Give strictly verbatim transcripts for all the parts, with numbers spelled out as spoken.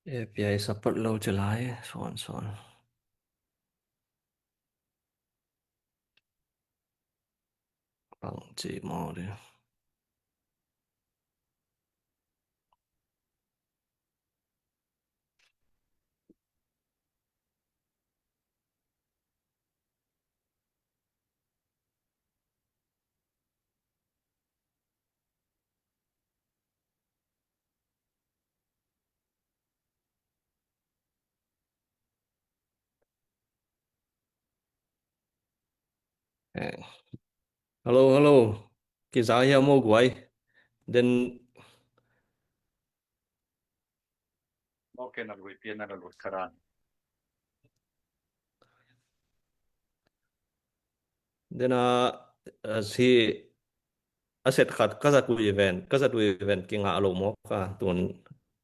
A P I support lo ci lai, suan, suan. Bang ci maw ding. Eh. Hello, hello. Kiza hiam maw guai? Den. Maw ken a lui pian a lut kharan. Den a, a si a set khat ka zat uh event, ka zat uh event kingah lo maw ka tun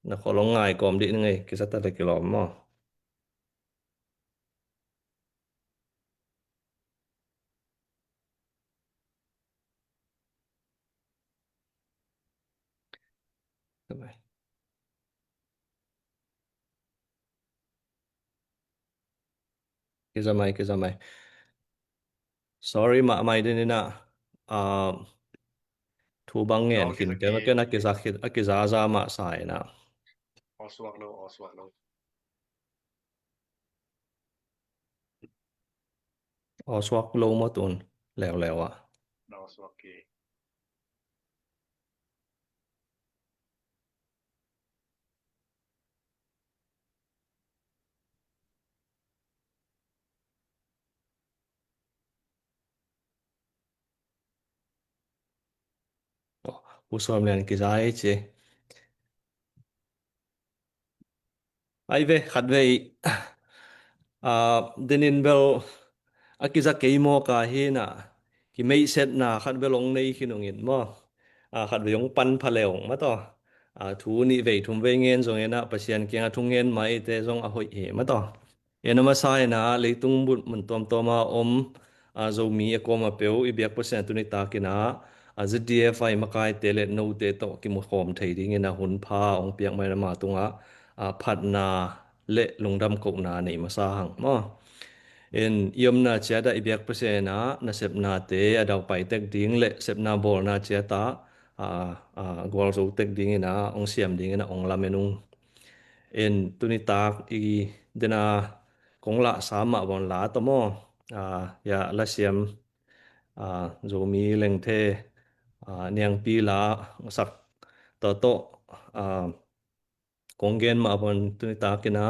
na kholong ngai kawm dih ni ngei, kizat a le kilawm maw. Kiza mai, kiza mai. Sorry mah mai ding ina, ah, thu bang ngen khin te ma ken a kiza, a kiza za mah sa ina. Aw suak lo, aw suak lo. Aw suak lo maw tun leuleu ah. Aw suak ki. Aw, Pu Suam Lian kiza ei ci. Ai ve, khat vei, ah, denin bel a kiza kei maw ka hi na, kimeihsetna khat bel ong nei khin ung in maw. Ah, khat vei ong pan pha le ung ma taw. Ah, thu nih vei thum vei ngen zong ina Pasian kiang a thu ngen mai te zong a hoih hi ma taw. Ena masa ina leitung mun tuamtuam a om, a, Zomi a kawm a peuh i biak Pasian tuni tak ina, a, Z D F I makaite le note tawh kimu khawm thei ding ina hun pha ong piak mai na ma tungah, a, phatna le lungdam kohna nei masa hang maw. En i omna ciat ah i biak Pasian ina nasepnate a daupai tek ding le sepna bawlna ciat ah, a, a, gualzo tek ding ina ong siam ding ina ong lamen ung. En tuni tak i dena kong lah sa mah bang la tawh maw. Ah, ya, lasiam, ah, Zomi lengthe, ah, niangpi la sak tawh tawh, ah, kong gen mah bang tuni tak ina,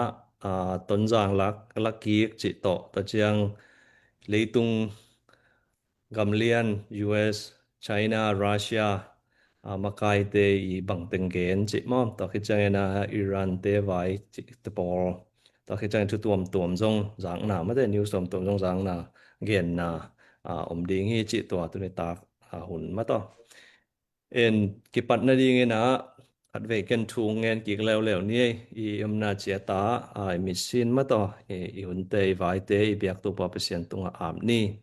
ah, Tonzang lak, lak kik cih tawh, tua ciang leitung gamlian, U S, China, Russia, a, makaite i bangteng gen cih maw. Tua khit ciangin a Iran te vai cih te pawl. Tua khit ciangin thu tuamtuam zong zakna mate, news tuamtuam zong zakna genna, a, om ding hi cih tua tuni tak, a, hun ma taw. En kipat nadingin a khat vei ken thu ngen kik leuleu ni ei, i omna ciat ah, a, i mitsin ma taw, i, i hunte, i vaite, i biak Topa Pasian tungah ap ni.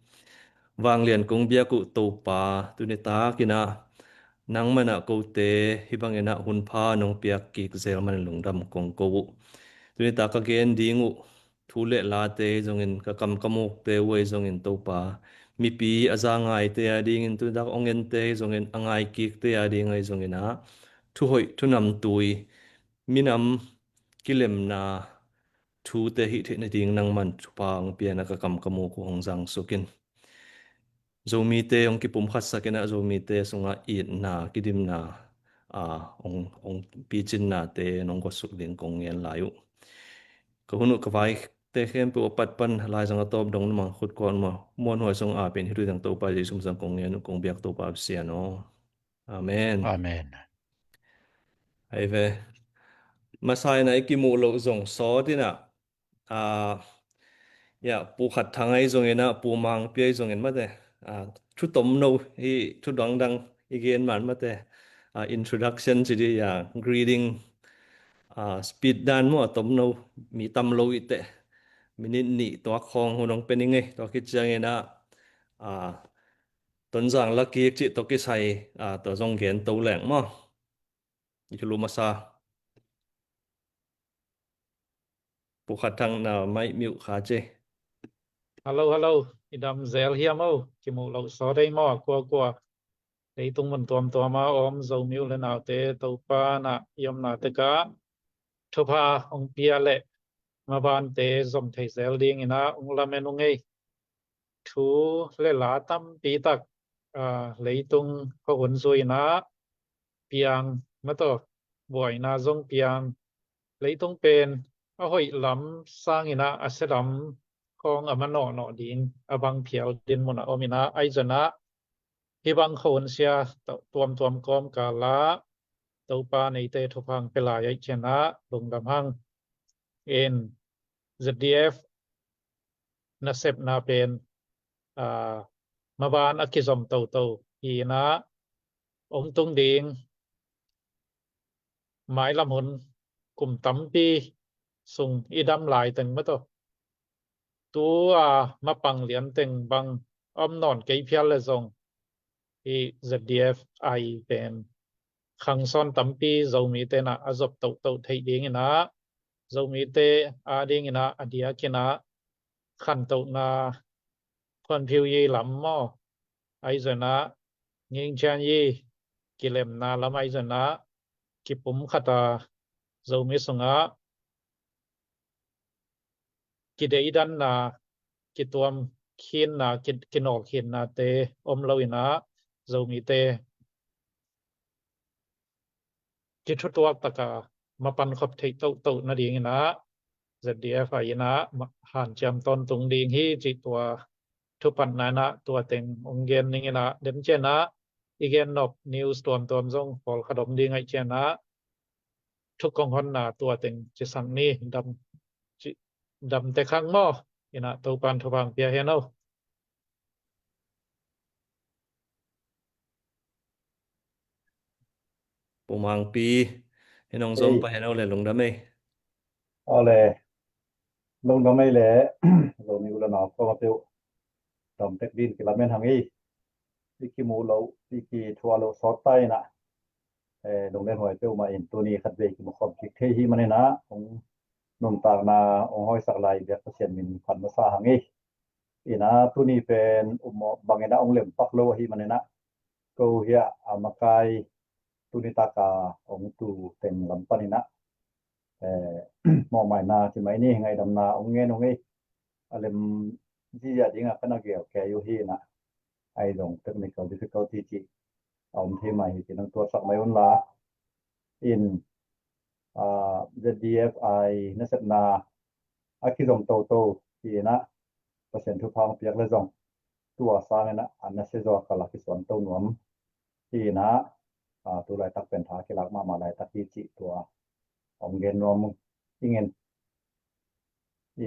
Vanglian kong biak uh Topa, tuni tak ina nangman ah kote hih bang ina hun pha nong piak kik zel man lungdam kong ko uh. Tuni tak ka gen ding uh thu le late zongin, ka kam ka mukte uh ei zongin Topa, mipi a za ngaite a dingin, tuni tak ong ente zongin, a ngai kikte a ding ei zongin a thu hoih thu namtui, minam kilemna thute hih theih nading nangman thupha ong pia ina ka kam ka muk uh hong zang suk in. Zomite hong kipumkhatsak ina Zomite sungah itna, kidimna, a, hong, hong picinnate nong guatsuk ding kong ngen lai uh. Ka hun uh ka vaite khempeuh a pat pan laizang a tawp dong na mang khut kuan ma muanhuai sung apin hih thu dang Topa Jesu min zang kong ngen uh kong biak Topa Pasian aw. Amen. Amen. Ai ve. Masa ina i kimuh loh zong sawt ina, a, ya, Pu Khat Thang ei zongin a, Pu Mang Pia ei zongin mate, a, thu tomno hi, thu dangdang i gen man mate, a, introduction ci di ya, greeting, a, speed dan maw a tomno, mi tam lo i te, minute nih tuak khawng hun ong pe ni ngei, tua khit ciangin a, a, Tonzang lak kik cih tawh kisai, a, tua zong gen to leng maw. I thulu masa. Pu Khat Thang na mic mute kha ci. Hello, hello. I dam zel hiam o? Kimuh loh sawt ei maw, a kuakua. Leitung mun tuamtuam a om Zomi u le naute, Topa na i omna tek ah thupha hong pia leh mabante zom thei zel dingin ah hong lamen ung ei. Thu le la tampi tak, aa, leitung khuahun zui-in ah piang, mataw, buaina zong piang, leitung pen a hoih lam sangin ah a sia lam khawng a manawhnawh ding a bang phial dinmun a om in ah, ahi zongin ah hih bang khuahun sia to-, tuamtuam kawmkal ah Topa in eite thupha hong pia lai ahih ciangin ah lungdam hang. In Z D F nasepna pen, aa, maban a kizom toto hi-in ah hong tung ding mailam hun kum tampi sung i dam laiteng, mataw, tu a mapang lianteng bang om nawn kei phial leh zong, hih Z D F I pen khangsawn tampi Zomite in ah a zop toto theih dingin ah, Zomite adingin ah a diakin ah khantohna, khuanphiuyi lam maw, ahi zongin ah ngingchianyi, kilemna lam ahi zongin ah kipumkhat a, Zomi sungah kideidanna, kituam khinna, ki-, kinawl khinnate om lo-in ah Zomite kithutuak tak a mapan khop theih toto nadingin ah Z D F I in ah ma-, hanciam tawntung ding hi cih tua thupatna in ah tua teng hong gen ning in ah, den ciangin ah i gen nop news tuamtuam zong pawlkhat om ding ahih ciangin ah thu kong honna tua teng cisak ni. Dam, ci-, dam tek hang maw. In ah Topa'n thupha hong pia hen o. Pu Mangpi, hih nong zom pah hen o le, lungdam ei. Aw le, lungdam ei le, Zomi u le nau khawng a peuh dam tek dingin kilamen hang ei. I kimuh loh, i kithuah loh sawt ta in ah, eh, lunglen huai peuhmah in tuni khatvei kimu khawm kik thei hi manin ah, hong nuntakna hong hawisak lai biak Pasian min phat masa hang ei. In ah tuni pen um mawh bangin ah hong lem pak lo ahih manin ah, ko hiah a makai tuni tak a hong tu teng lam panin ah, eh, mawhmaina ci mai ni, ngaihdamna hong ngen ung ei. A lem ziahziah dingin ka na gel kei uh hi in ah, ahi zong technical difficulty cih a om thei mai hi, ci nang tuatsak mai un la. In, ah, Z D F I nasepna a kizom toto hi in ah, Pasian thupha hong piak leh zong tua sangin ah a nasia zaw kal a kisuan to nuam hi in ah, ah, tu laitak pen tha kilak mahmah laitak hi cih tua hong gen nuam ing in.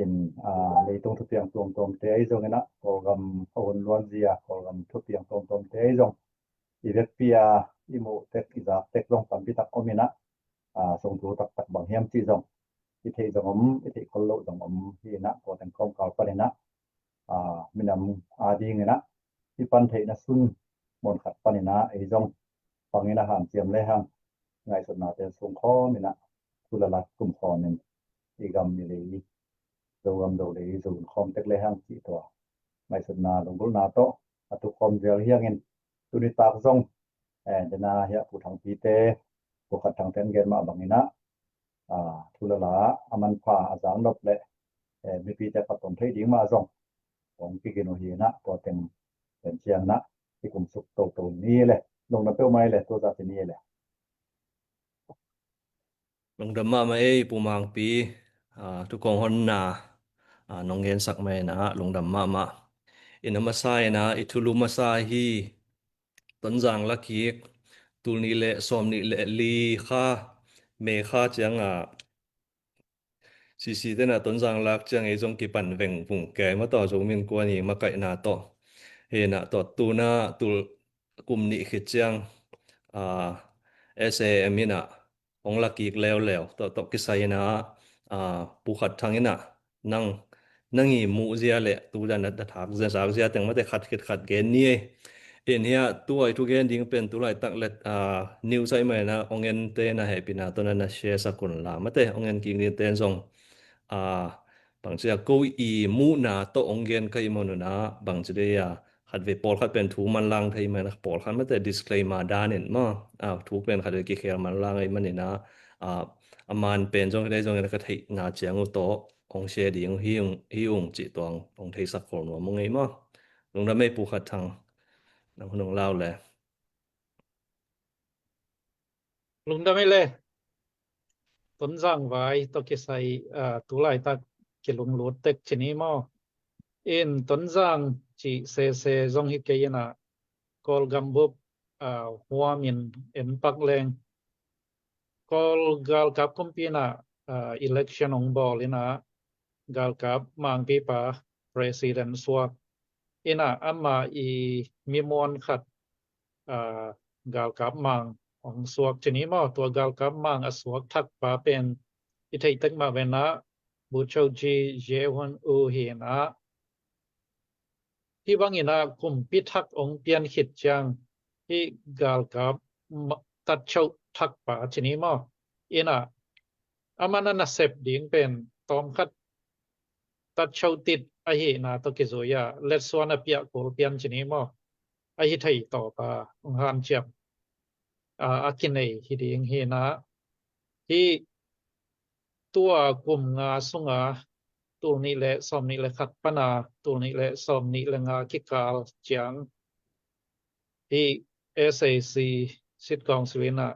In, ah, leitung thupiang tuamtuamte ahi zongin ah, Kawlgam a hun luanzia, Kawlgam thupiang tuamtuamte ahi zong, i vekpi a i muh tek, i zak tek zong tampi tak om in ah, ah, sungthu taktak bang hiam cih zong i theih zong om, i theih khol loh zong om hi in ah, tua teng kawmkal panin ah, ah, minam adingin ah i pan theihna sun mun khat panin ah ei zong pangin a hanciam lehang, ngaihsutnate sung khawm in ah, thu le la kum khawm in i gam i lei, Zogam Zolei zong khawm tek lehang cih tua ngaihsutna, lunggulhna tawh a tu khawm zel hi hang in, tuni tak zong, eh, dena hiah Pu Thangpite, Pu Khat Thangte an gen mah bangin ah, ah, thu le la a manpha a zang nop leh, eh, mipite phattuam theih ding mah zong hong kigin uh hi in ah, tua teng pen ciang in ah i kumsuk toto ni le, lungdam peuhmah ei le, tua zah ci ni ei le. Lungdam mahmah ei, Pu Mangpi, ah, thu kong honna, ah, nong gensak mai in ah lungdam mahmah. In a masa in ah i thulu masa hi, Tonzang lakik, tul nih le sawm nih le li kha, May kha ciang ah, C C te in ah Tonzang lak ciang ei zong kipan vengvung kei, mataw, Zomi Innkuan i makaihna tawh. Hi in ah tua tu in ah tul kum nih khit ciang, ah, S A M in ah hong lakik leuleu, tua tawh kisai in ah, ah, Pu Khat Thang in ah nang, nang i muh zia le tu dan a thak zia, zak zia teng mate khat khit khat gen ni ei. In hiah tua i thugen ding pen tu laitak le, ah, news ahih manin ah hong ente na hehpihna tawh na na share sak un la, mate hong en kik dingte in zong, a, bangci a ko i muhna tawh hong gen ka hih man un ah, bangci dei a, khatvei pawlkhat pen thu manlang thei man a, pawlkhat mate disclaimer dan in maw, a, thu pen khatvei kikhel manlang ahih manin ah, a, a man pen zong hi dei zong hi dei ka theihna ciang uh tawh hong share ding hi ung, hi ung cih tuang hong theisak khol nuam ung ei maw. Lungdam ei Pu Khat Thang, nang hun hong lau le. Lungdam ei le. Tonzang vai tawh kisai, ah, tu laitak kilunglut tek ci ni maw. In Tonzang cih sese zong hi kei in ah, Kawlgam bup, ah, huam in en pak leng. Kawl galkap kumpi in ah, ah, election hong bawl in ah, galkap mangpipa president suak in ah, ama i mimuan khat, ah, galkap mang hong suak ci ni maw. Tua galkap mang a suak thakpa pen i theih tek mah ve in ah, Bogyoke J. Jae-won-u hi in ah, hih bang in ah kumpi thak hong pian khit ciang hih galkap ma-, tatchoh thakpa ci ni maw. In ah, aman a nasep ding pen tawmkhat tatchoh tit ahihna tawh kizui a, letsuan a piah kul pian ci ni maw. Ahi thei tawpa hong hanciam, a, a kinei hi ding hi in ah, hih tua kum nga sunga, tul nih le sawm nih le khat pan a tul nih le sawm nih le nga kikal ciang, hih SAC State Council in ah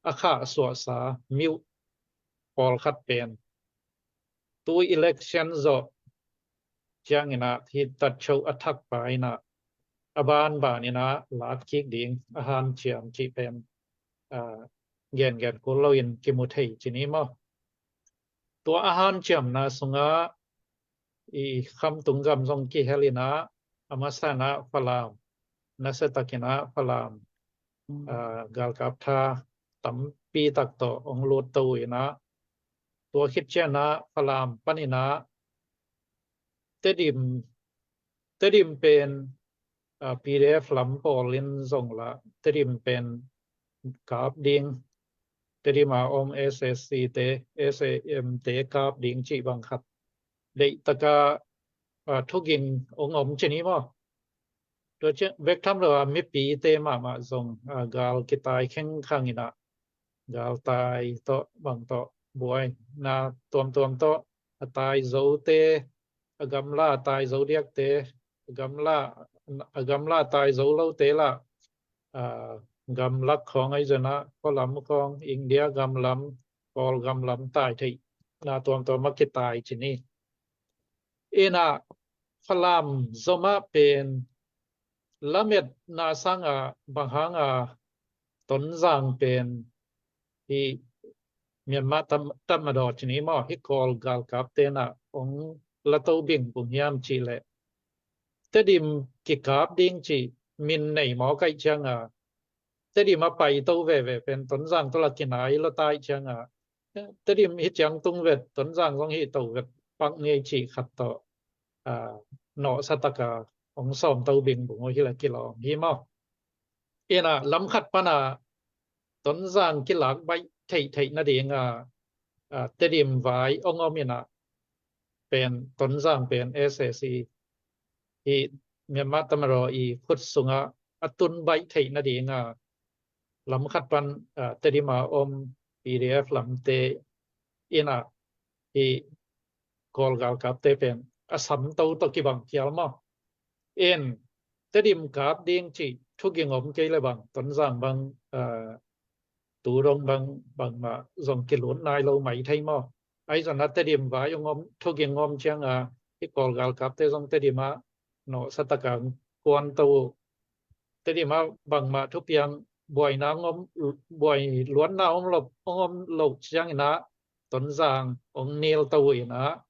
a khahsuahsa miuh pawlkhat pen tu election zawh ciang in ah hih tatchoh a thakpa in ah a banban in ah lak kik ding a hanciam cih pen, ah, gengen kul loin kimu thei ci ni maw. Tua a hanciamna sungah i Khamtung gam zong kihel in ah, a masa in ah Falam, nasia tak in ah Falam, ah, galkap tha tampi tak tawh hong lut to in ah, tua khit ciang ah Falam pan in ah Tedim, Tedim pen, ah, PDF lam pawl in zong lah Tedim pen kap ding, Tedim a om SAC te, SAM te kap ding cih bang khat deih taka, ah, thuging hong om ci ni maw. Tua ciang bek tham lo a mipite mahmah zong, ah, gal kitai khengkhang in ah, galtai tawh bang tawh buaina tuamtuam tawh a tai zote, a gamla a tai zo diakte, a gamla, a gamla a tai zo lote lah, ah, gamlak khawng ahi zong ah, khualam khawng, India gamlam, Kawl gamlam tai theihna tuamtuam a kitai ci ni. In ah Falam zom ah pen lametna sangah bang hang a Tonzang pen hih Myanmar tam, tatmadaw ci ni maw, hih Kawl galkap ten ah hong la to bingbung hiam cih leh, Tedim kikap ding cih min nei mawk ahih ciang a, Tedim a pai to veve pen Tonzang tawh lah kinai lua ta ahih ciang a, Tedim hi ciang tung vet, Tonzang zong hi to vet pak ngei cih khat tawh, ah, nawhsa taka hong sawm to bingbung uh hi lah kilawm hi maw. In ah lam khat pan ah Tonzang kilak baih theihtheih nading a, ah, Tedim vai hong om in ah pen Tonzang pen SAC hih Myanmar tatmadaw i khut sungah a tun baih theih nading a, lam khat pan, ah, Tedim a om PDF lamte in ah hih Kawl galkapte pen a sam to tawh kibang phial maw. In Tedim kap ding cih thuging om kei le bang Tonzang bang, ah, tu dong bang, bangmah zong kilut nai lo mai thei maw. Ahi zong ah Tedim vai hong om, thuging om ciang a, hih Kawl galkapte zong Tedim ah nawhsa taka kuan to uh. Tedim ah bangmah thupiang buaina hong om, buai luatna hong om lo, hong om lo ciang in ah Tonzang hong nil to uh in ah,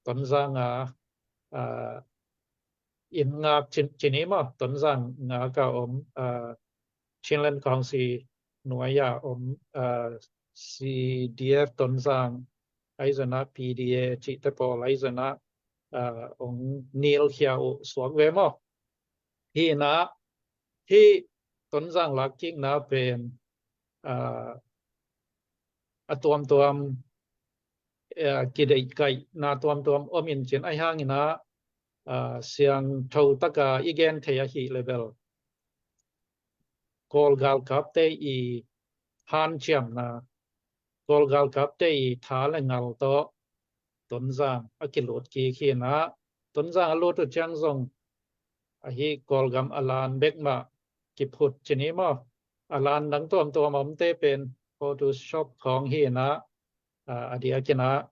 Tonzang a, ah, inn ngak ci, ci ni maw, Tonzang ngak a om, ah, Chinland Council nuai a om, ah, CDF Tonzang, ahi zong ah PDA cihte pawl ahi zong ah, ah, hong nilkhia uh suak ve maw. Hi in ah, hih Tonzang lakkikna pen, ah, a tuamtuam eh, kideihkaihna tuamtuam om in cin ahi hangin ah, ah, siangtho taka i gen thei ahih leh bel Kawl galkapte i hanciamna, Kawl galkapte i tha le ngal tawh Tonzang a kilut kik hi in ah, Tonzang a lut uh ciang zong ahi Kawlgam a lan bek mah kiphut ci ni maw? A lan dang tuamtuam omte pen Photoshop khawng hi in ah, ah, a diakin ah,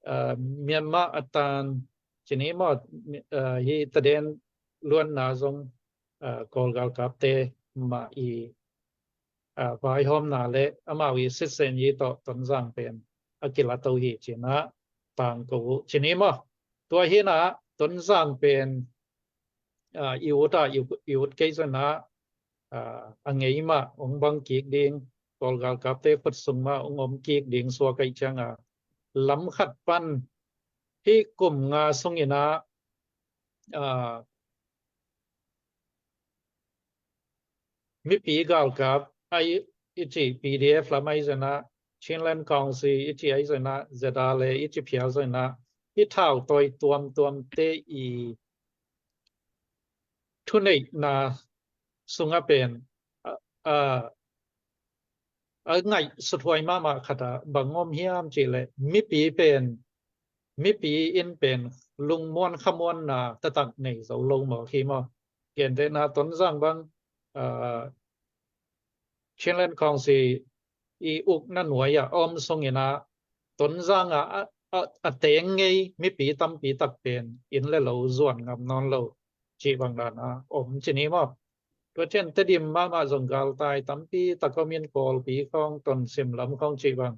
ah, Myanmar a tan ci ni maw? Ah, hi taden luanna zong, ah, Kawl galkapte mah i, ah, vaihawmna le amau i sitsen i tawh Tonzang pen a kilato hi ci in ah tangko uh ci ni maw? Tua hi in ah Tonzang pen, ah, i ut ah, i ut, i ut kei zong in ah, ah, a ngei mah hong bang kik ding, Kawl galkapte khut sung mah hong om kik ding suak ahih ciang ah, lam khat pan hih kum nga sung in ah, ah, mipi galkap ahi i cih P D F lam ahi zong in ah, Chinland Council i cih ahi zong in ah, Z R A i cih phial zong in ah, hih thautawi tuamtuamte i thuneihna sungah pen, a, a, a ngaihsuthuai mahmah khat ah bang om hiam cih leh mipi pen, mipi in pen lungmuan khamuanna taktak nei zo lo mawk hi maw? Gentehna Tonzang bang, ah, Chinland Council i ukna nuai ah a om sung in ah Tonzang ah a, a, a teng ngei mipi tampi tak pen inn le lo zuan ngam nawn lo cih bang dan ah om ci ni maw? Tua ciang Tedim mahmah zong galtai tampi tak om in Kawlpi khawng, Tonsim lam khawng cih bang,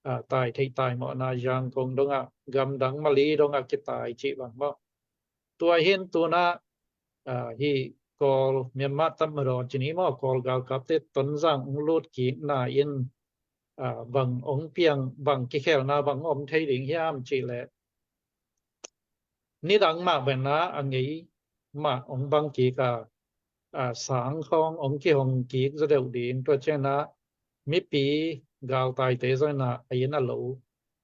ah, tai theih tai mawhna Yangon dong ah, gamdang Mali dong ah kitai cih bang maw? Tua hi in tu in ah, ah, hih Kawl Myanmar tamadaw ci ni maw, Kawl galkapte Tonzang hong lut kikna in, ah, bang hong piang, bang kikhelna bang om thei ding hiam cih leh nidang mah bang in ah a ngei mah hong bang kik a, ah, sang khawng hong kihong kik zaw deuh ding, tua ciang in ah mipi galtaite zong in ah a inn a lo,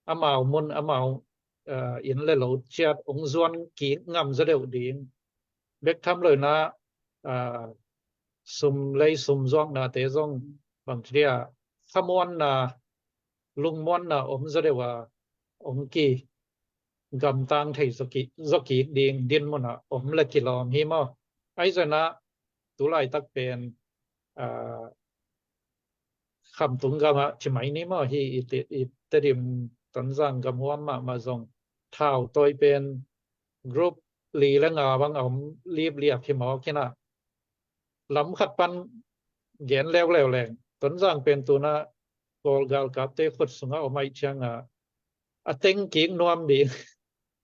amau mun, amau, ah, inn le lo ciat hong zuan kik ngam zaw deuh ding. Bek tham lo in ah, ah, sum lei sum zuaknate zong bangci dia khamuanna, lungmuanna om zaw deuh a, hong kigamtang thei zaw kik, zaw kik ding dinmun ah om le kilawm hi maw? Ahi zong in ah tu laitak pen, ah, Khamtung gam ah ci mai ni maw, hih i Te-, i Tedim Tonzang gamhuam mahmah zong thautawi pen group li le nga bang a om lipliap hi mawk hi in ah, lam khat pan gen leuleu leng Tonzang pen tu in ah Kawl galkapte khut sungah om ahih ciang ah, a teng kik nuam ding,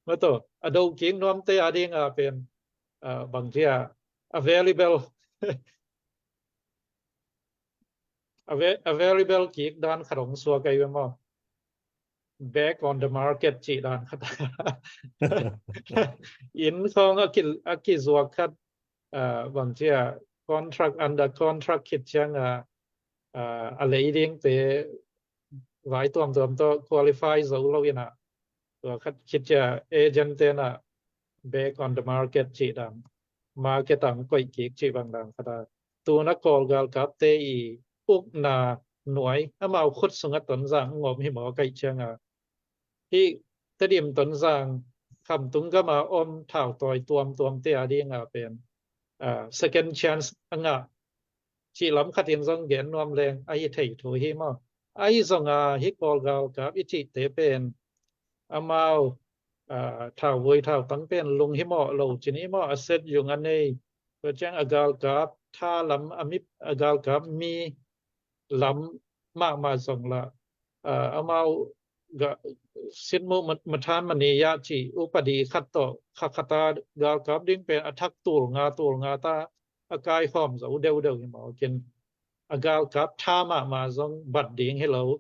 maw, tua a do kik nuamte a ding ah pen, ah, bangci a, available, ava-, available kik dan khat hong suak ahi ve maw? Back on the market cih dan khat. Inn khawng a ki, a kizuak khat, ah, bangci a, contract, under contract khit ciang a, ah, a lei dingte vai tuamtuam tawh qualify zo lo in ah, tua khat khit ciang agent te in ah back on the market cih dan, market ah hong koih kik cih bang dan khat a, tu in ah Kawl galkapte i ukna nuai, amau khut sungah Tonzang hong om hi mawk ahih ciang a, hih Tedim Tonzang Khamtung gam ah om thautawi tuamtuamte a ding ah pen, ah, second chance a ngah cih lam khat in zong gen nuam leng ahi thei thu hi maw? Ahi zong a, hih Kawl galkap i cihte pen amau, ah, thauvui thautang pen lunghimawh lo ci ni maw, asset yung a nei, tua ciang a galkap tha lam, a mi, a galkap mi lam mahmah zong lah, ah, amau ga, Sinmu Mathan Mani ya ci upadi khat tawh kha khat a galkap ding pen a thak tul nga tul nga ta a kaikhawm zo deuhdeuh hi mawk in, a galkap tha mahmah zong bat ding hi lo,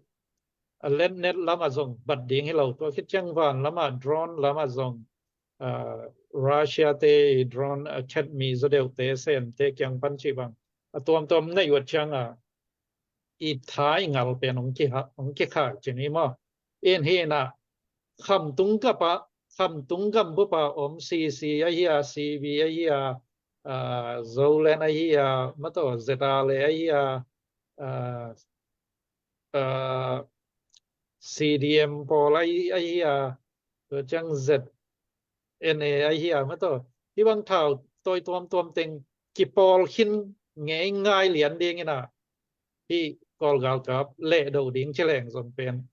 a letnet lamah zong bat ding hi lo, tua khit ciang van lamah drone lamah zong, ah, Russia te drone a khet mi zaw deuhte, Sem te kiang pan cih bang a tuamtuam nei uh ciang a, i tha i ngal pen hong kiha, hong kikhak ci ni maw? In hi in ah, Khamtung gam ah, Khamtung gambup ah om C C ahi a, C B ahi a, ah, Zoland ahi a, mataw ZRA le ahi a, ah, ah, C D M pawl ahi, ahi a, tua ciang Z N A ahi a, mataw. Hih bang thautawi tuamtuam teng kipawl khin ngei ngai lian ding in ah, hih Kawl galkap lehdo ding ci leng zong pen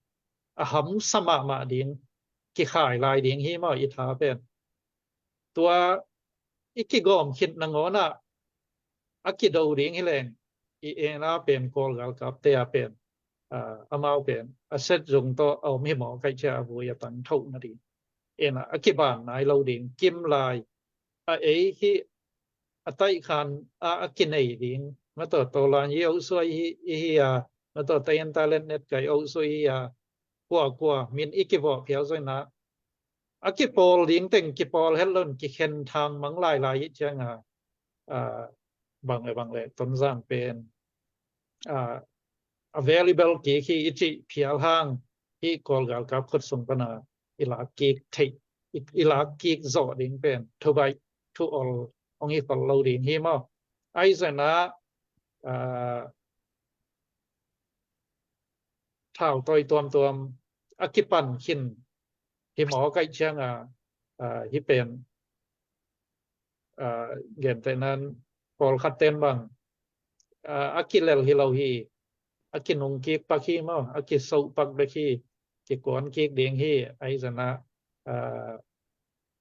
a hamsa mahmah ding, kikhai lai ding hi maw i tha pen. Tua i kigawm khit nangawn ah a kido ding hi leng, i en a pen Kawl galkapte a pen, ah, amau pen a set zung tawh a om hi maw kaih cia, a vui a tang thoh nading. En a, a kiban nai lo ding, kim lai a ei hi a taih khan a, a kinei ding, mataw Tawlan i auhsuai hi, i hi a, mataw Tayan Talent Net kai auhsuai hi a, kuakua min i kivawh phial zong in ah, a kipawl ding teng kipawl het lo in kikhen thang mang lailai i ciang a, ah, bang le bang le Tonzang pen, ah, available kik hi i cih phial hang, hih Kawl galkap khut sung pan a i lak kik theih, i, i lak kik zawh ding pen thubaih thu ol hong hi khol lo ding hi maw. Ahi zong in ah, ah, thautawi tuamtuam a kipan khin hi maw kaih ciang a, ah, hih pen, ah, gentehna in pawlkhat ten bang, ah, a kilel hi lo hi, a kinung kik pak hi maw, a kisoh pak bek hi, kikuan kik ding hi, ahi zong in ah, ah,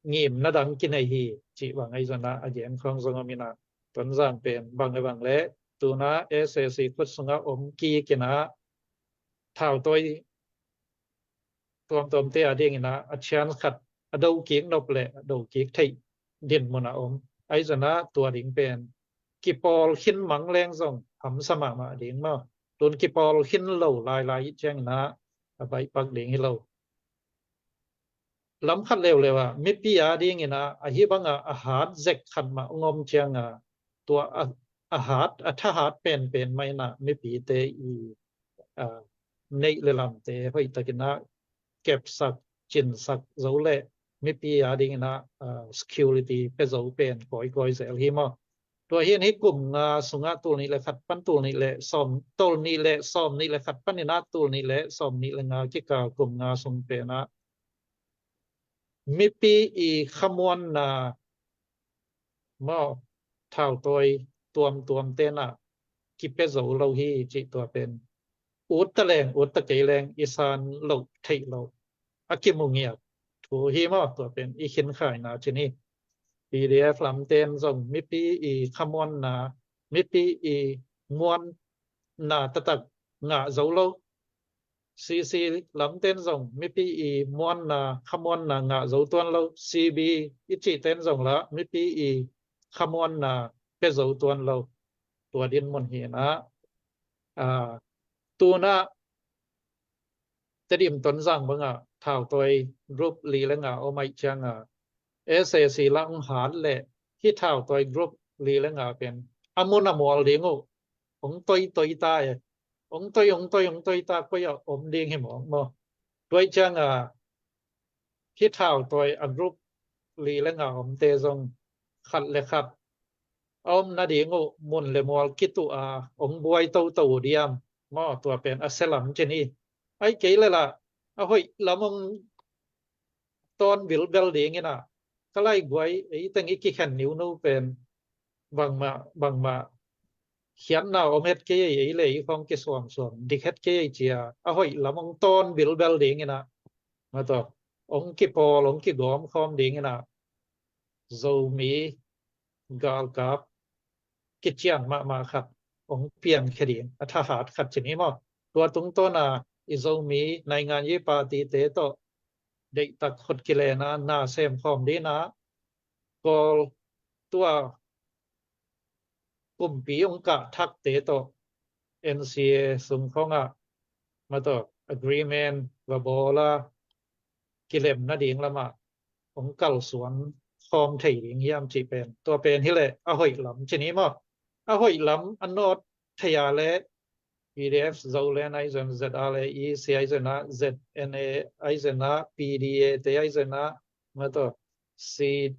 ngimna dang kinei hi, cih bang ahi zong in ah a gen khawng zong om in ah, Tonzang pen bang le bang le tu in ah S A C khut sung ah om kik in ah, thautawi tuamtuamte a ding in ah a chance khat a do kik nop le a do kik theih dinmun a om. Ahi zong in ah tua ding pen kipawl khin mang leng zong hamsa mahmah ding maw. Tun kipawl khin lo lailai i ciang in ah a baih pak ding hi lo. Lam khat leuleu ah mipi a ding in ah a hih bang a a hat zek khat mah hong om ciang a, tua a, a hat, a thahat penpen mah in ah mipite i, ah, neih le lamte hoih tak in ah kepsak, cinsak zo le mipi a ding in ah, ah, security pia zo pen kawikawi zel hi maw. Tua hi in hih kum nga sung ah, tul nih le khat pan tul nih le sawm, tul nih le sawm nih le khat pan in ah tul nih le sawm nih le nga kikal kum nga sung pen ah mipi i khamuanna maw, thautawi tuamtuamte in ah kipia zo lo hi cih tua pen ut ta leng, ut ta kei leng i san loh theih loh a kimu ngiat thu hi maw. Tua pen i khinkhaina ci ni. P D F lamte in zong mipi i khamuanna, mipi i muanna taktak ngah zo lo. C C lamte in zong mipi i muanna, khamuanna ngah zo tuan lo. C B i cihte in zong lah mipi i khamuanna pia zo tuan lo. Tua dinmun hi in ah, ah, tu in ah Tedim Tonzang bang ah thautawi group li le nga om ahih ciang a, S A C lah hong hat le hih thautawi group li le nga pen a mun a mual ding uh, hong toitoi ta e. Hong toi, hong toi, hong toi ta, koi ah om ding hi mawk maw. Tua ahih ciang a, hih thautawi a group li le nga omte zong khat le khat a om nading uh mun le mual kituh a, hong buai toto uh diam maw, tua pen a sia lam ci ni. Ahih kei leh lah a hoih lam hong tawn bilbel ding in ah, ka laiguai, ei teng i kikhen niuno pen bangmah, bangmah khiatna om het kei ei, ei le ei khawng kisuamsuam dik het kei ei ci a, a hoih lam hong tawn bilbel ding in ah, mataw, hong kipawl, hong kigawm khawm ding in ah, Zomi galkap kician mahmah khat hong piangkhia ding a thahat khat ci ni maw. Tua tungtawn a i Zomi naingan i party-te tawh deihtak khut kilen a, na sem khawm ding a, Kawl tua kumpi hong kah thakte tawh N C A sung khawng ah, mataw, agreement va bawl a, kilem nading lam ah hong kalsuan khawm thei ding hiam cih pen, tua pen hi leh a hoih lam ci ni maw. A hoih lam a nawt thei a leh PDF Zoland ahi zong ZRA EC ahi zong ah, ZNA ahi zong ah, PDA te ahi zong ah, mataw, C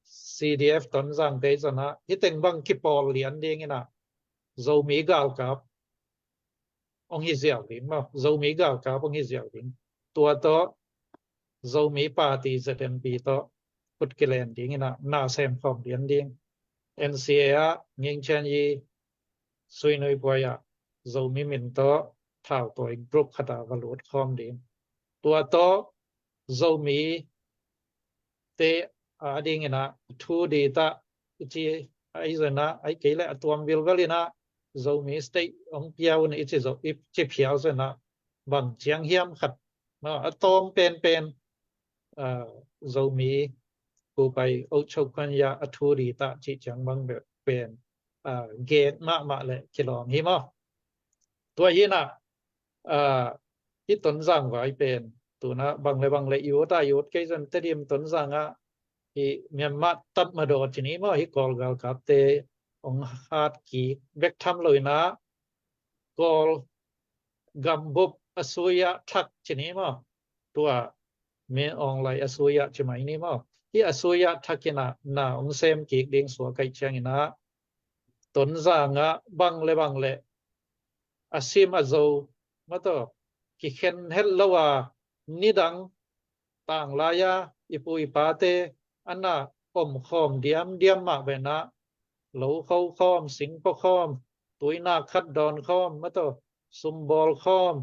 CDF Tonzang te zong ah, hih teng bang kipawl lian ding in ah, Zomi galkap hong hi ziau ding maw, Zomi galkap hong hi ziau ding. Tua tawh Zomi Party ZNP tawh khut kilen ding in ah, na sem khawm lian ding. NCA ah Nging Chen Yi Sui Nui Puai ah Zomi min tawh thau tawi group khat ah va lut khawm ding. Tua tawh Zomi te a ding in ah thu di ta i ci ahi zong ah, ahih kei leh a tuam vilvel in ah Zomi state hong pia un i ci zo, i ci phial zong ah, bang ciang hiam khat, a tawm penpen, ah, Zomi kupai ochok khan ya a thu di ta ci ciang bang pen, ah, gen mahmah leh kilawm hi maw. Tua hi in ah, ah, hih Tonzang vai pen tu in ah bang le bang le i ut a, i ut kei zong Tedim Tonzang ah, hih Myanmar tatmadaw ci ni maw, hih Kawl galkapte hong hat kik bek tham lo in ah, Kawl gambup a sui ah thak ci ni maw, tua Min Aung Hlaing a sui ah ci mai ni maw, hih a sui ah thak in ah na hong sem kik ding suak ahih ciang in ah, Tonzang ah bang le bang le a sim a zo, mataw, kikhen het lo a, nidang tanglai a i pu i pate a na om khawm diamdiam mah ve in ah, lo kho khawm, sing pua khawm, tuinak khat dawn khawm, mataw, sum bawl khawm,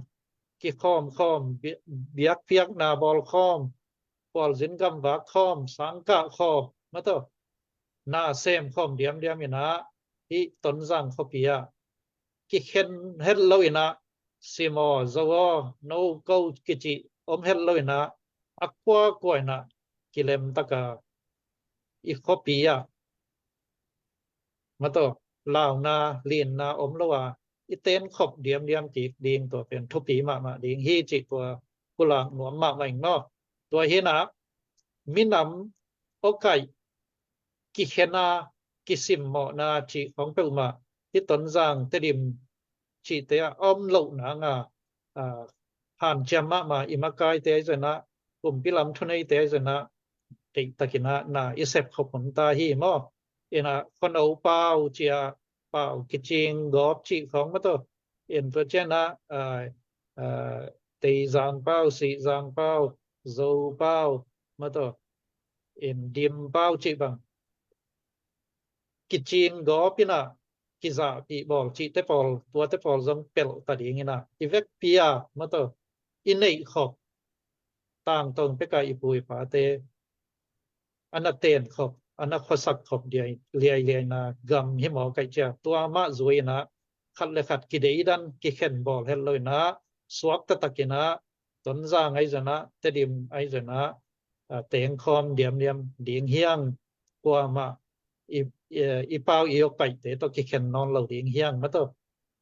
kikhawm khawm, bi-, biakpiakna bawl khawm, pualzin gamvak khawm, sangkah khawm, mataw, na sem khawm diamdiam in ah, hih Tonzang khuapi ah kikhen het lo in ah, sim aw, zo aw, no ko kici om het lo in ah, a kuakua in ah kilem tak a, i khuapi ah, mataw, launa, linna om lo a, i ten khop diamdiam kik ding, tua pen thupi mahmah ding hi cih tua pulak nuam mahmah ing maw. Tua hi in ah, minam awkaih kikhen a, kisimmawhna cih khawng peuhmah hih Tonzang, Tedim cihte ah a om loh nang a, ah, hanciam mahmah i makaite ahi zong ah, kumpi lam thuneite ahi zong ah, deihtak in ah na i sep khop hun ta hi maw. In ah khuano pau ci a, pau kicing gawp cih khawng, mataw, in tua ciang ah, ah, ah, Teizang pau, Sihzang pau, Zo pau, mataw, in Dim pau cih bang kicing gawp in ah kizahpih bawl cihte pawl, tuate pawl zong pelh ta ding in ah, i vekpi a, mataw, i neih khop, tangtawn pek a i pu i pate a na ten khop, a na khuasak khop liailiaina gam hi mawk ahih ciang, tua mah zui in ah khat le khat kideidan, kikhen bawl het lo in ah, suak taktak in ah, Tonzang ahi zong ah, Tedim ahi zong ah, ah, teng khawm diamdiam ding hi hang, kuamah i, i, i pau i awkaihte tawh kikhen nawn lo ding hi hang, mataw,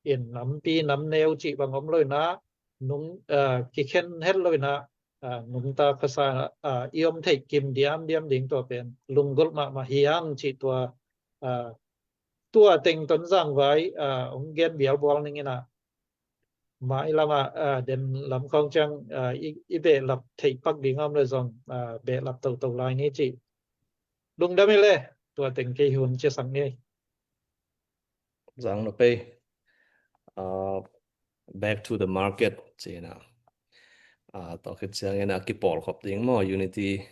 in nampi namneu cih bang om lo in ah, nung, ah, kikhen het lo in ah, ah, nungta khuasa, ah, i om theih kim diamdiam ding, tua pen lunggulh mahmah hi hang cih tua, ah, tua teng Tonzang vai, ah, hong gen bialbual ning in ah, mailam ah, ah, den lam khawng ciang, ah, i, i behlap theih pak ding a om leh zong, ah, behlap toto lai ni cih lungdam hi leh, tua teng kei hun ciasak ni. Zang no pei. Ah, back to the market ci in ah. Ah, tua khit ciang in ah kipawl khop ding maw, unity.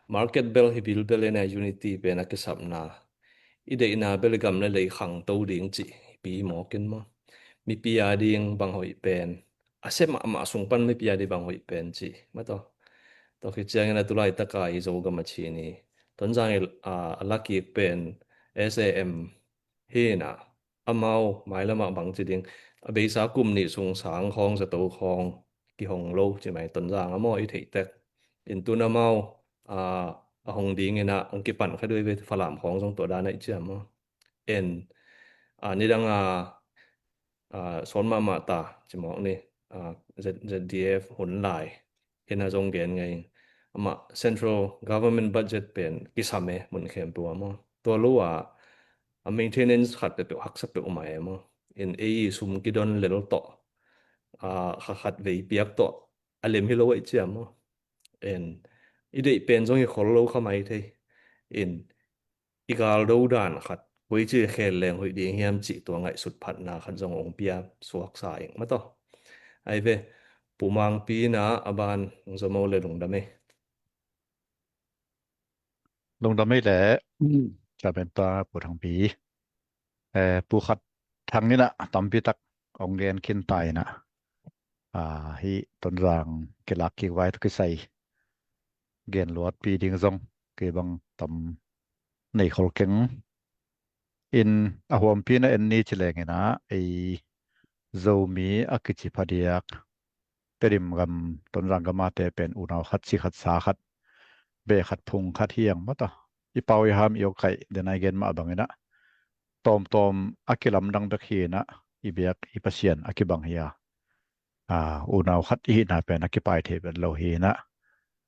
Market bel hi bilbel in ah, unity pen a kisapna, i deihna bel i gam le lei khangto ding cih pi mawk in maw. Mipi a ding bang hoih pen, a sia mahmah sung pan mipi a ding bang hoih pen cih, mataw. Tua khit ciang in ah tulaitak a i Zogam a Chin i, Tonzang i, ah, a la kik pen SAM hi in ah, amau mailam ah bang ci ding, a beisa kum nih sung sang khawng zato khawng kihong lo ci mai, Tonzang ah maw, i theih tek. In tu in amau, ah, a hong ding in ah hong kipan kha duai ve, Falam khawng zong tua dan a i ciam maw. En, ah, nidang a, ah, sawn mahmah ta ci mawk ni, ah, Z-, ZDF hun lai hi in ah zong gen ngei. Amah central government budget pen kisam e, mun khempeuh ah maw. Tua lo ah, a maintenance khat peuhpeuh haksa peuhmah e maw. In ei i sum kidon lel tawh, a, kha khat vei piak tawh a lem hi lo aih ciam maw? In i deih pen zong hi khol lo kha mai thei. In i galdo dan khat koici khel leng hoih ding hiam cih tua ngaihsut phatna khat zong ong pia suaksa ing maw taw. Ai ve, Pu Mangpi in a ban ong zom o le lungdam ei. Lungdam ei le, Chairman pa Pu Thangpi, eh, Pu Khat Thang in a tampi tak ong gen khin ta in a, ah, hih Tonzang kilak kik vai tawh kisai gen luatpi ding zong kei bang tam nei khol keng. In a huampi na en ni ci leng in a, ei Zomi a kici phadiak Tedim gam, Tonzang gam a te pen unau khat, ci khat, sa khat, beh khat, phung khat hi ang maw taw. I pau i ham i awkaih, den a i gen mah bang in a, tawmtawm a kilamdang bek hi in a, i biak i Pasian a kibang hi a, a, unau khat i hihna pen a kipai thei vet lo hi in a,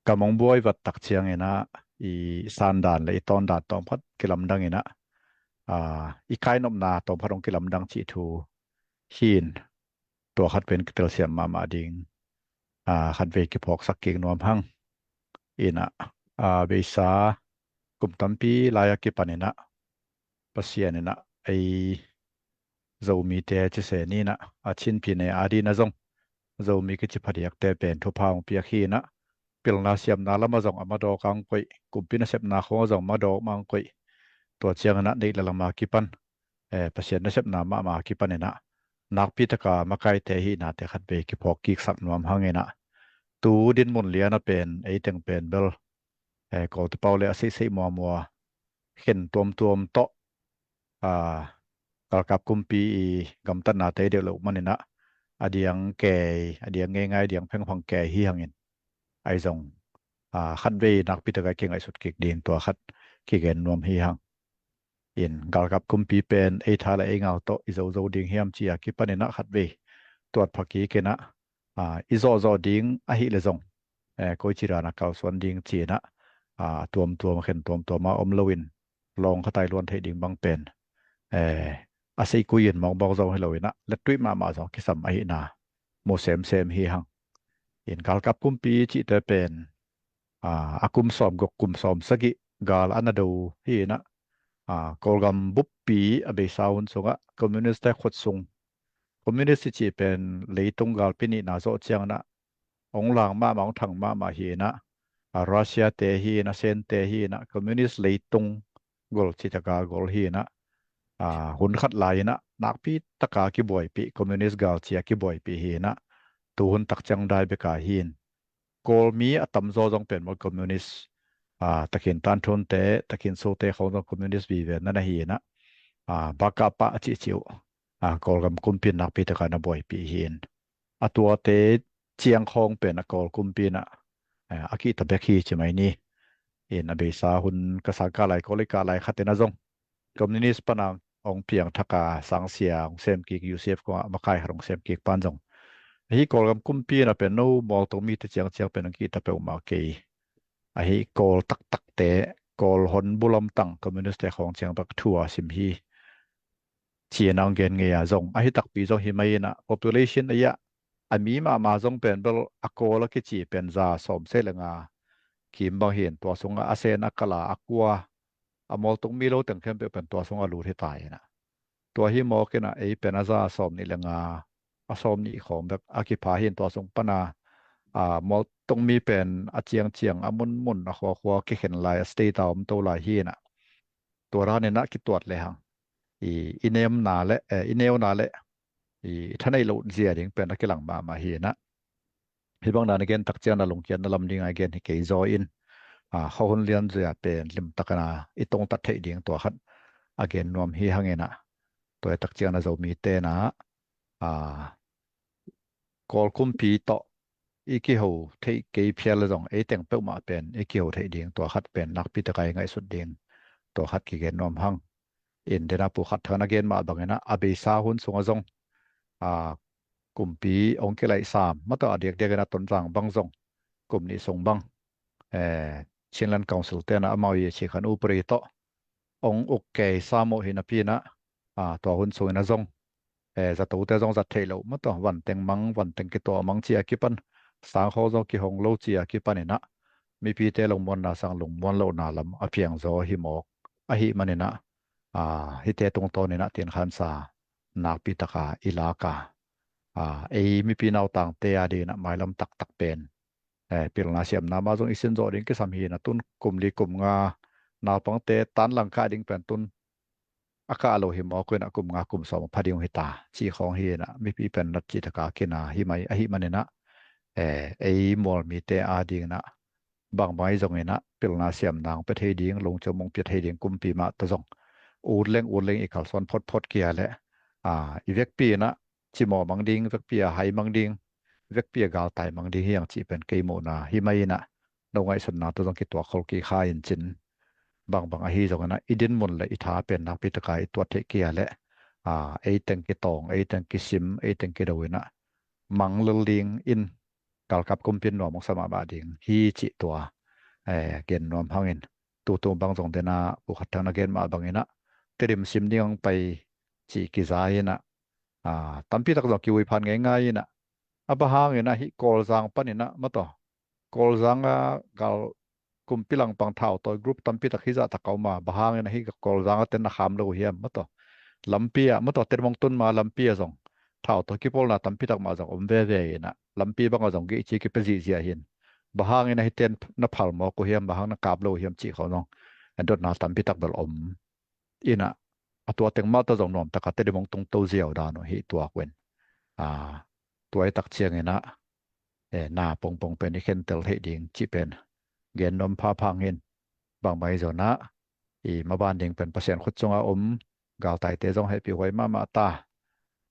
ka mong buai vat tak ciang in a, i sandan le i tawndan tawm khat kilamdang in a, a, i kainopna tawm khat hong kilamdang cih thu hi in, tua khat pen kitelsiam mahmah ding, a, khat vei kiphawksak kik nuam hang. In a, a, beisa kum tampi lai a kipan in a, Pasian in a, ei Zomi te ci se ni in a, a Chin pi ne a di na zong Zomi kici phadiak te pen thupha hong piak hi in a, pilna siamna lam a zong a madawk ang koih, kumpi nasepna khong a zong madawk mang koih. Tua ciang in a neih le lam a kipan, eh, Pasian nasepna mahmah a kipan in a, nakpi taka makaite hihna te khat vei kiphawk kiksak nuam hang in a, tu dinmun lian a pen, ei teng pen bel, eh, Kawlte pau le a seihseih muamua, khen tuamtuam tawh, a, galkap kumpi i gamtatna te deuh loh man in a, a diang kei, a diang ngeingai, a diang phengphang kei hi hang in, ai zong, a, khat vei nakpi taka kingaihsut kik ding tua khat kigen nuam hi hang. In galkap kumpi pen ei tha le ei ngau tawh i zozo ding hiam ci a kipan in a khat vei tuat pha kik in a, a, i zawhzawh ding ahih le zong, eh, koici dan a kalsuan ding ci in a, a, tuamtuam khen tuamtuam a om lo in lawng khat a i luan theih ding bang pen, eh, a seikui in mawkmawk zong hi lo in a, lettuih mahmah zong kisam ahihna mu semsem hi hang. In galkap kumpi cihte pen, a, a kum sawm guk kum sawm sagih gal a na do hi in a, a, Kawlgam buppi a beisa hun sungah communist te khut sung, communist i cih pen leitung galpi nihna zawh ciang in a ong lang mahmah, ong thang mahmah hi in a, a, Russia te hi in a, Sen te hi in a, communist leitung gol cih taka gol hi in a, a, hun khat lai in a nakpi taka kibuaipih, communist gal ci a kibuaipih hi in a, tu hun tak ciang dai bek a hi in, Kawlmi a tamzaw zong pen maw communist, a, takhin tanthunte, takhin sote khawng zong communist vive na na hi in a, a, bakah pah a cihcih uh, a, Kawlgam kumpi in nakpi taka na buaipih hi in, a tuate ciang khawng pen a Kawl kumpi in a, a, a kihta bek hi ci mai ni. In a beisa hun ka sang kah lai, Kawl i kah lai khat in a zong communist pana ong piang thak a sangsia ong sem kik, U C F kong a makai khat ong sem kik pan zong, ahi Kawlgam kumpi in a pen no mawltung mite ciangciang pen ong kihta peuhmah kei. Ahi Kawl taktakte, Kawl hon bulam tang communist te khawng ciang bek thu a sim hi. Ci in a ong gen ngei a zong, ahi takpi zong hi mai in a population a ia a mi mahmah zong pen bel a Kawl a kici pen za sawm se le nga kim bang hi in, tua sungah a Sen, a Kala, a Kua, a mawltung mi lo teng khempeuh pen tua sungah lut hi ta in a. Tua hi mawk in a ei pen a za sawm nih le nga, a sawm nih khawng bek a kipha hi in, tua sung pana, a, mawltung mi pen a ciangciang, a munmun, a khuakhua kikhen lai, a state a om to lai hi in a. Tua dan in a kituat le hang i, i neemna le, eh, i neuna le i thaneih loh zia ding pen a kilang mahmah hi in a. Hih bang dan a gen tak ciang a lungkiatna lam ding a gen hi kei zaw in, a, khuahun lian zia pen limtak in a i tongtat theih ding tua khat a gen nuam hi hang in a. Tua hi tak ciang a Zomi te in a, a, Kawl kumpi tawh i kiho theih kei phial le zong ei teng peuhmah pen i kiho theih ding tua khat pen nakpi taka i ngaihsut ding tua khat kigen nuam hang. In den a Pu Khat Thang in a gen mah bang in a, a beisa hun sungah zong, a, kumpi ong kilaih sam, mataw a diakdiak in a Tonzang bang zong kum nih sung bang, eh, Chinland Council te in a amau i Cikhan Upri tawh ong uk kei sam uh hi napi in a, a, tua hun sung in a zong eh, zatote zong zat theih loh maw taw, vanteng mang, vanteng kituah mang ci a kipan, sangkhawng zong kihong lo ci a kipan inah, mipite lungmuanna sang lungmuan lohna lam a piangzaw hi mawk ahih maninah, ah, hihte tungtawn inah tin khansa nakpi taka i lak a, ah, ei mipi nautangte a dinginah mailam taktak pen, eh, pilna siamna mah zong i sin zawh ding kisam hi inah, tun kum li kum nga naupangte tan langkah ding pen tun a kah lo hi mawk inah kum nga kum sawm a pha ding uh hi ta cih khawng hi inah, mipi pen nat cih taka kina hi mai ahih maninah, eh, ei mualmite a dinginah bangbang ahi zonginah pilna siamna hong pia thei ding, lungciam hong pia thei ding kumpi mah ta zong ut leng ut leng i kalsuan photphot kia leh, ah, i vekpi inah cimawh mang ding, vekpi a hai mang ding, vekpi a galtai mang ding hi ang cih pen kei muhna hi mai inah, no ngaihsutna tawh zong kituak khol kik kha in cin, bangbang ahi zonginah i dinmun le i tha pen nakpi taka i tuat theih kia leh, ah, ei teng kitawng, ei teng kisim, ei teng kido inah mang lel ding in galkap kumpi in nuam hong sa mahmah ding hi cih tua, eh, gen nuam hangin, tutung bang zong dena Pu Khat Thang na gen mah banginah Tedim sim ding hong pai cih kiza inah, ah, tampi tak zong kiui phan ngeingai inah, a bang hangin ahi Kawlzang paninah maw taw, Kawlzang a gal kumpi langpang thautawi group tampi tak hizah tak a om a, bang hangin ahi Kawlzang a ten na kham lo hiam maw taw, lampi ah maw taw, Tedim hong tun ma lampi ah zong thautawi kipawlna tampi tak mah zong om veve inah, lampi bang a zong gei ci kipia zihziah hin, bang hangin ahi ten na phal mawk uh hiam, bang hang na kap lo uh hiam cih khawng zong en dotna tampi tak bel om inah, a tua teng mah ta zong nuam taka Tedim hong tungto ziau dan uh hi tuak uh in, ah, tua i tak cianginah, eh, na pongpong pen i khentel theih ding cih pen gen nuam phapha hangin, bangbang ahi zonginah i maban ding pen Pasian khut cunga om, galtaite zong hehpih huai mahmah ta,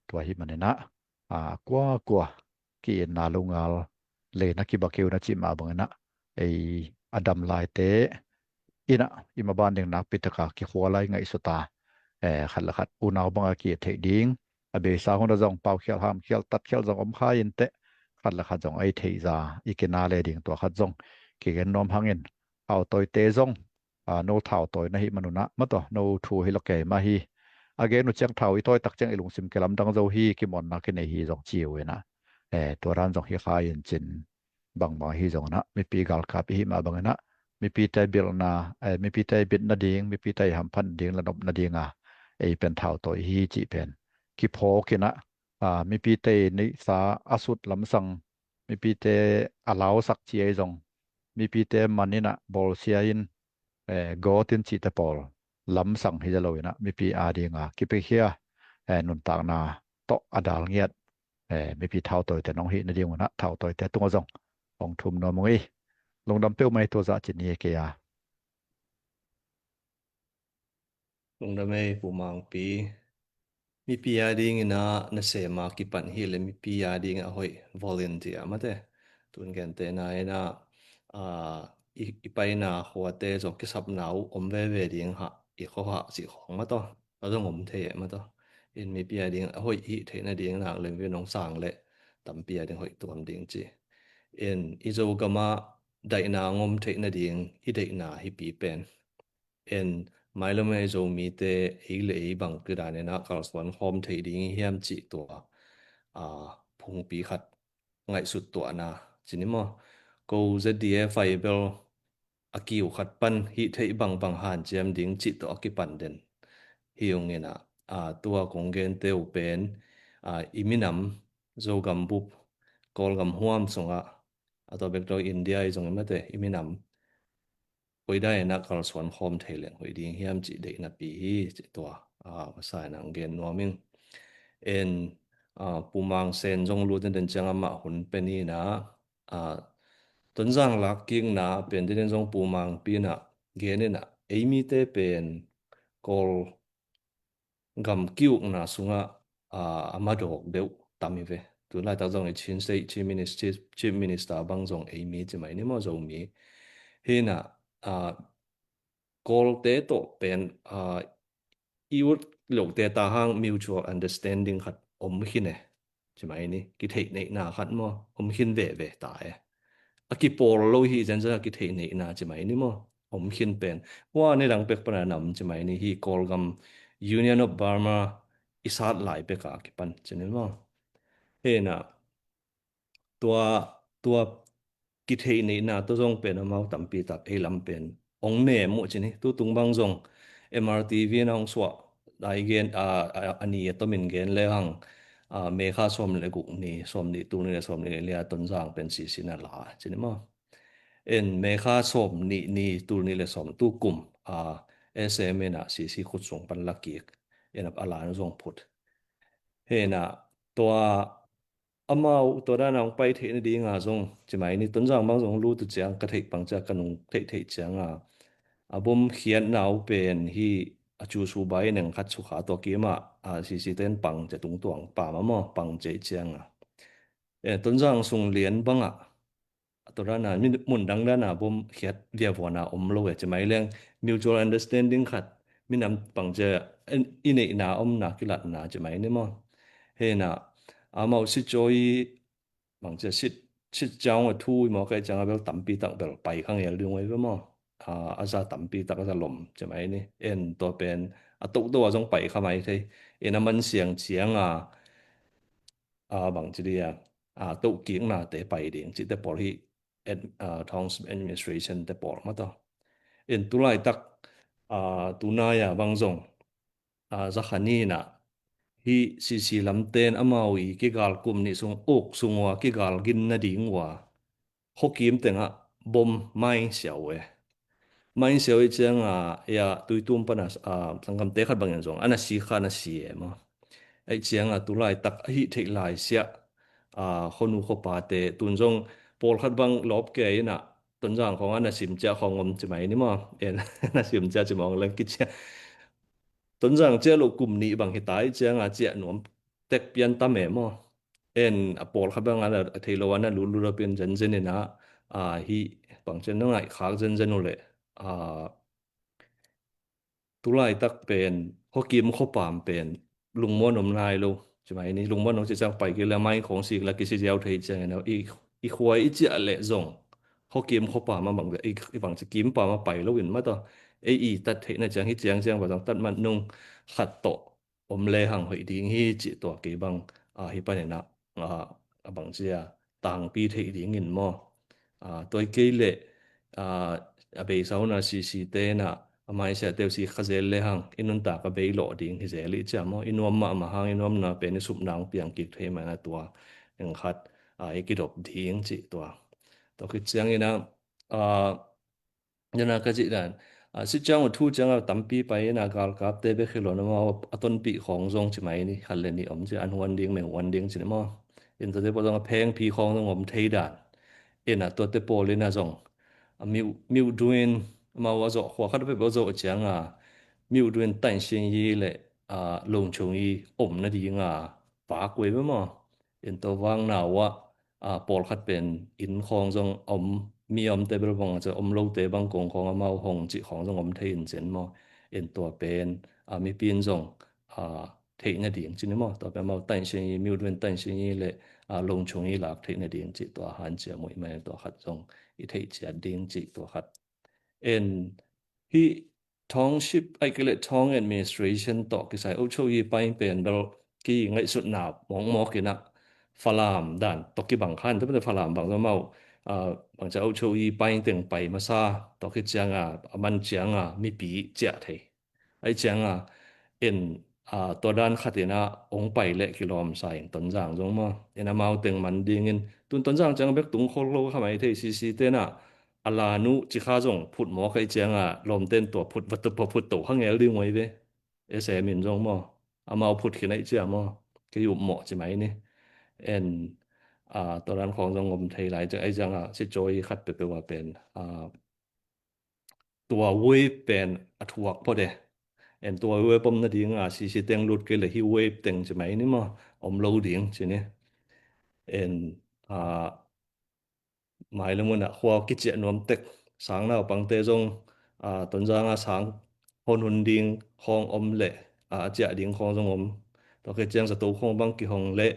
tua hi maninah, ah, kuakua ki-itna lungngal leina kibak kei un a cih mah banginah, ei a dam laite inah i maban ding nakpi taka kikhual a i ngaihsut a, eh, khat le khat unau banga ki-it theih ding, a beisa hun a zong paukhial hamkhial tatkhial zong om kha inteh, khat le khat zong a i theihza i kina le ding tua khat zong kigen nuam hangin, thautawite zong, ah, no thautawi na hih manunah maw taw, no thu hi lo kei mah hi, a gen uh ciang thau i tawi tak ciang i lungsim kilamdang zo hi, kimuanna kinei hi zong ci uh inah, eh, tua dan zong hi kha in cin, bangbang ahi zonginah mipi galkap i hih mah banginah mipite bilna, eh, mipite bit nading, mipite i hamphat ding le nop nadinga ei pen thautawi hi cih pen kiphawk inah, ah, mipite i neihsa a sut lamsang, mipite a lausak ci ahi zong, mipite man inah bawlsia in, eh, gawt in cihte pawl lamsang hi lo inah mipi a dinga kipiakhia, eh, nuntakna tawh a dal ngiat, eh, mipi thautawite nong hih nading unah thautawite tungah zong hong thum nuam ung ei. Lungdam peuhmah ei, tua zah ci ni kei a. Lungdam ei Pu Mangpi. Mipi a dingin a nasem a kipan hi le mipi a dingin a hoih volunteer mate. Tun gentehna in a, a, i, i paina khuate zong kisapna uh om veve ding hah, i khua hah cih khawng mataw. A zong om thei eh mataw. In mipi a dingin a hoih hih theih nading nak lem vin hong sang le tampi a ding hoih tuam ding ci. In i Zogam ah daihna ngom theih nading i deihna hipi pen. En, mailam ei Zomite ei le ei bangtui danin a kalsuan khawm thei ding i hiam cih tua, a, phungpi khat ngaihsut tuahna ci ni maw. Ko Z D A fibel a kiu khat pan hih theih bangbang hanciam ding cih tua a kipan den hi ung in a, a, tua kong gente uh pen, a, i minam Zogam bup Kawlgam huam sungah, a tua bek tawh India i zong i mate i minam koidaina kalsuan khawm thei leng hoih ding hiam cih deihna pi hi cih tua, a, masa in ang gen nuam ing. En, a, Pu Mang Sen zong lut in den ciang amah hun pen in a, a, Tonzang lak kikna pen den in zong Pu Mang Pi in a gen in a ei mite pen Kawl gam kiukna sungah, a, a madawk deuh tam hi ve. Tun laitak zong i Chin State Chief Minister, Chief Minister bang zong ei mi ci mai ni maw Zomi. Hi in a, a, Kawlte tawh pen, a, i ut lote ta hang mutual understanding khat om khin e. Ci mai ni, kitheih neihna khat maw, om khin veve ta e. A kipawl lo hi zenzen a kitheih neihna ci mai ni maw, om khin pen. Hua ni dang pek pana nam ci mai ni hi Kawlgam Union of Burma, i sat lai bek a kipan cin in maw. Hena tua tua kitheih neihna tua zong pen amau tampi tak ei lam pen ong nem uh cin hi. Tutung bang zong M R T V na ong suah lai gen a, a, a ni a tomin gen le hang, a, May kha sawm le guk ni, sawm nih, tul nih le sawm nih le li a Tonzang pen C C na la cin hi maw. En May kha sawm nih ni, tul nih le sawm tu kum a S M in a C C khut sung pan la kik. En a la na zong phut. Hena tua amau tua dana hong pai theih nadinga zong ci mai ni. Tonzang bang zong lut uh ciang ka theih pang cia ka nung theih theih cianga a bom khiatna uh pen hi a cu su bai neng khat sukha tua kima a C C ten pang cia tungtuang pam a maw pang cia i cianga. E, Tonzang sung lian banga a tua dana mun dang dana bom khiat viavuana om lo e ci mai leng mutual understanding khat minam pang cia i neihna omna kilatna ci mai ni maw. Hena amau si cawi bang cia sit sit ciang a thu i maw kai ciang a bel tampi tak bel pai kha ngel ding uh ai ve maw. A, a za tampi tak a za lom ci mai ni. En tua pen a toh toh a zong pai kha mai thei. En a man siang cianga a bang ci dia a toh kikna te pai ding ci te pawl hi. Township administration te pawl mata. En tulai tak a tunai a bang zong a za kha ni na hi C C lamten amau i kigal kum nih sung uk sung ua kigal gin nading ua khuakim tengah bom mai siau e. Mai siau i cianga ia tuitum pana a sangkamte khat bangin zong ana si kha ana si e maw. Ei cianga tulai tak a hih theih lai siah a khuanu khuapa te tun zong pawlkhat bang lawp ke ina Tonzang khong ana sim ciah khong om ci mai ni maw. En ana sim ciah ci mawng leng kicia Tonzang ciah lo kum nih bang hi tai cianga ciah nuam tek pian tam e maw. En a pawlkhat bang ana a thei lo ana lulu lo pian zenzen ina a hi bang cian na ngaih khak zenzen uh le a tulai tak pen khuakim khuapam pen lungmuan om nai lo ci mai ni. Lungmuan om ci ciang pai kila mai khong sik la kisi ziau thei ciang ina i i khuai i ciah le zong khuakim khuapam a bang i bang ci kim pam a pai lo in mata ei i tat theihna ciang hi ciang ciang ba zong tat mat nung khat tawh om le hang hoih ding hi cih tua kei bang a hi panin a a bang cia tangpi theih dingin maw. A tua kei le a a beisa huna sisi te na a maisia teu si kha zel le hang i nuntak a bei lawh ding hi zel i cia maw. I nuam mahmah hang i nuamna pen i supna hong piang kik thei mana tua eng khat a i kidop ding cih tua. Tua khit ciangin a a Nana ka cih dan a si ciang uh thu ciang a tampi pai ina galkapte bek hi lo na mau a tonpih khong zong ci mai ni khat le nih om ci an huan ding meng huan ding ci ni maw. In tuate pawl zong a phengphi khong zong om thei dan ina tuate pawl ina zong a miuh duin mau a zawh khua khat pep a zawh ciang a miuh duin tain sing yi le a longchung yi om nading a pak wei maw. In tua vang nau ah a pawlkhat pen inn khawng zong a om mi a omte bel bang a ci om lote bang kong khawng amau hong cih khawng zong om thei in cen maw. En tua pen a mipi in zong a theih nading cih ni maw. Tua pen amau tainsiang i miuh duan tainsiang i le a longchung i lak theih nading cih tua hanciam uh i mai tua khat zong i theih ciat ding cih tua khat. En hih township ai kile town administration tawh kisai အုပ်ချုပ်ရေးပိုင်း pen bel ki ngaihsutna mawkmawk inah Falam dan tawh kibang khan tawh Falam bang zong mau bangcia အုပ်ချုပ်ရေးပိုင်း teng pai masa tawh ki cianga a man cianga mipi ciah thei ai cianga en tua dan khat inah ong pai leh kilawmsa in Tonzang zong maw en amau teng man dingin tun Tonzang cianga bek tung khol lo kha mai thei sisi tenah a lan uh cikha zong phut mawk ahi cianga lawmten tua phut va tua phut to kha ngel ding uh ahi ve. Esem in zong maw amau phut khin ahi cia maw kei upmawh ci mai ni. En tua dan khawng zong om thei lai ciang ahi cianga sicawi khat peuhpeuh a pen tua wave pen a thuak phot e. En tua wave om nadinga sisi teng lut kei le hih wave teng ci mai ni maw om lo ding ci ni. En mai le munah khua kiciah nuam tek sang naupangte zong Tonzanga sang hon hun ding khawng om le a ciah ding khawng zong om. Tua kei ciang zato khawng bang kihong le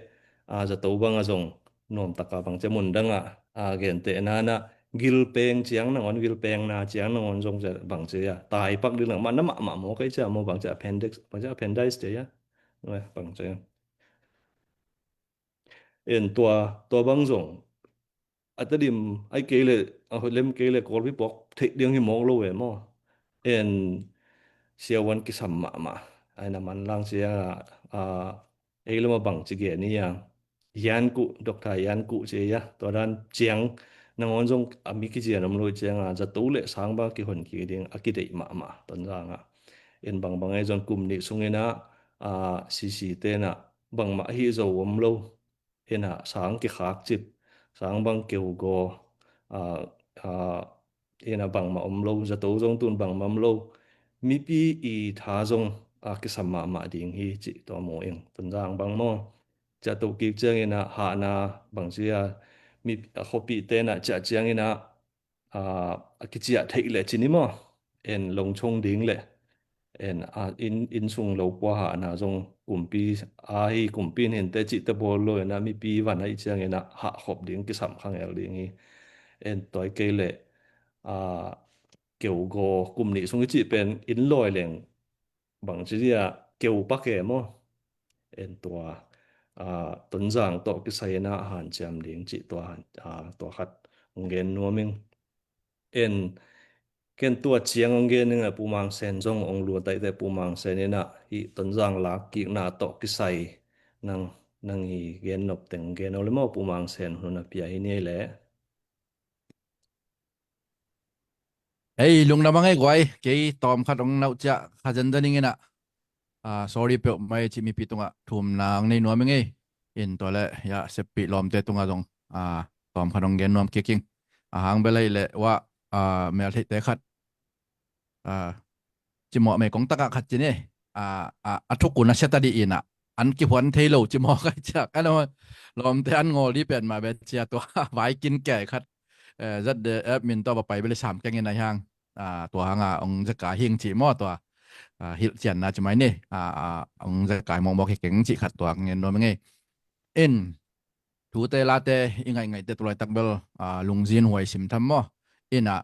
zato bang a zong nuam taka bang cia mun dangah a genteh nanah gilpeng ciang nangon gilpengna ciang nangon zong cia bang cia taipak ding lang mana mahmah maw kei cia maw bang cia appendix bang cia appendix cia Bang ci. En tua, tua bang zong a tadim ai kei le, a hoih lem kei le Kawlpi puak theih ding hi mawk lo ve maw? En siavuan kisam mahmah. Ai na manlang sia, a, ei lama bang ci gen ia. Yan Kuh, Doctor Yan Kuh ci ia. Tua dan ciang nangawn zong a mi kizian om lo cianga zato le sang bang kihon kik ding a kideih mahmah Tonzang ah. En bangbang ei zong kum nih sungin ah, a, C C te na bangmah hi zo om lo. Ina sang kikhak cip, sang bang keugaw, a, a, ina bangmah om lo, zato zong tun bangmah om lo. Mipi i tha zong a kisam mahmah ding hi cih tua mu ing. Tonzang bang maw? Ciah toh kik ciangin ah hahna bang cia mi a khuapihte na ciah ciangin ah a, a kiciah theih le cin i maw? En longchong ding le en, a, inn, inn sung lo kua hahna zong kumpi, a hi kumpi in hinte cihte bawl lo ina mipi van ahi ciangin ah hahkhop ding kisam khangel ding hi. En toi kei le, a, keugaw kum nih sung i cih pen inn lawi leng bang ci dia keu pak e maw? En tua, a, Tonzang tawh kisai ina hanciam ding cih tua, a, tua khat hong gen nuam ing. En ken tua ciang hong gen ing a Pu Mang Sen zong hong luat aite Pu Mang Sen ina hi Tonzang lak kikna tawh kisai nang, nang i gen nop teng gen aw le maw Pu Mang Sen hun a pia hi ni le. Ei, lungdam a ngei guai, kei tawm khat hong nauh ciah kha zenzen ing ina. A, sorry peuh mai cih mipi tungah thumna hong nei nuam ing ei. In tua le, ya, seppih lawmte tungah zong, a, tawm khat hong gen nuam kik ing. A hang bel ei le, wa, a, meltheihte khat. A, cimawh mei kong takah khat ci ni. A, a, a thukun a sia ta dih ina. An kihuan thei lo cimawh kai ciak. An lawmte an ngawl dih pen mah bia cia tua. Vai kin kei khat. Eh, zat de, eh, min tua va pai beli sam keng ina hiang. A, tua hanga ong zaka hing ci maw tua. A, hilh cianna ci mai ni. A, a, ong zaka mawkmawk hi keng ci khat tua ngen nuam ngei. In, thute late i ngaihngaihte tulaitak bel, a, lungzin huai sim tham maw? Ina,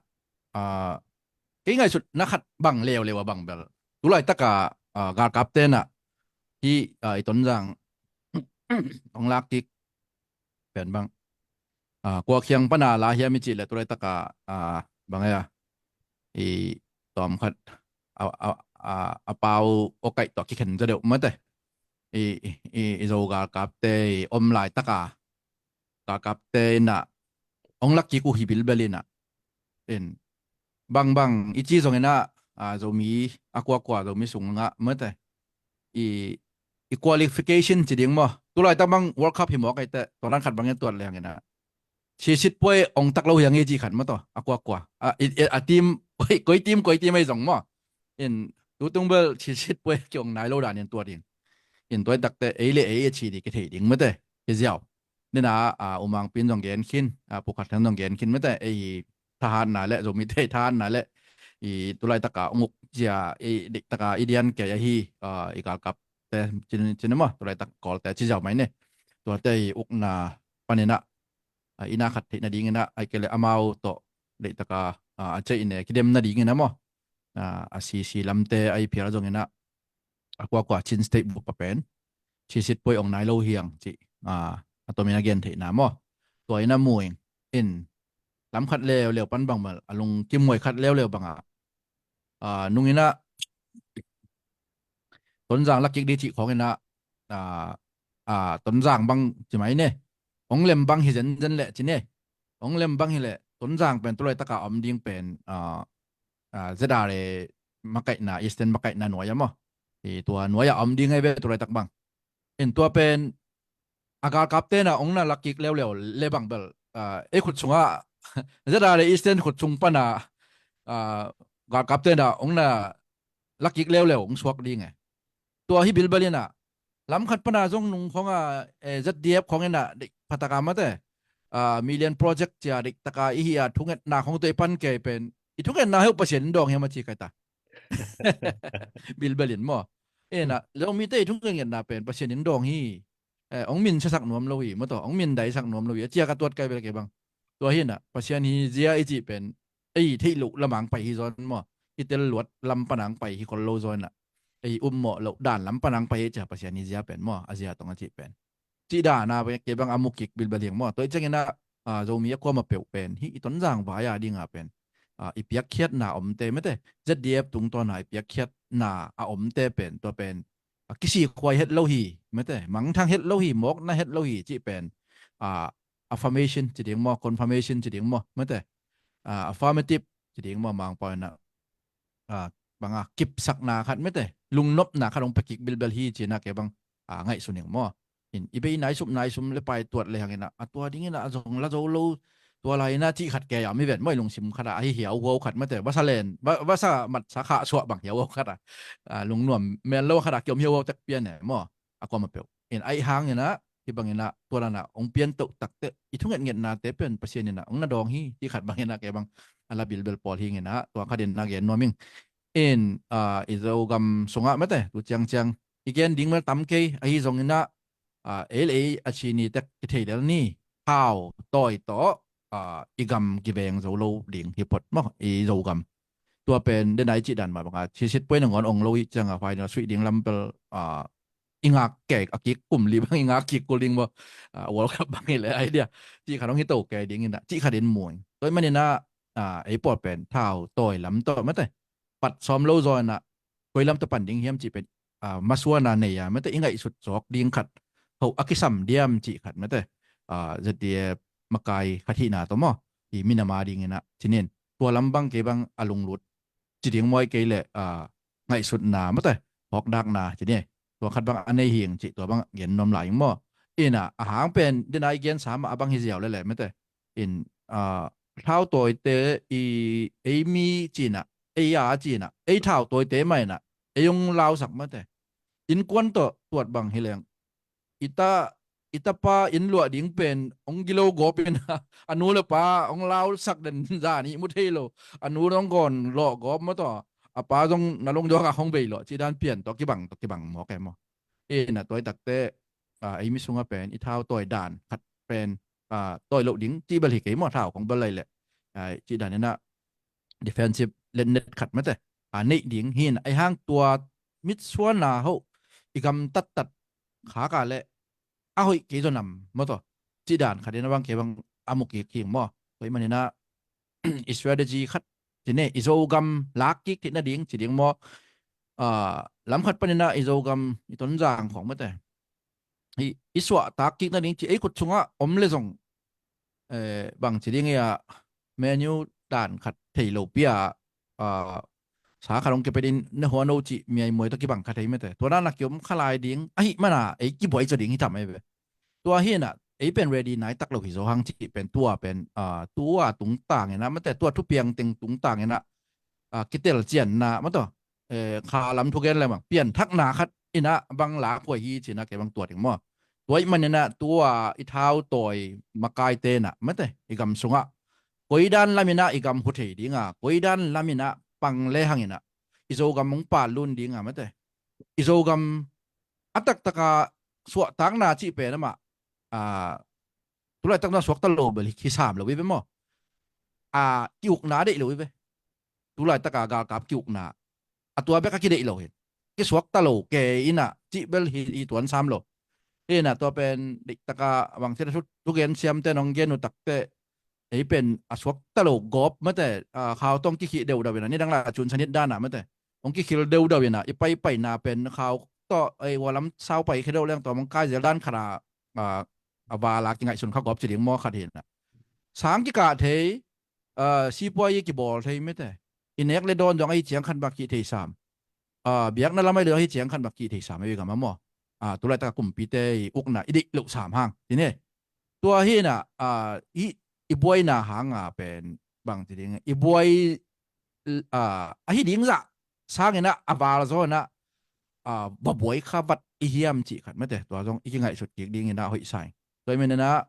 a, kei ngaihsutna khat bang leuleu a bang bel. Tulaitaka, a, galkapte na hi, a, i Tonzang ong lak kik pen bang. A, kua khiang pana la hiam i cih le tulaitaka, a, bang ea, i tawm khat a, a, a, a pau o kaih tawh kikhen za deuh mate. I, i, i, i zo galkapte i om laitaka galkapte ina ong lak kik uh hi bilbel ina. In, bangbang i ci zong ina, a, Zomi a kuakua Zomi sungah mate. I, i qualification ci ding maw? Tulaitak bang World Cup hi mawk aite, tua dan khat bang i tuat leng ina. Sisit puai ong tak lo hiang i ci khat maw tua, a kuakua. A, i, i, a team, koi, koi team, koi team ei zong maw? In, tutung bel sisit puai kiong nai lo dan in tua ding. In tuaitakte, ei le ei a ci di kithei ding mate, kiziau. Nina, a, U Mang Pin zong gen khin, a, Pu Khat Thang zong gen khin mate, ei thahatna le, Zomite thahatna le, i tulaitaka ong uk cia, i diktaka i dian kei ahi, a, i galkapte, cin, cin maw, tulaitak Kawlte ci ziau mai ni. Tuate i ukna panina, a, ina khat theihna dingina, ai kei le amau tawh, diktaka, a, a ceih ne, kidemna dingina maw. A, a C C lamte, ai phial zongina, a kuakua Chin State bup a pen. Sisit puai ong nai lo hiang ci. A, a tomin a gen theihna maw. Tua ina mu ing. In, lam khat leuleu pan bang bel, a lungkim huai khat leuleu banga. A, nungina, Tonzang lak kik di cih khawngina, a, a, Tonzang bang ci mai ne. Ong lem bang hi zenzen le ci ne. Ong lem bang hi le, Tonzang pen tulaitaka om ding pen, a, a, Z R A makaihna, Eastern makaihna nuai a maw. I tua nuai a om ding ei ve tulaitak bang. In tua pen, a galkapte na ong na lak kik leuleu le bang bel. A, ei khut sunga, Z R A Eastern khut sung pana, a, galkapte na ong na lak kik leuleu ong suak ding e. Tua hi bilbel ina, lam khat pana zong nung khonga, eh, Z D F khongina, dik phataka mate, a, Million Project cia diktaka i hi a thungetna khong tua i pan kei pen, i thungetna heu Pasian in dawng hi a ma ci kai ta. Bilbel in maw. Ena, Zomite i thungetna pen, Pasian in dawng hi. Eh, ong min siasak nuam lo hi, maw taw, ong min daisak nuam lo hi. A ciak a tuat kai bel kei bang. Tua hi na, Pasian hi zia i cih pen, ei theih loh lamang pai hi zawn maw. I tel luat lam panang pai hi khol lo zawn na. ei upmawh loh dan lam panang pai ei cia Pasian i zia pen maw, a zia tong a cih pen. Cih dana kei bang a mu kik bilbel hing maw. Tua i cianginah Zomi a kuama peuh pen hih i Tonzang vai a dinga pen i piakkhiatna omte mete, Z D F tungtawna i piakkhiatna a omte pen tua pen a kisikhuai het lo hi mete, mangthang het lo hi, mawkna het lo hi cih pen a affirmation ci ding maw, confirmation ci ding maw mete, affirmative ci ding maw, Mangpau inah banga kipsakna khat mete, lungnopna khat hong pia kik bilbel hi cinah kei bang ngaihsun ing maw. In i bei naisum naisum le pai tuat le hanginah a tua dinginah a zong la zo lo, tua lai inah cih khat kei a mi ven maw, i lungsim khatah ahi hiauhuau khat mete, vasa len vasa matsa khah suah bang hiauhuau khatah, lungnuam men lo khatah kiom hiauhuau tek pian e maw. A kuama peuh in aih hanginah hih banginah tua lanah hong piantoh takte i thungetngetnate pen Pasian inah hong na dawng hi cih khat banginah kei bang a la bilbel pawl hinginah tua khatinah gen nuam ing. In i Zogam sungah mete tu ciangciang i gen ding mel tam kei ahi zonginah ei le ei a cini tek kithei lel ni, thau tawi tawh i gam kiveng zo lo ding hi phot maw i Zogam. Tua pen denai cih dan mah banga sisit puai nangawn ong lo i cianga final suih ding lampel i ngak kek a kik kum li bang i ngak kik kul ding maw, World Cup bang hi le idea cih khat hong hi to kei dinginah cih khatin mu ing. Tua i maninah ei pawl pen thau tawi lam tawh mete pat sawm lo zaw inah koi lam tawh pan ding hiam cih pen masuana nei a mete i ngaihsut zawk ding khat, ho a kisam diam cih khat mete, Z D F makai khat hihna tawh maw, i minama dinginah cinin tua lam bang kei bang a lunglut ci ding maw, i kei le ngaihsutna mete, hawkdakna ci ni, tua khat bang a nei hing cih tua bang gen nuam lai ing maw. Inah a hang pen denai gensa mah a bang hi ziau lele mete. In thau tawite i ei mi cinah, ei a cinah, ei thau tawite mah inah ei hong lausak mate. Innkuan tawh tuat bang hi leng i ta, i tapa inn luah ding pen hong gilo gawp inah a nu le pa hong lausak den zan i mu thei lo. A nu hong gawn lawh gawp maw tawh, a pa zong na long dawkah hong bei lawh cih dan pian tawh kibang tawh kibang mawk e maw. Inah tua i takte ei mi sungah pen i thau tawi dan khat pen tawi loh ding cih bel hi kei maw, thau kong bel lai leh cih dan inah defensive letnet khat mate a neih ding hi inah, ahi hang tua mitsuana hoh i gam tattat khak a leh a hoih kei zaw nam maw tawh cih dan khat inah bang kei bang a mu kik hing maw. Tua i maninah i strategy khat ci ne, i Zogam lak kik theih nading ci ding maw. Lam khat paninah i Zogam i Tonzang khawng mate i, i suahtak kik nading ci ei khut sungah om le zong bang ci ding i a menu dan khat thei lo pia sa khat hong kipia din na huano cih miaimuai tawh kibang kha thei mate. Tua dan a kiom kha lai ding ahih mana ei kibuai zaw ding hi tam ei ve. Tua hi inah ei pen ready nai tak lo hi zaw hang cih pen tua pen tua tungtang inah mate, tua thupiang teng tungtang inah kitel cianna maw tawh kha lam thugen le bang pianthakna khat inah bang lakhuai hi cinah kei bang tua ding maw. Tua i maninah tua i thau tawi makaite inah mate i gam sungah koi dan lam inah i gam hu thei dinga, koi dan lam inah pang le hang inah i Zogam hong pal lun dinga mate. I Zogam a taktaka suahtakna cih pen amah tulaitak na suakta lo bel hi sam lo i ve maw. A kiukna deih lo i ve. Tulaitaka galkap kiukna a tua bek a kideih lo hi. Kisuakta lo kei inah cih bel hi, hi tuan sam lo. Hi inah tua pen deihtaka bangci a thugen siamte nong gen uh takte ei pen a suakta lo gawp mate, khau tawh hong kikhih deudau inah nidang lai a cun sanit dana mate hong kikhil deudau inah i paipaina pen khau tawh ei ualam sau pai khia deuh leng tua mong kai zel dan khata a vala kingaihsun kha gawp ci ding maw khat hi inah. Sang kikah thei, sipuai i kibawl thei mate. I nek le dawn dong ahi ciang khat bak kih thei sam. Biakna lam ahi le dong ahi ciang khat bak kih thei sam ei gam a maw. Tulaitaka kumpite i ukna i deih loh sam hang ci ne. Tua hi inah i, i buaina hanga pen bang ci ding i buai ahi ding zah sanginah a val zaw inah va buai kha vat i hiam cih khat mate. Tua zong i kingaihsut kik dinginah hoih sa ing. Tua i maninah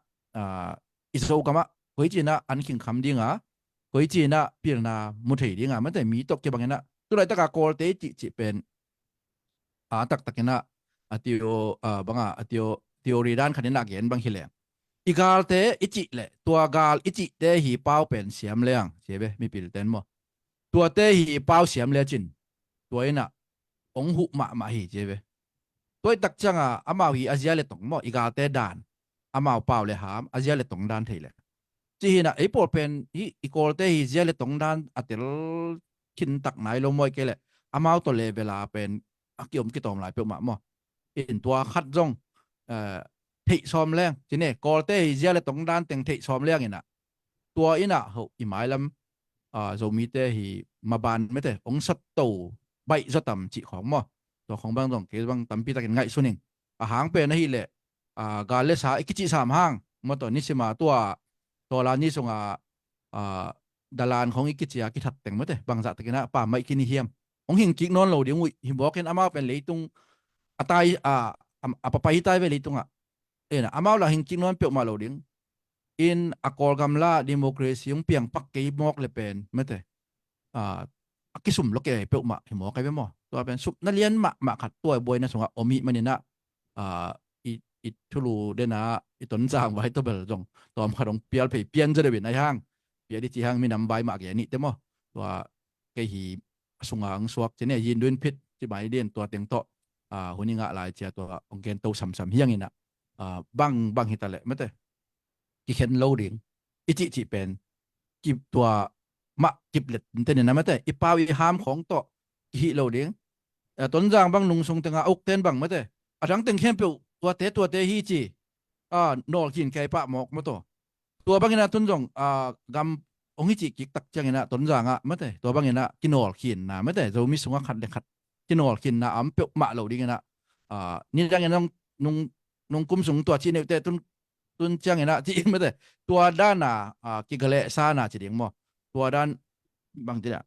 i Zogamah koi cinah an khingkham dinga, koi cinah pilna mu thei dinga mate, mi tawh kibanginah tulaitaka Kawlte i cihcih pen a taktakinah a tio banga a tio theory dan khatinah gen bang hi leng i galte i cih leh tua gal i cihte hi pau pen siam leng sia ve mipilten maw. Tuate hi pau siam le cin tua inah ong huh mahmah hi ci ve. Tuaitak cianga amau hi a zia le tong maw, i galte dan, amau pau le ham a zia le tong dan thei le. Ci hinah ei pawl pen hi i Kawlte hi zia le tong dan a tel khintak nai lo maw, i kei le amau tawh le vela pen a kiom kitawm lai peuhmah maw. In tua khat zong eh, theih sawm leng ci ne, Kawlte hi zia le tong dan teng theih sawm leng inah tua inah ho i mailam ah, Zomite hi maban mete ong sat to baih zaw tam cih khawng maw. Tua khawng bang zong kei bang tampi takin ngaihsun ing. A hang pen ahileh ah, gal le sa i kicih sam hang maw, tua nisima tua tawla ni sunga ah, dalan khawng i kicia kithat teng mete bangzah takinah pa maih kini hiam. Ong hing kik nawn lo ding uh hi mawkin amau pen leitung a tai a, a, a papai hi tai ve leitungah. Ina amau la hing kik nawn peuhmah lo ding. In a Kawlgam la democracy hong piang pak kei mawk le pen mete ah, a kisum lo kei peuhmah hi mawk ai ve maw. Tua pen supna lian mahmah khat tua buaina sungah om hih maninah ah, i, i thulu dena i Tonzang vai tawh bel zong tawm khat hong pial phei pian zaw deuhin ai hang. Pial i ci hang minam vai mah kei a nihte maw. Tua kei hi a sunga ang suak ci ne, yin duin phit ci mai din tua teng tawh ah, hun i ngah lai cia tua hong gen to samsam hiang inah ah, bang bang hita leh mete kikhen lo ding i cihcih pen kip tua mah kiplet nte ni na mete i pau i ham khawng tawh kihih lo ding. Ah, Tonzang bang nungsung tenga ukten bang mete a dang teng khempeuh tuate tuate hi ci ah, nawl khin kei pah mawk maw taw. Tua bangin a tun zong ah, gam ong hi cih kiktak ciangin ah Tonzang ah mete tua bangin ah kinawl khinna mete Zomi sungah khat le khat kinawl khinna a om peuhmah lo dingin ah ah, nidangin nung, nung, nung kum sung tua cih neuhte tun, tun ciangin ah cih mete tua dana ah, kigalehsana ci ding maw. Tua dan bang ci dah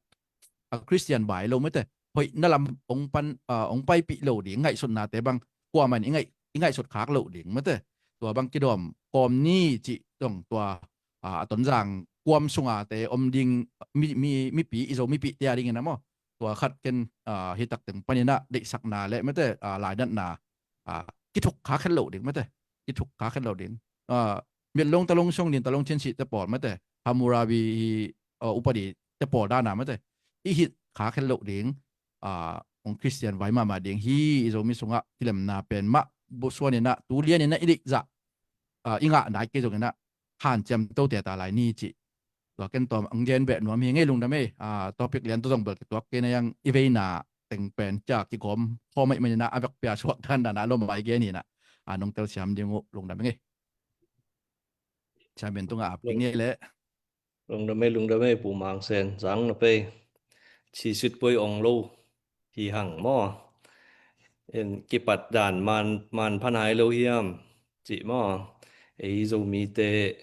a Christian vai lo mete hoihna lam ong pan ah, ong paipih lo ding ngaihsutnate bang kuamah in i ngaih, i ngaihsut khak lo ding mete. Tua bang kidawm kawm ni cih dong tua ah, a Tonzang kuam sunga te om ding mi, mi, mipi i Zo mipi te a dingin a maw. Tua khat ken ah, hitak teng paninah deihsakna le mete ah, lainatna ah, kithuk kha khet lo ding mete. Kithuk kha khet lo ding. Ah, Mitlong Talong Song Din Talong Chin Sih te pawl mete Hammurabi hi ah, upadi te pawl dana mete i hit kha khet lo ding. Ah, ong Christian vai mahmah ding hi i Zomi sungah kilemna pen mah busuaninah tulianinah i deihzah ah, i ngah nai kei zonginah hanciam tote ta lai ni cih. Tua ken tawm ang gen beh nuam hi ngei lungdam ei. Ah, topic lian tu zong bel kituak kei na yang i veina teng pen cia kigawm khawm aih maninah a vekpia suak dan danah lom ai gen hinah ah, nong telsiam ding uh lungdam ei. Chairman tungah ap kik ni leh. Lungdam ei, lungdam ei, Pu Mang Sen, zang na pei. Chisit poi ong lo hi hang maw. En kipat dan man, man phanai lo hiam cih maw. Ei Zomite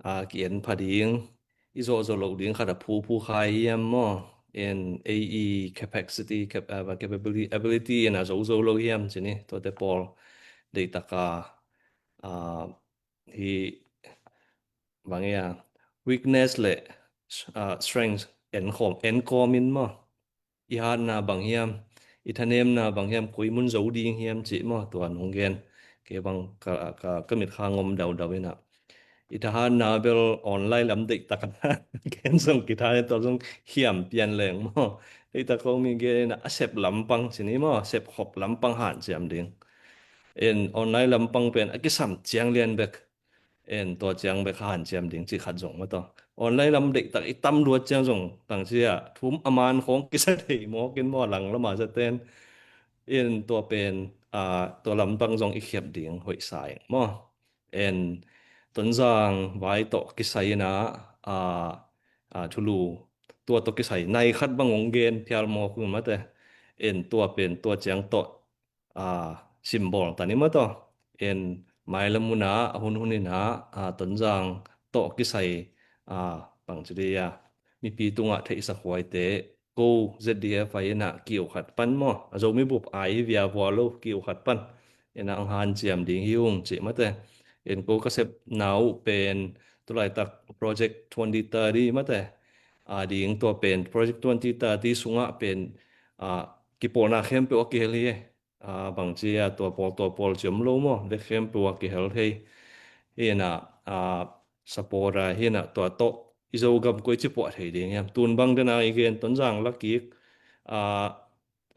ah, ki-en pha ding i zawhzawh loh ding khat a phuphu khai hiam maw. En ei i capacity, cap, ah, capability, ability en a zozo lo hiam ci ni. Tuate pawl deitaka ah, hi bang ia weakness le ah, strength en khawm, en kawmin maw. I hatna bang hiam, i thanemna bang hiam, koi mun zo ding hiam cih maw tua nong gen. Kei bang ka, ka, ka mitkha ngom daudau inah i thahatna bel online lam deihtak a gen zong kithahat tua zong hiam pian leng maw. Deihtak kong mi gen inah a sep lampang ci ni maw, sep khop lampang hanciam ding. En online lampang pen a kisam ciang lian bek. En tua ciang bek hanciam ding cih khat zong maw taw. Online lam deihtak i tam luat ciang zong tangcia thum a man khawng kisa thei mawkin maw, lang lama zaten. En tua pen ah, tua lampang zong i khiap ding hoihsa ing maw. En Tonzang vai tawh kisai inah ah, ah, thulu tua tawh kisai nai khat bang ong gen phial mawk un mate. En tua pen tua ciang tawh ah, symbol ta ni maw taw. En mailam hun ah, a hun hun inah ah, Tonzang tawh kisai ah, bang ci dih ah, mipi tungah theihsa khuaite ko Z D F ai inah kiu khat pan maw, a Zomi bup ai hi via vua lo kiu khat pan inah ang hanciam ding hi ung cih mate. En ko ka sepna uh pen tulaitak Project twenty thirty mate. Ah, ding tua pen Project twenty thirty sungah pen ah, kipawlna khempeuh a kihel hi e. Ah, bang ci a tua pawl tua pawl ci om lo maw, vek khempeuh a kihel thei. Hi inah ah, support a hi inah tua tawh i Zogam koi ci puah thei ding hiam. Tun bang dena i gen Tonzang la kik ah,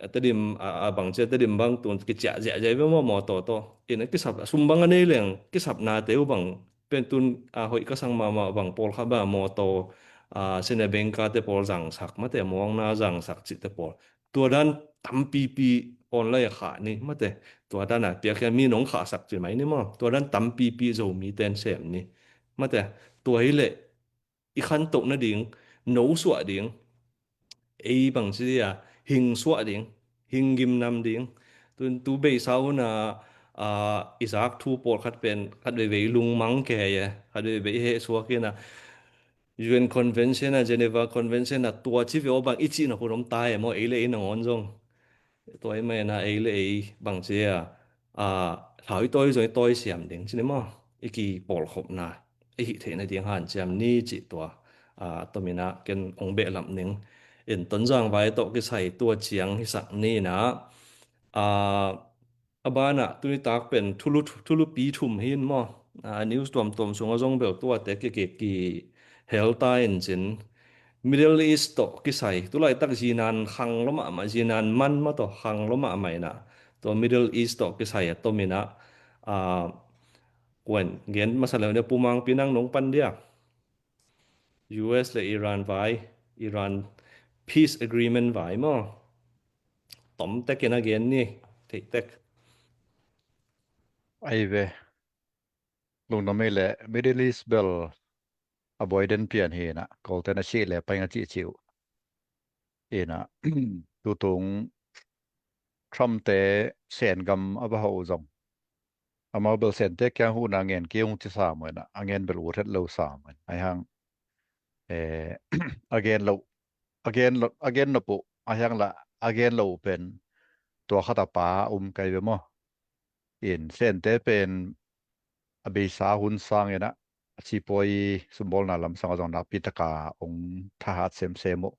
a Tedim a, a bang cia Tedim bang tun kiciah ziahziah ve maw mawtaw tawh. Ina kisap a sum bang a nei leng kisapnate uh bang pen tun a hoih ka sang mahmah bang pawlkhat bang a mawtaw a sine bengkate pawl zangsak mate muangna zangsak cihte pawl. Tua dan tampipi online a khah ni mate. Tua dan a piakhia mi nong khahsak ci mai ni maw. Tua dan tampipi Zomi ten sem ni mate. Tua hi leh i khantoh nading, no suah ding, ei bangci a hing suah ding, hing gimnam ding. Tun tu beisa hun a, a, i zak thu pawlkhat pen khat veivei lungmang kei e, khat veivei heh suak in a U N Convention a, Geneva Convention a tua ci ve aw bang i cihna hun om ta e maw ei le ei nangawn zong. Tua i maina ei le ei bangci a, a, hlau i tawi zong i tawi siam ding ci ni maw. I kipawlkhopna i hih theihna ding hanciam ni cih tua a, tomina ken ong behlap ning. In Tonzang vai tawh kisai tua ciang hisak nina a, a bana tunitak pen thulu, thulupi thum hin maw. A, news tuamtuam sunga zong bel tuate kikik ki hel ta in cin Middle East tawh kisai tulaitak zinan khang lo mahmah zinan man maw tawh khang lo mahmah ina tua Middle East tawh kisai a tomina a, kuan gen masa le pumang pinang nong pan dia. U S le Iran vai, Iran peace agreement vai maw. Tomtek in a gen ni, theihtek. Ai ve. Lungdam ei le Middle East bel a buai den pian hi ina, Kawlten a sih le paing a cihcih uh. Ina, tutung Trump te Sen gam a va hoh uh zong. Amau bel Sente kiang huhna ngen ki hung ci sam uh ina, a ngen bel ut het lo sam uh ina. Ai hang, eh, a gen lo, a gen lo, a gen nop uh, ai hang la, a gen lo uh pen, tua khat a pa um kai ve maw. In Sente pen, a beisa hun sang ina, a sipuai sumbawlna lam sang a zong nakpi taka ong thahat semsem uh.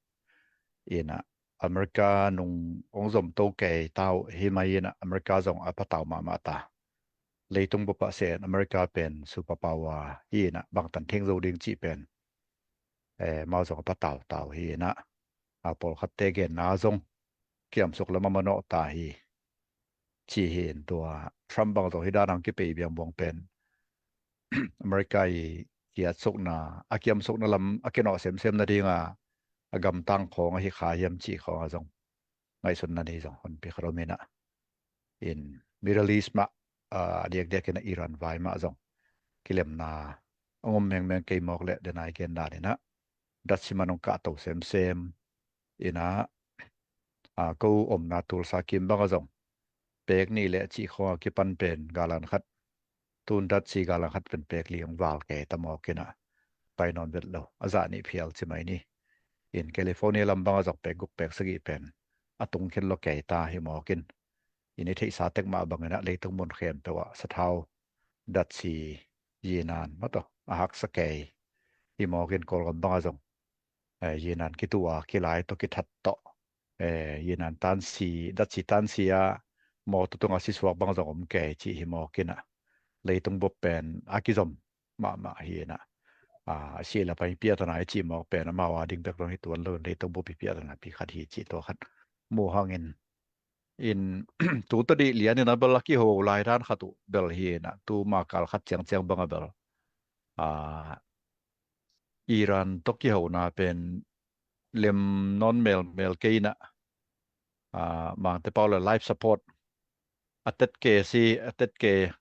Ina, America nung ong zom to kei tau hi mai ina, America zong a patau mahmah ta. Leitung bup ah Sen America pen superpower hi ina, bangtan theng zo ding cih pen. Eh, mau zong a patau tau hi ina. A pawlkhatte genna zong kiamsuk lam a manawh ta hi. Ci hi in tua Trump bang zong hi dan ang kipei biang buang pen. America i kiatsukna, a kiamsukna lam a kinawh semsem nadinga, a gamtang khawng a hi kha hiam cih khawng a zong. Ngaihsutna ni zong honpi khat om ina. In Middle East mah, a diakdiak ina Iran vai mah zong. Kilemna, a ngom mengmeng kei mawk le denai gen dan ina. Datsi man ong kahto semsem. Ina, a, ko omna tulsa kim bang a zong. Pek nih le cih khawng a kipan pen galan khat. Tun datsi galan khat pen pek li ong val kei ta mawk ina. Pai nawn vet lo. A zah nih phial ci mai ni. In California lam bang a zong pek guk pek sagih pen. A tung khin lo kei ta hi mawk in. In i theihsa tek mah bang ina leitung mun khempeuh ah sathau. Datsi yinan maw tawh. A haksa kei. Hi mawk in Kawlgam bang a zong. Eh, yinan kitua, kilai tawh, kithat tawh. Eh, yinan tansi, datsi tansi a, mawtaw tunga sisuak bang zong om kei, cih hi mawk ina. Leitung bup pen, a kizom, mahmah hi ina. A, a sih le paing piatana i cih mawk pen, amau a ding bek zong hi tuan lo, leitung bup i piatana pi khat hi cih tua khat. Mu hangin, in, tu tadih lian ina bel a kiho lai dan khat uh, bel hi ina, tu ma kal khat ciangciang bang a bel. A, Iran tawh kihona pen lem nawn melmel kei ina, a, Mangte pau le life support a tet ke si, a tet ke,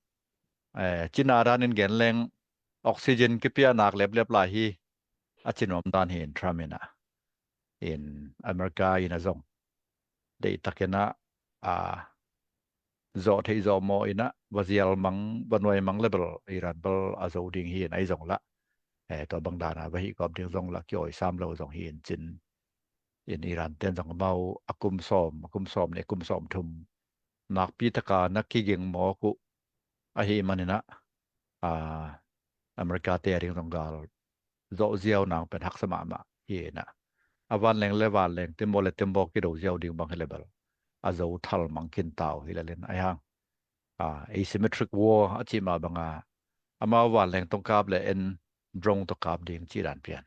eh, cina danin gen leng oxygen kipia nak leplep lai hi, a ci nuam dan hi in Trump ina. In America ina zong. Deihtak ina, a, zawh theih zawh mawh ina, va zial mang, va nuai mang le bel, Iran bel a zo ding hi in ahi zong la. Eh, tua bang dana va hih kawp ding zong la, kiawi sam lo zong hi in cin. In Iran ten zong amau a kum sawm, a kum sawm nih, a kum sawm thum. Nakpi taka na kiging mawk uh ahi man ina, a, America te a ding zong gal zawh ziau nang pen haksa mahmah hi ina. A vanleng le vanleng, tembaw le tembaw kido ziau ding bang hi le bel. A zo thal mang khin tau hi le lin, ai hang. A, asymmetric war a cih mah banga. Amau vanleng tawh kap le en drone tawh kap ding cih dan pian.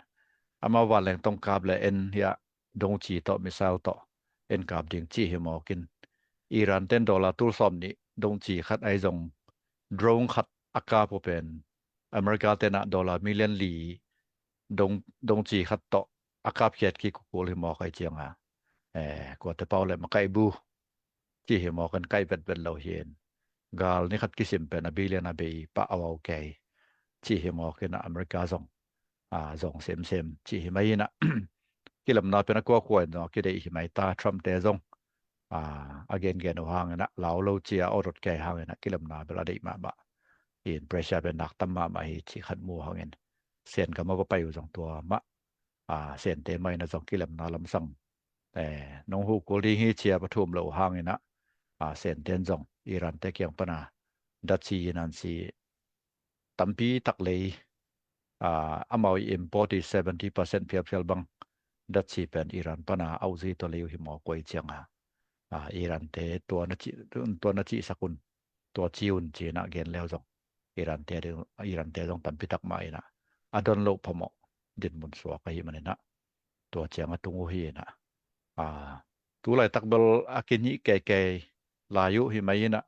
Amau vanleng tawh kap le en hia dongci tawh missile tawh. en kap ding ci hi mawk in. Iran ten dollar tul sawm nih dongci khat ahi zong drone khat a kap uh pen America tenah dollar million li dong dongci khat tawh a kapkhiat kik kukul hi mawk ahi cianga, eh, kuate pau le makaih bu ci hi mawk in kaih vetvet lo hi in. Gal ni khat kisim pen a billion a bei pah a wau kei ci hi mawk in America zong, ah, zong semsem ci hi mai inah. Kilemna pen a kuakua in zong a kideih hi mai ta, Trump te zong, ah, a gengen uh hang inah lau lo ci a awdot kei hang inah kilemna bel a deih mahmah in, pressure pen nak tam mahmah hi ci khat mu hang in. Sen gam a va pai uh zong tua mah, ah, Sente mah inah zong kilemna lamsang, eh, nong hu kul ding hi cia pathum lo hang inah, ah, Senten zong Iran te kiang pana datsi inansi tampi tak lei, ah, amau i import i seventy percent phialphial bang datsi pen Iran pana auzi tawh lei uh hi mawk uh ahi cianga, ah, Iran te tua na ci, tua na cihsak un, tua ci un ci inah gen leu zong Iran te ding, Iran te zong tampi tak mah inah a don loh phamawh dinmun suak ahi man inah tua ciang a tung uh hi inah. Ah, tu laitak bel a kinih keikei lai uh hi mai inah,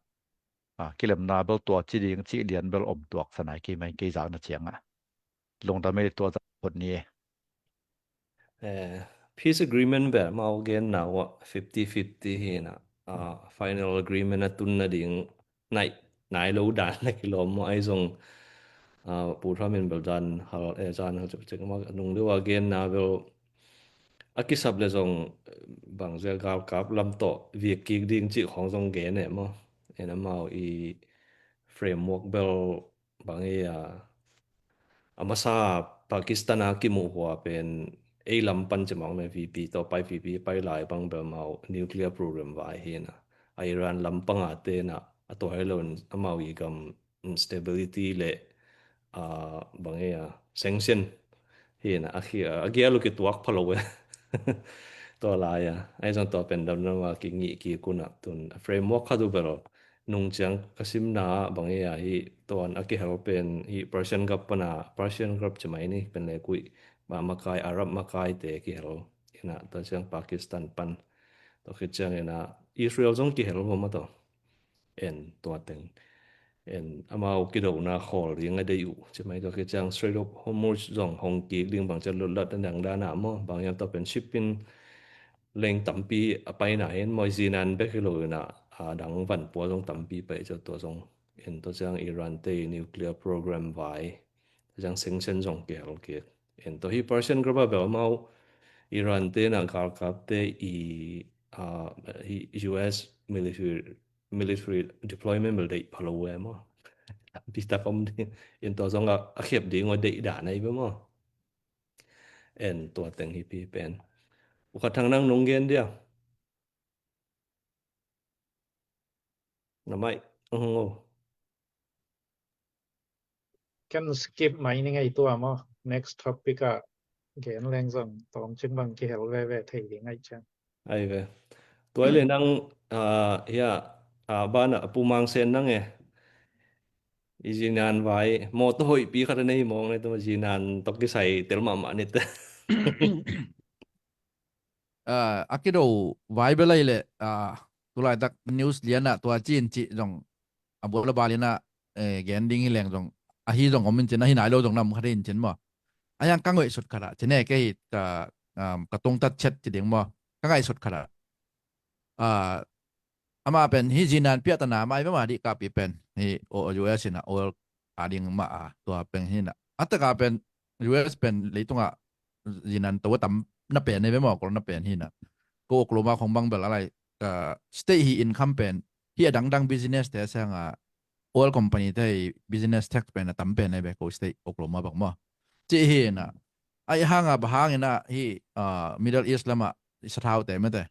ah, kilemna bel tua ci ding ci lian bel om tuak sanai kei mai kei zakna cianga. Lungdam ei, tua zak phot ni e. Eh, peace agreement bel mau genna uh fifty fifty hi inah, ah, final agreement a tun nading nai, nai lo dan na kilawm maw ahi zong, ah, Pu Trump in bel zan hal, eh, zan hal cek cek maw, nung deuh a genna bel a kisap le zong, eh, bangzia galkap lam tawh viak kik ding cih khawng zong gen eh maw. En amau i framework bel bang ei a, a masa Pakistan a kimuh hua pen ei lam pan ci mawk na, VP tawh pai, VP pai lai bang bel mau nuclear program vai hi inah. A Iran lam panga tenah a tua hi lo in amau i gam, mm, stability le, ah, bang ei a, sanction hi inah a khi, a gial uh kituak pha lo e. Tua lai a, ahi zong tua pen damdam a kingih kik unah tun a framework khat uh bel nung ciang ka simna bang ei a hi, tuan a kihel pen hi Persian Gulf pana, Persian Gulf ci mai ni, pen le kuih, ma, makai, Arab makai te kihel inah, tua ciang Pakistan pan, tua khit ciang inah Israel zong kihel uh maw tua. En tua teng. En amau kidona khawl ding a deih uh ci mai, tua khit ciang Strait of Hormuz zong hong kik ding bang ciang lutlat a dang dana maw, bang hiam tua pen shipping leng tampi a paina hi in maw, zinan bek hi lo inah, a dang vanpua zong tampi pai ciang tua zong. En tua ciang Iran te nuclear program vai, tua ciang sanction zong kihel kik. En tua hi Persian Gulf a bel mau Iran te inah galkap te i, ah, hi U S military, military deployment bel deih pha lo e maw. Tampi tak om ding. En tua zong a, a khiap ding uh a deih dan ahi ve maw. En tua teng hi pi pen. U Khat Thang, nang nong gen dia. Na mai, uh, ken skip mai ni ngei tua maw. Next topic ah gen leng zong tawm cing bang kihel veve thei ding ahi ciang. Ai ve. Tua le nang, ah, hia, ah, bana Pu Mang Sen nang e. I zinan vai, mawtaw hoihpi khat a nei mawng ne, tua zinan tawh kisai tel mahmah ni te. Ah, a kido vai bel ai le, ah, tulaitak news lianah tua cin cih zong a bual a bal inah, eh, gen ding hi leng zong, ahi zong om in cin, ahi nai lo zong nam khat in cin maw. A yang ka ngaihsut khat ah, cin e kei hi ka, um, ka tungtat chet ci ding maw. Ka ngaihsut khat ah. Ah, ama pen hi zinan piahtana mai bema dih kapi pen hi o U S inah oil a ding mah a tua pen hi inah. A taka pen U S pen leitungah zinan to a tam na pen hi bema, kol na pen hi inah. Ko Oklahoma khong bang bel a lai, ah, state hi income pen hi a dangdang business te sanga oil company te hi business tax pen a tam pen hi be ko state Oklahoma bang maw. Ci hi inah. Ai hanga ba hang inah hi, ah, Middle East lama i sathau te mete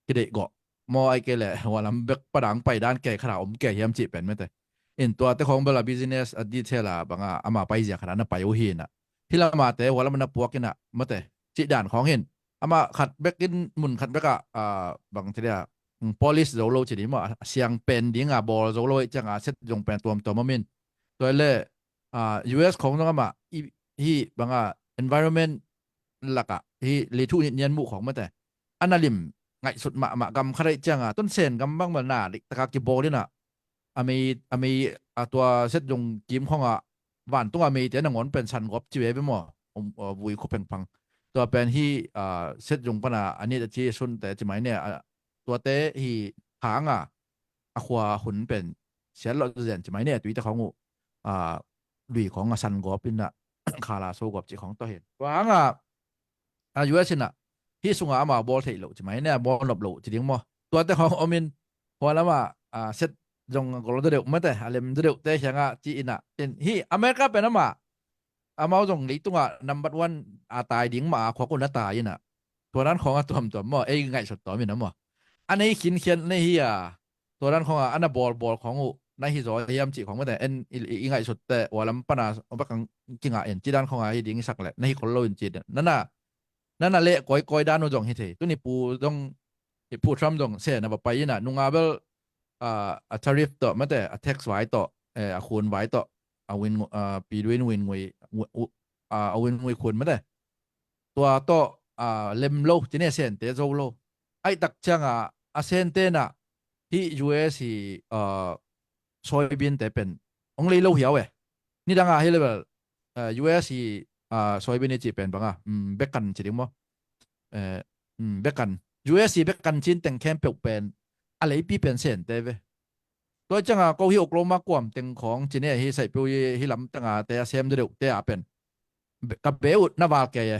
kideih gawh maw, ai kei le hua lam bek padang pai dan kei khat a om kei hiam cih pen mete. In tua te khong bel a business a detail a banga ama pai zia khat a na pai uh hi inah. Hi lama te hua lam na puak inah mete cih dan khong hin. Ama khat bek in mun khat bek ah, ah, bang te dia, mm, polish zo lo ci ding maw, a siang pen ding a bawl zo lo hi ciang a set zong pen tuamtuam om in. Tua le, ah, U S khong zong ama i, hi banga environment lakah hi leithu nit nian muh khong mete. A na lim ngaihsut mahmah gam khat ahih cianga, tun Sen gam bang bel na diktaka kibawl inah, a mei, a mei, a tua Set Jung kim khawngah vantungah meite nangawn pen San Gop ci veve maw? Um, uh, vui khua pengpang. Tua pen hi, uh, Set Jung pana a nit a ci sunte ci mai ne, uh, tuate hi hanga a khua hun pen siat lawh zen ci mai ne, tuite khawng uh, uh, lui khawng a San Gop inah khala so gop ci khawng tawh hin. Tua hanga a U S inah hi sunga ama bawl theih loh ci mai ne, a bawl nop loh ci ding maw? Tuate khawng omin hua lama, a, Set zong a gol deuh mate, a lem deuhte khianga ci inah. In hi America pen ama, amau zong leitungah number one a tai ding mah a khuak un a tai inah. Tua dan khawng a tuamtuam maw, ei ngaihsut tuam inah maw? A nei khinkhian nei hi a, tua dan khawngah a na bawlbawl khawng uh na hi zaw hiam cih khawng mate, en i, i, i ngaihsutte ua lam pana bak ang kingah en, ci dan khawngah hi ding i sak leh na hi khol lo in ci. Nana, nana leh kawikawi dan uh zong hi thei. Tuni pu zong, i pu Trump zong Sen a va pai inah, nunga bel, ah, a tariff tawh mate, a tax vai tawh, eh, a khun vai tawh, a win, ah, pi duin win ngui, wu-, wu-, ah, a win ngui khun mate. Tua tawh, ah, lem lo, ci ne Sente zo lo. Aih tak cianga a Sente nah hi U S hi, ah, soybean te pen hong lei lo hiau e. Nidanga hi level, ah, U S hi, ah, soybean i cih pen banga, um, bekan ci ding maw? Eh, um, bekan. U S hi bekan cin teng khempeuh pen a leipi pen Sente ve. Tua cianga ko hi Oklahoma kuam teng khawng ci ne hi saipeu hi, hi lam tengate a sem deuhte a pen be-, ka be uh na val kei e.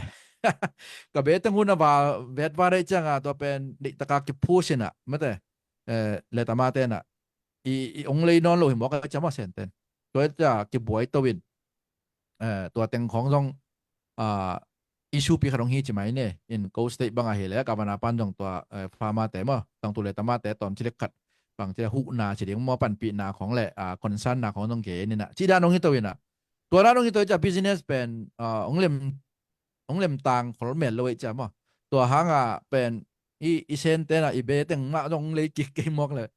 Ka be teng uh na val vet val rei cianga tua pen deihtaka kiphus inah mate, eh, letama tenah i, i ong lei nawn lo hi mawk a ciama Senten. Tua cia kibuai to in, eh, tua teng khawng zong, ah, issue pi khat hong hi ci mai ne. In ko state bang ahi le governor pan zong tua, eh, farmer te maw, tangtu letama te tawm ci lek khat bang ci le huhna ci ding maw, panpihna khawng le, ah, concern na khawng zong ke inah ci dan hong hi to inah. Tua dan hong hi to i cia business pen, ah, hong lem, hong lem tang khol mel lo i cia maw? Tua hanga pen i, i Sente nah i be teng mah zong hong lei kik kei mawk le.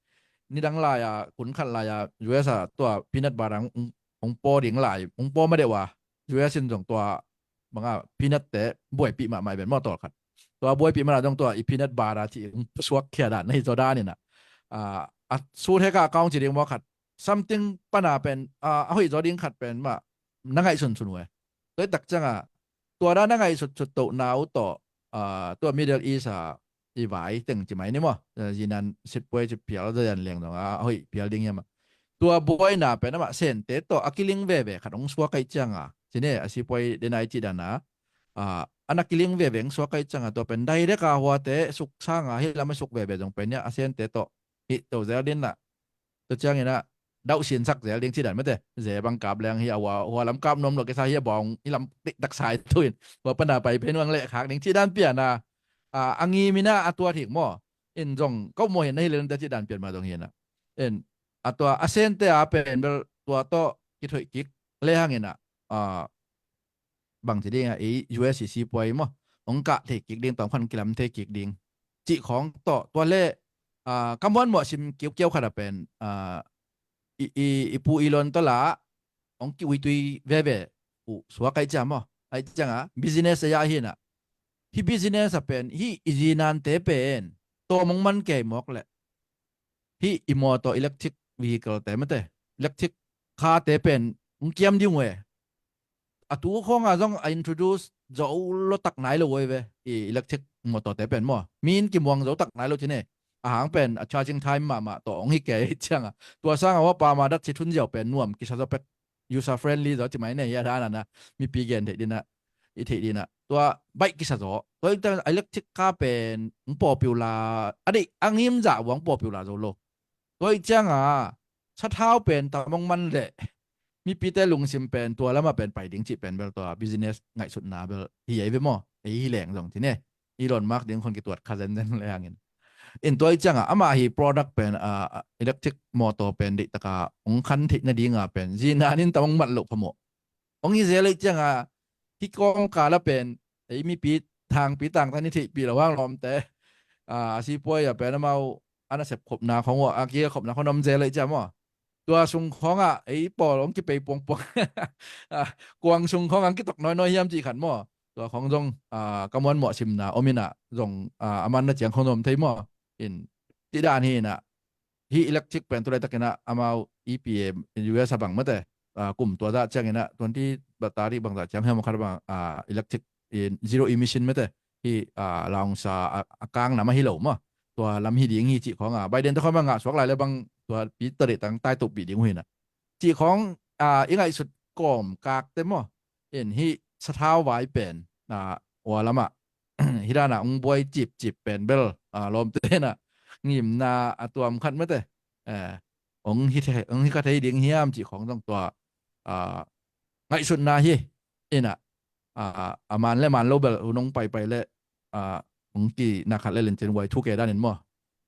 Nidang lai-a, kun khat lai-a U S a tua peanut butter hong, hong paw ding lai, hong paw ma deuh a. U S in zong tua banga peanut te buaipih mahmah i ben maw tawlkhat. Tua buaipih mana zong tua i peanut butter ci hong suak khia dan na hi zaw dan inah. Ah, a sut heka account ci ding maw khat. Something pana pen, ah, a hoih zaw ding khat pen mah na ngaihsunsun uh e. Tua i tak cianga tua dan a ngaihsutsut tohna uh tawh, ah, tua Middle East a i vai teng ci mai ni maw? Eh, zinan sitpuai ci phial zayan leng zong a hoih phial ding hiam a. Tua buaina pen amah Sente tawh a kiling veve khat hong suak aih cianga ci ne, a sipuai dena i cih dana, ah, a na kiling veve hong suak aih cianga tua pen direct a huate suksanga hi lam a suk veve zong pen nia a Sente tawh hih to zel dinah. Tua cianginah dauh sinsak zel ding ci dan mate. Ze bang kap leng hi a hua, hua lam kap nuam lo kisa hi a bawng i lam taksa i tuin hua pana pai pen uang leh khak ding ci dan piana, a, a ngiminah a tua thik maw? In zong kau maw hin na hi lelante ci dan pian ma zong hinah. In a tua a Sente a pen bel tua tawh kithoih kik le hanginah, a, bang ci ding a, ei U S i sipuai maw, hong kah thei kik ding, tawmkhat hong kilam thei kik ding cih khawng tawh tua le, ah, ka muanmuah sim kiukiau khat a pen, ah, i, i, i pu Elon tawh lah hong kiuitui veve uh suak aih cia maw? Aih cianga business a yah hinah, hi business a pen hi i zinante pen tawm hong man kei mawk leh hi i mawtaw electric vehicle te mate, electric car te pen hong kiam ding uh e. A tu khawnga zong a introduce zo lo tak nai lo uh e ve, i electric mawtaw te pen maw? Mi in kimuang zo tak nai lo ci ne. A hang pen a charging time mahmah tawh hong hi kei cianga tua sanga hua pama dat ci thun ziau pen nuam kisa zo pek, user friendly zo ci mai ne hi a dana na mipi gen theih dinah, i theih dinah tua baih kisa zo. Tua i ta electric car pen hong popular a deih a ngim zah uh hong popular zo lo. Tua i cianga sathau pen tam hong man leh mipite lungsim pen tua lamah pen pai ding cih pen bel tua business ngaihsutna bel hi ei ve maw? Ei hi leng zong ci ne. Elon Musk ding khon kituat kha zenzen le hangin. In tua i cianga amah hi product pen, ah, electric mawtaw pen deihtaka hong khan theih nadinga pen zinan in tam hong mat loh phamawh. Hong hi zel aih cianga hi kawngkala pen ei mipi thangpi tangtan i theihpih lo hang lawmte, ah, a sipuai a pen amau a nasep khopna khong uh a kikhopna khong om zel aih cia maw? Tua sung khongah ei pawl hong kipei puangpuang. Ah, kuang sung khongah hong kitok nawinawi hiam cih khat maw? Tua khong zong, ah, ka muanmuah simna om inah zong, ah, a manna ciang khong zong om thei maw? In, cih dan hi inah, hih electric pen tu laitakinah amau E P A U S a bang mate, ah, kum tua zah cianginah twenty ba tarik bangzah ciang hiam khat bang, ah, electric in zero emission mate, hih, ah, laungsa a, a kang nam ahi lo maw? Tua lam hi ding hi cih khong, ah, Biden te khong bang ngah suak lai le bang tua pi tadih tang taitup pi ding uh hi inah. Cih khong, ah, i ngaihsut kawm kakte maw? In hih sathau vai pen, ah, ua lamah hih danah ung buai cipcip pen bel, ah, lawmte inah ngimna a tuam khat mate, eh, ong hi thei, ong hi kha thei ding hiam cih khong zong tua, ah, ngaihsutna hi inah, ah, a man le man lo bel uh nong paipai le, ah, ong ki na khat le lencin uai thu ke danin maw?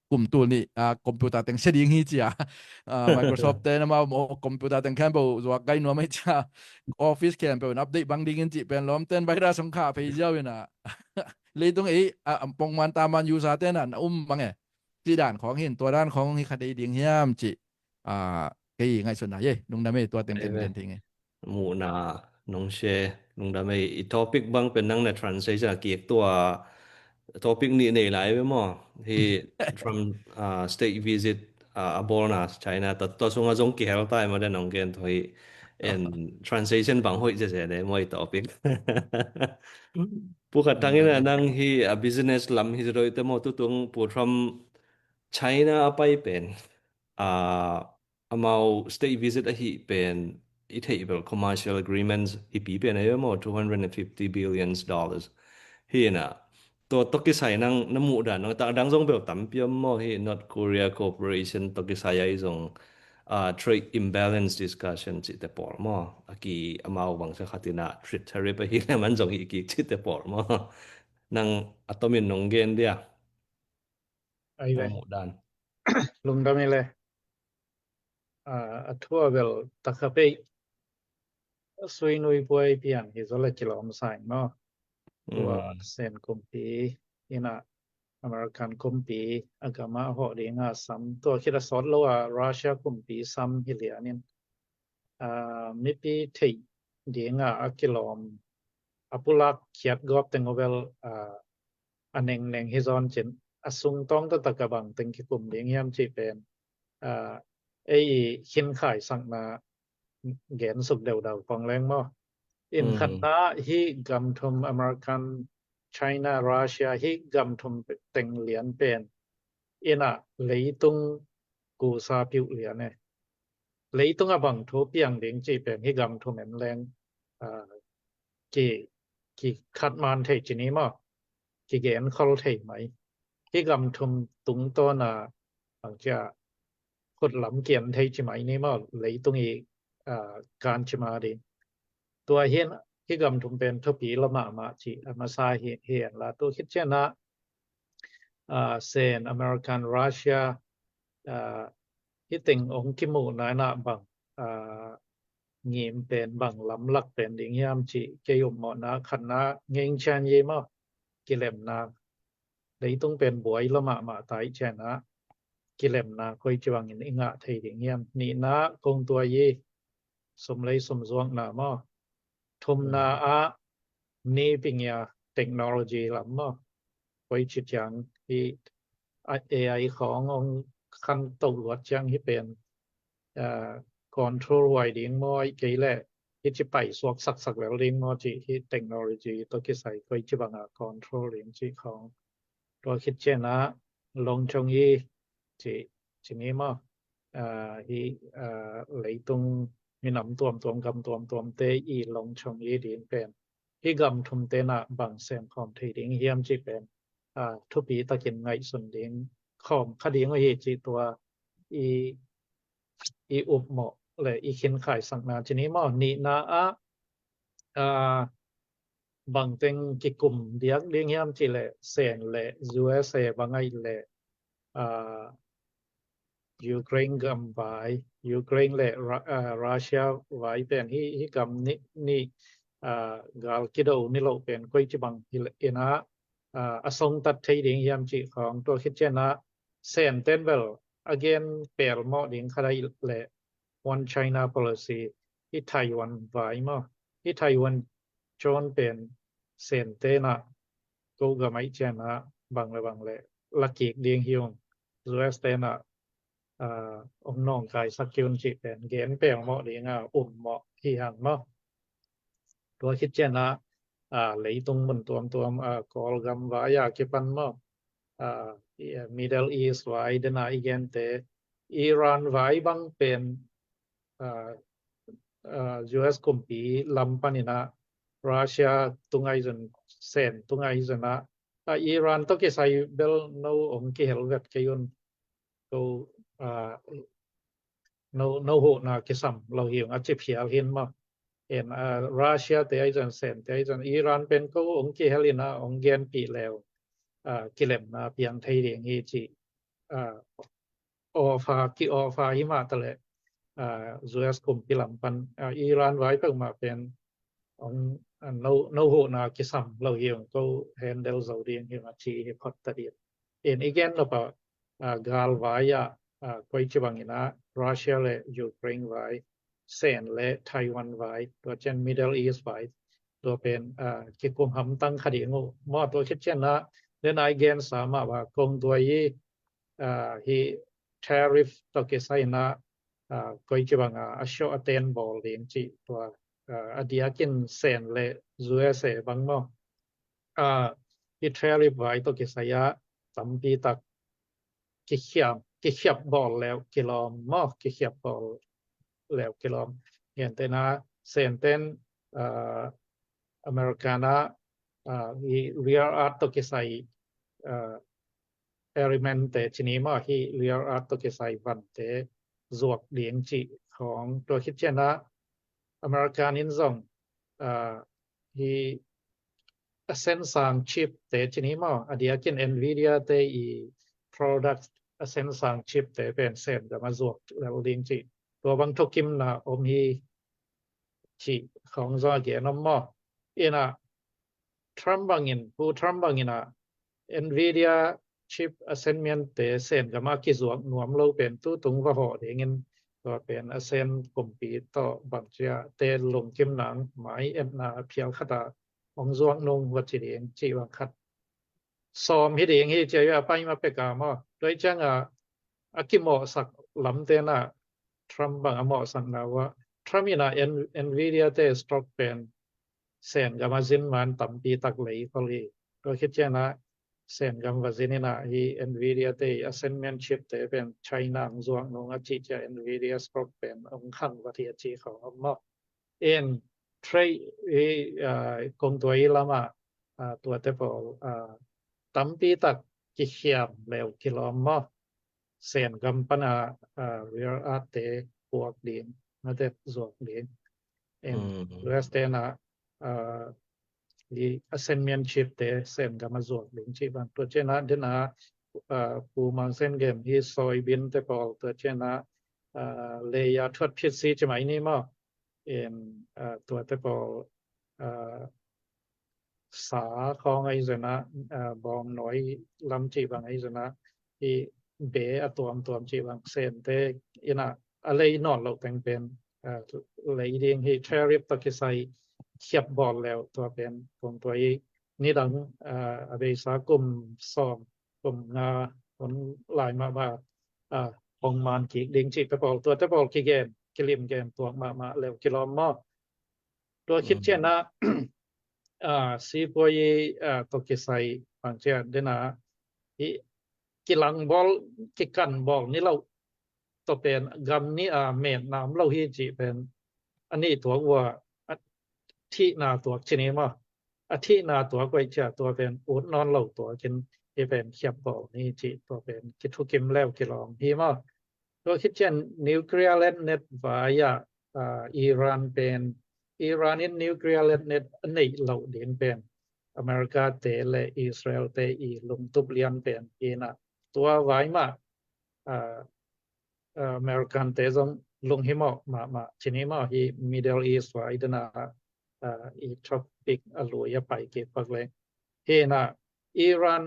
Kum tul nih, ah, computer teng sia ding hi cia. Ah, Microsoft te na mau maw computer teng khempeuh zuak gai nuam hi cia. Office khempeuh in update bang dingin cih pen lawmten virus ong khah phei ziau inah. Leitung ei, ah, pongman taman user te na, na um mange. Cih dan khong hin, tua dan khong hi kha thei ding hiam cih, ah, kei ngaihsutna hi, lungdam ei, tua teng ken gen thei nge. Muhna nong share, lungdam ei. I topic bang pen nang na translation a kik tua topic nih nei lai ve maw? Hih Trump, ah, state visit, ah, a bawlna China, tua, tua sungah zong kihel tai maw den nong gen tua hi. And translation bang hoih zeze ne maw i topic. Pu Khat Thang inah nang hi a business lam hi zadoh te maw, tutung Pu Trump China a pai pen, ah, amau state visit ahi pen i theih bel commercial agreements hi pi pen ahi maw, two hundred and fifty billions dollars. Hi inah, tua tawh kisai nang na muh dan, nang tak dang zong bel tampi om maw, hi North Korea cooperation tawh kisai ahi zong, ah, trade imbalance discussion cihte pawl maw, a ki amau bangsa khat inah trade tariff ahi le man zong hi kik cihte pawl maw. Nang a tomin nong gen dia. Ai ve. Muh dan. Lungdam i le. Ah, a thu a bel takha pei. Sui nui puai pian hi zaw le kilawm saing maw? Tua Sen kumpi inah American kumpi a gamah hawh dinga sam, tua khit a sawt lo a Russia kumpi sam hi lianin, ah, mipi theih dinga a kilawm a pulak khiat gawp teng uh bel, ah, a nengneng hi zawn cin a sungtawng taktak a bang teng kikum ding hiam cih pen, ah, ei i khinkhai sakna gen suk deudau pong leng maw? In khatna hi gam thum American, China, Russia hi gam thum teng lian pen inah leitung kusa piuh lian e. Leitung a bang thu piang ding cih pen hi gam thum en leng, ah, ki, ki khat man thei ci ni maw? Ki gen khol thei mai. Hi gam thum tungtawn a bang cia khut lam kian thei ci mai ni maw? Leitung i, ah, kan ci ma ding. Tua hin hi gam thum pen thupi lo mahmah ci a masa hi, hi en la tu khit cianah, ah, Sen, American, Russia, ah, hi teng ong kimuhna inah bang, ah, ngim pen bang lamlak pen ding hiam cih kei upmawhna khatna ngeng cian ye maw? Kilemna. Leitung pen buai lo mahmah tai cianah kilemna koi ci bangin i ngah thei ding hiam? Nihna kong tua ye sum lei sum zuakna maw? Thumna ah ni pingia technology lam maw? Koi ci ciang hi, ah, A I khong ong khan toh luat ciang hi pen, ah, control huai ding maw, kei le hi ci pai suak saksak lel ding maw ci hi technology tawh kisai koi ci banga control ding ci khong. Tua khit cianah longchong i ci, ci ni maw? Ah, hi, ah, leitung minam tuamtuam gam tuamtuam te i longchong i ding pen hi gam thum tenah bang sem khawm thei ding hiam cih pen, ah, thupi takin ngaihsun ding khawm kha ding uh hi cih tua i, i upmawh le i khinkhai sakna ci ni maw? Nihna ah, ah, bangteng kikum diak ding hiam cih le Sen le U S A bang aih le, ah, Ukraine gam vai, Ukraine le Ru-, ah, Russia vai pen hi, hi gam nih, nih, ah, gal kido ni lo pen koi ci bang hi le inah, ah, a songtat thei ding hiam cih khong tua khit cianah Sen ten bel a gen pelmawh ding khat aih le One China Policy, hi Taiwan vai maw? Hi Taiwan cawn pen Sen tenah ko gam aih cianah bang le bang le lakik ding hi ung. U S tenah ong nawngkaisak hi un cih pen gen pelmawh dinga um mawh hi hang maw. Tua khit cianah leitung mun tuamtuam Kawlgam vai-a kipan maw, Middle East vai dena i gente, Iran vai bang pen U S kumpi lam paninah Russia tungai zun, Sen tungai zunah Iran tawh kisai bel no ong kihel vet kei un, ko no, no huhna kisam lo hi ung a ci phial hin maw. En Russia te aizan, Sen te aizan, Iran pen ko ong kihel inah ong genpih leu kilemna piang thei ding hi ci offer, ki offer hi mah taleh U S kumpi lam pan Iran vai peuhmah pen ong no, no huhna kisam lo hi ung, ko handle zo ding hi ung a ci hi phot ta ding. En i gen nop a galvai ah koici bangin ah Russia le Ukraine vai, Sen le Taiwan vai, tua cian Middle East vai, tua pen kikum hamtang kha ding uh maw. Tua khit cianah dena i gensa mah va kong tua hi hi tariff tawh kisai inah koici banga a show a ten bawl ding cih tua a diakin Sen le U S A bang maw. Hi tariff vai tawh kisai ah tampi tak kikhiam, kikhiap bawl leu kilawm maw, kikhiap bawl leu kilawm. Gentena Sen ten Americana hi rare earth tawh kisai element te cini maw, hi rare earth tawh kisai vante zuak ding cih khawng. Tua khit cianah American in zong hi a sensang chip te cini maw, a diakin Nvidia te i product a sensang chip te pen Sen gam a zuak lel ding cih, tua bang thukimna om hi cih khawng zong a gen om maw. Inah Trump bangin, Pu Trump bangin ah Nvidia chip a senmian te Sen gam a kizuak nuam lo pen tutung va hawh dingin tua pen a Sen kumpi tawh bangcia te lungkim nang mai etna a phial khat a ong zuak nung va ci ding cih bang khat sawm hi ding hi cia a pai ma peka maw. Tua cianga a kimawhsak lam tenah Trump bang a mawhsakna uh ah Trump inah Nvidia te stock pen Sen gam a zin man tampi tak lei khol hi. Tua khit cianah Sen gam va zin inah hi Nvidia te a senmian chip te pen China ang zuak nung a cih cia Nvidia stock pen ong khang va hi a cih khawng om maw. In trade hi kong tua hi lamah tuate pawl tampi tak kikhiam leu kilawm maw. Sen gam pana rare earth te puak ding mate zuak ding. U S tenah hi a senmian chip te Sen gam a zuak ding cih bang. Tua cianah dena Pu Mang Sen gen hi soybean te pawl, tua cianah leia thuat phit si ci mai ni maw. In tuate pawl sa khawng ahi zena bawng nawi lam cih bang ahi zena hi be a tuamtuam cih bang Sen te inah a lei nawn loh teng pen lei ding hi tariff tawh kisai khiap bawl leu tua pen kong tua hi nidang a beisa kum sawm kum nga hun lai mah ba hong man kik ding cih te pawl, tuate pawl kigen kilim gen tuak mahmah leu kilawm maw. Tua khit cianah sipuai tawh kisai bang cian dena hi kilang bawl, kikan bawl ni lo tawh pen gam ni a metna om lo hi cih pen a nih tuak uh a thihna tuak cini maw. A thihna tuak uh aih cia tua pen ut nawn lo tuakin hi pen khiap bawl ni cih tua pen kithukim leu kilawm hi maw. Tua khit cian nuclear letnet vai-ah Iran pen, Iran in nuclear letnet a neih loh ding pen America te le Israel te i lungtup lian pen inah tua vai mah American te zong lunghimawh mahmah cini maw hi Middle East vai dena i topic a lui a pai kik pak leng. Hi inah Iran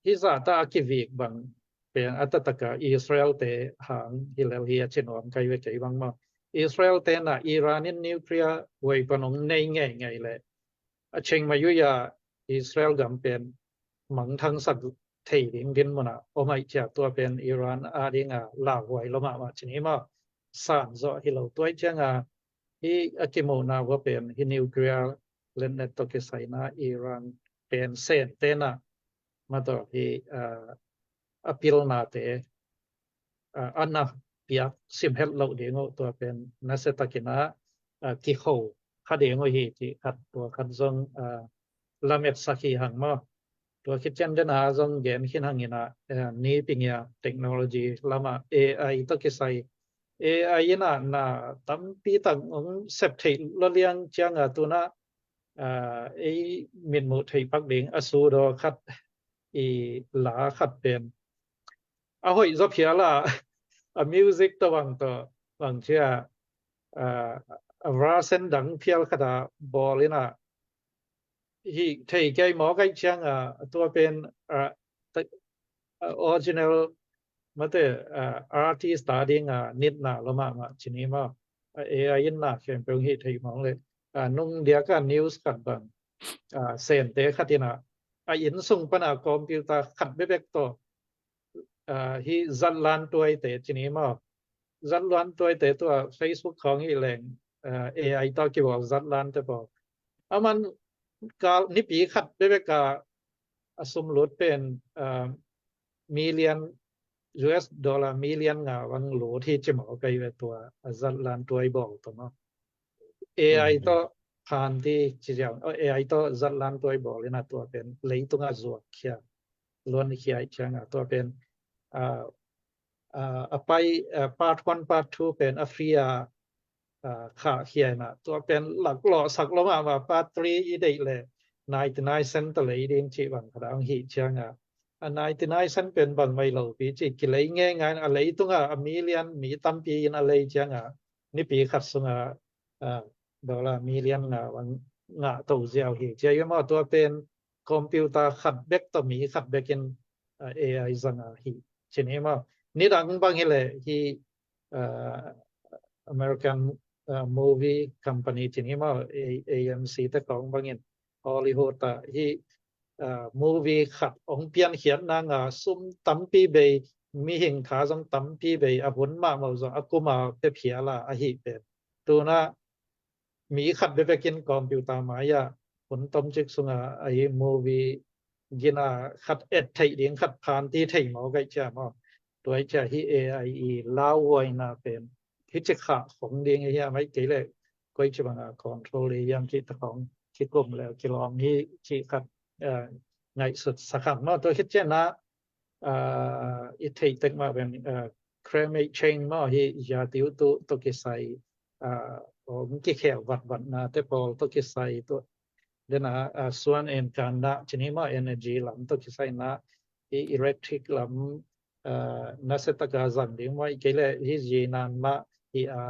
hi zahta a kivik bang pen a taktaka Israel te hang hi lel hi a ci nuam kai ve kei bang maw. Israel tenah Iran in nuclear weapon ong nei ngeingei leh a cheng mai ui a Israel gam pen mangthangsak thei ding dinmun ah om aih cia tua pen Iran a ding a lauhuai lo mahmah ci ni maw. San zawh hi lo tuai cianga hi a kimuhna vua pen hi nuclear letnet tawh kisaina Iran pen sente na ma tawh hi a pilnate a na piak simhet loh ding uh tua pen nasia takin a kiho kha ding uh hi ci khat tua khat zong lamet sak hi hang maw. Tua khit cian dena zong gen khin hangin a ni pingia technology lama A I tawh kisai A I ina na tampi tak hong sep theih lo liang cianga tuna ei mitmuh theih pak ding a sudaw khat i la khat pen a hoih zaw phial a a music tawh bang tawh bang cia a version dang phial khat a bawl ina hi thei kei mawk aih cianga tua pen original mate artist ta dinga nitna lo mahmah ci ni maw. A A I in na khempeuh hi thei mawk le nung diaka news khat bang sente khat ina a inn sung pana computer khat bebek tawh hi zatlan tuaite ci ni maw. Zatlan tuaite tua Facebook khawng hi leng A I tawh kibawl zatlante pawl a man kal nipi khat bebek a a sum lut pen million U S dollar million nga bang lut hi ci mawk aih ve tua a zatlan tuai bawl tawh maw. A I tawh phanti ci ziau A I tawh zatlan tuai bawl ina tua pen leitunga zuak khia luan khia aih cianga tua pen a pai part one part two pen a free a khah khia ina tua pen laklawh sak lo mahmah part three i deih le ninety nine cent tawh lei ding cih bang khat a hong hih cianga a ninety nine cent pen bang mai lo pi cih kilei ngeingai a leitunga a million mi tampi in a lei cianga nipi khat sunga dollar million nga bang ngah to ziau hi cia i maw tua pen computer khat bek tawh mi khat bekin A I zanga hi ci ni maw. Nidang bang hi le hi American movie company ci ni maw A M C te kawng bangin Hollywood ah hi movie khat hong piankhiatna nga sum tampi bei mihing kha zong tampi bei a hun mahmah zong a kuma pephiala ahi pen tuna mi khat bebekin computer mai-ah hun tomcik sunga ahi movie gina khat et theih ding khat phanti thei mawk aih cia maw. Tua aih cia hi A I i lauhuaina pen hi ci khah khong ding ahi a mai kei le koi ci banga control ahi hiam cih ta khong kikum le kilawm hi cih khat ngaihsut sakhang maw. Tua khit ciana i theih tek mah pen climate change maw hi zia tiu tu tawh kisai hong kikhel vatvatna te pawl tawh kisai tu dena suan en kanna ci ni maw energy lam tawh kisaina i electric lam nasia taka zang ding maw i kei le hi zinan mah hi a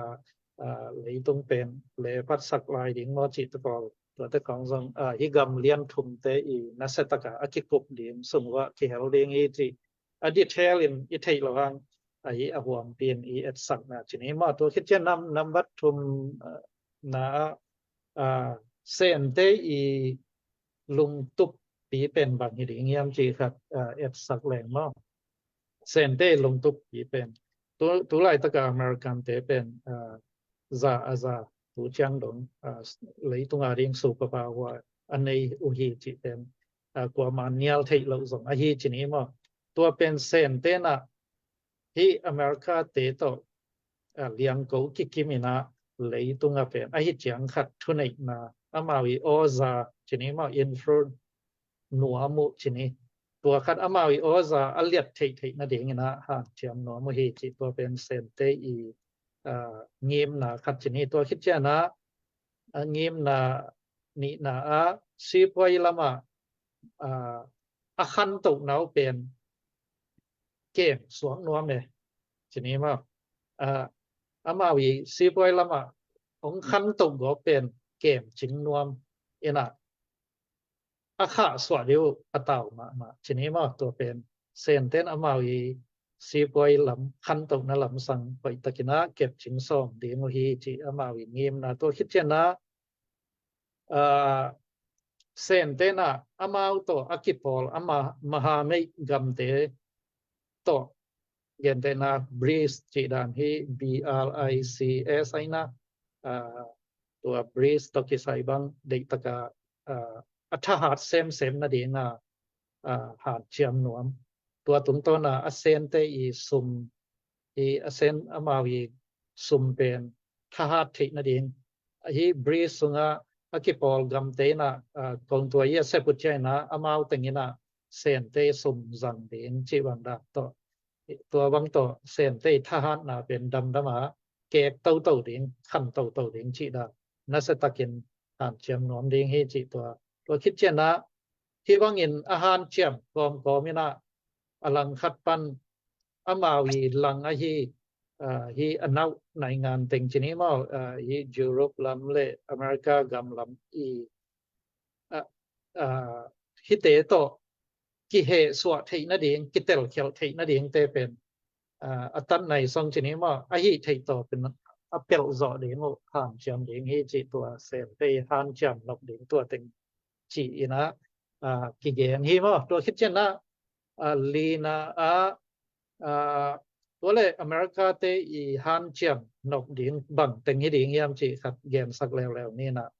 leitung pen le patsak lai ding maw cih te pawl tuate kong zong hi gam lian thumte i nasia taka a kikup ding sung uah kihel ding hi cih a detail in i theih lo hang ahi a huampi in i etsakna ci ni maw. Tua khit cian nam nambat thum na ah sente i lungtup pi pen bang hi ding hiam cih khat etsak leng maw. Sente i lungtup pi pen tu, tu laitaka American te pen za a za tu ciang dong leitunga ding superpower a nei uh hi cih pen kuama nial theih loh zong ahi ci ni maw. Tua pen sente na hi America te tawh liangko kikim ina leitunga pen ahi ciang khat thuneihna amau i awza ci ni maw influence nuam uh ci ni. Tua khat amau i awza a liat theihtheih nading ina hanciam nuam uh hi cih tua pen sente i ngimna khat ci ni. Tua khit ciana a ngimna nihna ah sipuai lama a khantohna uh pen kem suak nuam e ci ni maw. Amau i sipuai lama hong khantoh gawp pen kem cing nuam ina a khahsuah dih uh a tau mahmah ci ni maw. Tua pen senten amau i sipuai lam khantohna lamsang hoihtakin a kepcing sawm ding uh hi ci amau i ngimna. Tua khit ciana a Sente'n ah amau tawh a kipawl a ma-, mahameih gamte tawh, gentehna BRICS cih dan hi, B R I C S ahi na, ah, tua BRICS tawh kisai bang deihtaka, ah, a thahat semsem nadinga, ah, hanciam nuam. Tua tungtawna a sente i sum, i a sen amau i sum pen thahat theih nading, hi BRICS sunga a kipawl gamte in ah, ah, kong tua i a sep uh ciangin ah amau tengin ah sente sum zang ding cih bang dan tawh, tua bang tawh sente i thahatna pen damdam a, kek toto ding, khan toto ding cih dan nasiatakin hanciam nuam ding hi cih tua. Tua khit ciangin ah hih bangin a hanciam kawmkawm in ah a langkhat pan amau i lang ahi, ah, hi a nauh naingan teng ci ni maw, ah, hi Europe lam le America gam lam i, ah, ah, hihte tawh kihehsuah theih nading, kitelkhialh theih nadingte pen, ah, a tan nai song ci ni maw, a hih theih tawh pen a pelh zawh ding uh hanciam ding hi cih tua sente i hanciam nop ding tua teng ci-in ah, ah, kigen hi maw. Tua khit ciangin ah, ah, lina ah, ah, tua le America te i hanciam nop ding bang teng hi ding hiam cih khat gensak leuleu ni in ah.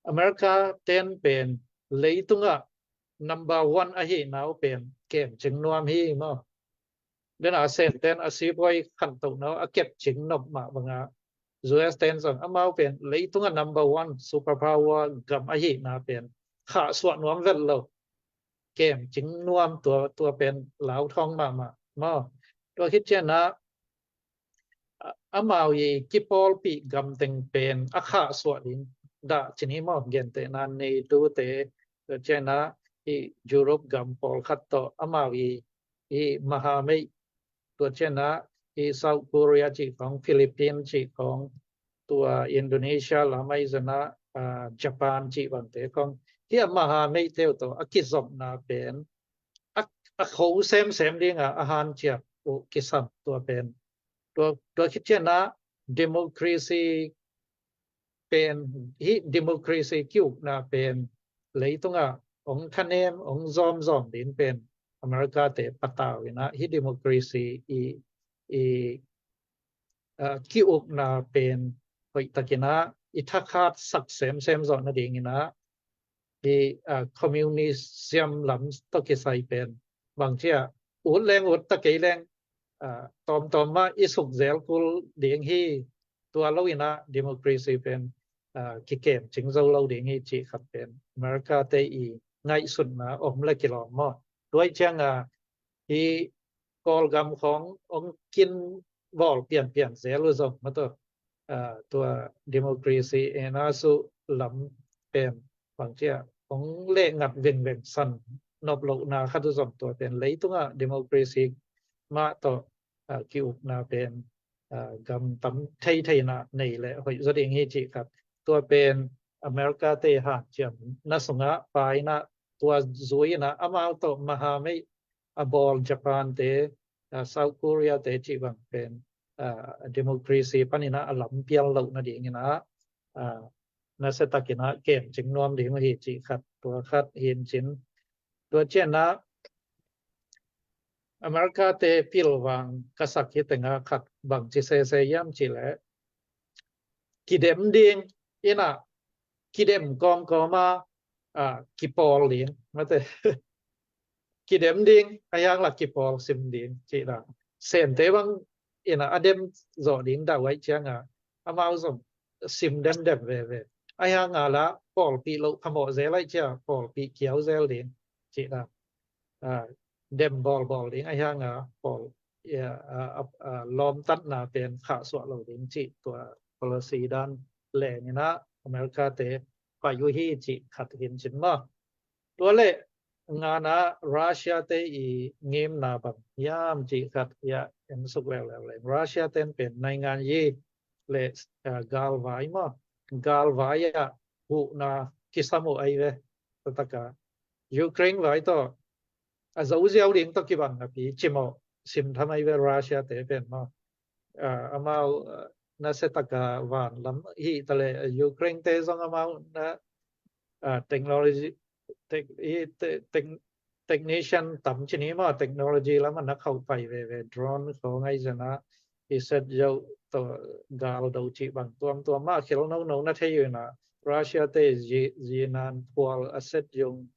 America ten pen leitungah number one ahihna uh pen kemcing nuam hi maw. Dena senten a sipuai khantohna uh a kepcing nop mah banga U S ten zong amau pen leitungah number one superpower gam ahihna pen khahsuah nuam vet lo. Kemcing nuam tua, tua pen lauthawng mahmah maw. Tua khit ciangin ah, a-, amau i kipawlpih gamteng pen a khahsuah ding dah ci ni maw, gentehna NATO te, tua ciangin ah i Europe gam pawlkhat tawh amau i, i mahameih, tua ciangin ah i South Korea cih khawng, Philippines cih khawng, tua Indonesia lam ahi zongin ah, ah, Japan cih bangte khawng, hi a mahameihte uh tawh a kizopna pen a, a kho semsem dinga a hanciam uh kisam tua pen. Tua, tua khit ciangin ah democracy pen, hi democracy ki-ukna pen leitungah hong thanem, hong zawmzawm ding pen America te patau in ah hi democracy i, i, ah, ki-ukna pen hoihtakin ah i thakhat sak semsem zawh nadingin ah hi, ah, communism lam tawh kisai pen bangci a ut leng ut ta kei leng, ah, tawmtawm mah i suk zel kul ding hi, tua lo in ah democracy pen, ah, kikemcing zo lo ding hi cih khat pen America te i ngaihsutna om le kilawm maw. Tua ahih ciangin ah hi Kawlgam khawng hong kin bawl pianpian zel uh zong mah tawh, ah, tua democracy ena su lam pen bangci a hong lehngat vengveng san nop lohna khat uh zong tua pen leitungah democracy mah tawh, ah, ki-ukna pen, ah, gam tam theitheina nei le hoih zaw ding hi cih khat. Tua pen America te hanciamna sungah pai in ah, tua zui in ah amau tawh mahameih a bawl Japan te, ah, South Korea te cih bang pen, ah, democracy panin ah a lam pial loh nadingin ah, ah, nasiatakin ah kemcing nuam ding uh hi cih khat, tua khat hi in cin. Tua ciangin ah America te pilvang ka sak hi tengah khat bangci sese hiam cih leh kidem ding in ah, kidem kawmkawm a, ah, kipawl ding mate. Kidem ding, a hiang la kipawl sim ding cih dan. Sente bang in ah a dem zawh ding dah uh ahih ciangin ah amau zong sim demdem veve. A hiang a la pawlpih loh phamawh zel ahih ciang pawlpih kiau zel ding cih dan. Ah, dem bawlbawl ding a hiang a pawl, ah, ah, ah, lawmtatna pen khahsuah lo ding cih tua policy dan leng in ah America te pai uh hi cih khat hi in cin maw. Tua le ngana Russia te i ngimna bang hiam cih khat hiah en suk leuleu leng. Russia ten pen naingan yi le, ah, galvai maw. Galvai ah huhna kisam uh ahi ve. Taktak a Ukraine vai tawh a zo ziau ding tawh kibang napi cimawh sim tham ahi ve Russia te pen maw. Ah, amau, ah, nasiatak a van lam hi ta le, ah, Ukraine te zong amau na uh, technology tech, i te, tech, technician tam ci ni maw, technology lam ah na khauh pai veve, drone khawng ahi zongin ah i set zo tawh gal do cih bang tuamtuam mah khel nono na thei uh in ah, Russia te zi, zinan phual a set zong,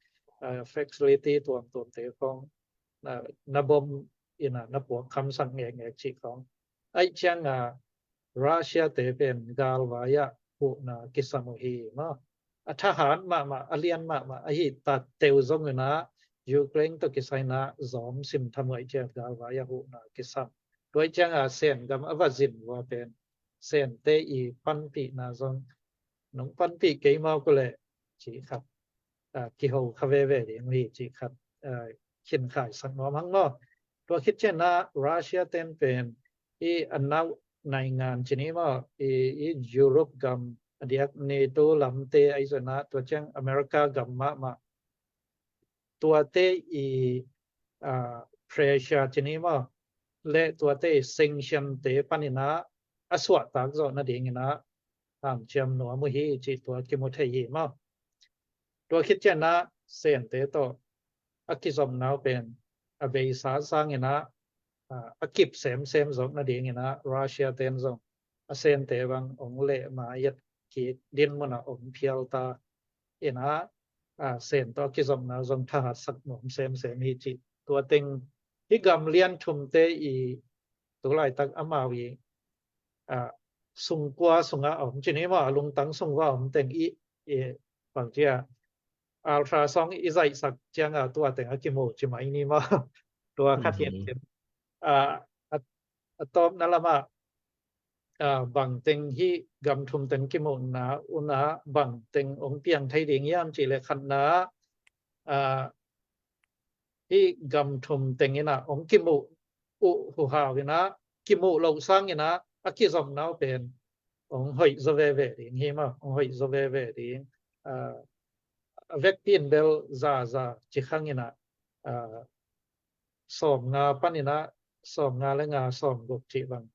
uh, facility tuamtuam te khawng na, na bom in ah na puak khamsak ngekngek cih khawng. Ahih ciangin ah Russia te pen galvai ah huhna kisam uh hi maw. A thahat mahmah, a lian mahmah, a hih tat teu zong uh in ah Ukraine tawh kisai in ah zom sim tham uh ahih ciang galvai ah huhna kisam. Tua ahih ciangin ah Sen gam a va zin uh a pen Sen te i panpihna zong nong panpih kei maw ku leh cih khat, ah, kiho kha veve ding uh hi cih khat, ah, khinkhai sak nuam hang maw. Tua khit ciangin ah Russia ten pen i a nauh naingan ci ni maw, i, i Europe gam a diak NATO lamte ahi zongin ah, tua ciang America gam mahmah, tuate i, ah, pressure ci ni maw, le tuate i sanction te panin ah a suahtak zawh nadingin ah hanciam nuam uh hi cih tua kimu thei hi maw. Tua khit ciangin ah Sen te tawh a kizopna uh pen a beisa sangin ah, ah, a kip semsem zawh nadingin ah Russia ten zong a Sen te bang hong leh ma yet kik dinmun ah hong phial ta in ah, ah, Sen tawh a kizopna uh zong thahatsak nuam semsem hi cih. Tua teng hih gam lian thumte i tu laitak amau i, ah, sungkua sungah a om ci ni maw, a lungtang sung uah a om teng i, i bang ci a, ultrasound i zaihsak ciangin tua teng a kimu ci mai ni maw. Tua khat hi in, ah, a, a tawpna lamah, ah, bang teng hih gam thum teng kimuhna un ah bang teng hong piang thei ding hiam cih leh khatna, ah, hih gam thum teng in ah hong kimuh uh huhau in ah, kimuh loh sangin ah a kizopna uh pen hong hoih zaw veve ding hi maw, hong hoih zaw veve ding. Ah, a vekpi in bel zaza ci khang in ah, ah, sawmnga panin ah sawmnga le nga, sawmguk cih bang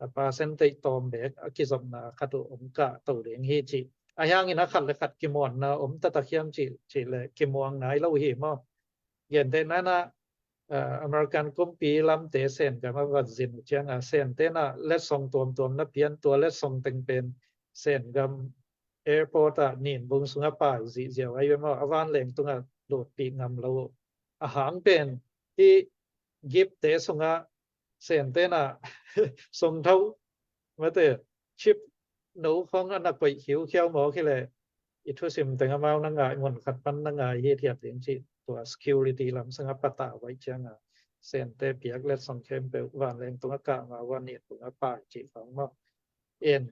a percentage tawm beek a kizopna khat uh hong kah to ding hi cih. Ahih hangin ah khat le khat kimuanna om taktak hiam cih, cih leh kimuang nai lo hi maw. Gentehna in ah, ah, American kumpi lamte Sen gam a va zin uh ciangin ah Sen te in ah letsong tuamtuam na pian, tua letsong teng pen Sen gam airport ah Ninbung sungah pai zihziau ahi ve maw, a vanleng tungah lutpih ngam lo uh. A hang pen hih gift te sungah Sen te in ah songtho mate chip no khawng a na koih khiukhiau mawk hi leh i thusim teng amau na ngai mun khat pan na ngai hithiat ding cih tua security lam sangah patau ahih ciangin ah Sen te piak letsong khempeuh vanleng tungah kah ma uh a Ninbung a pai cih khawng maw. En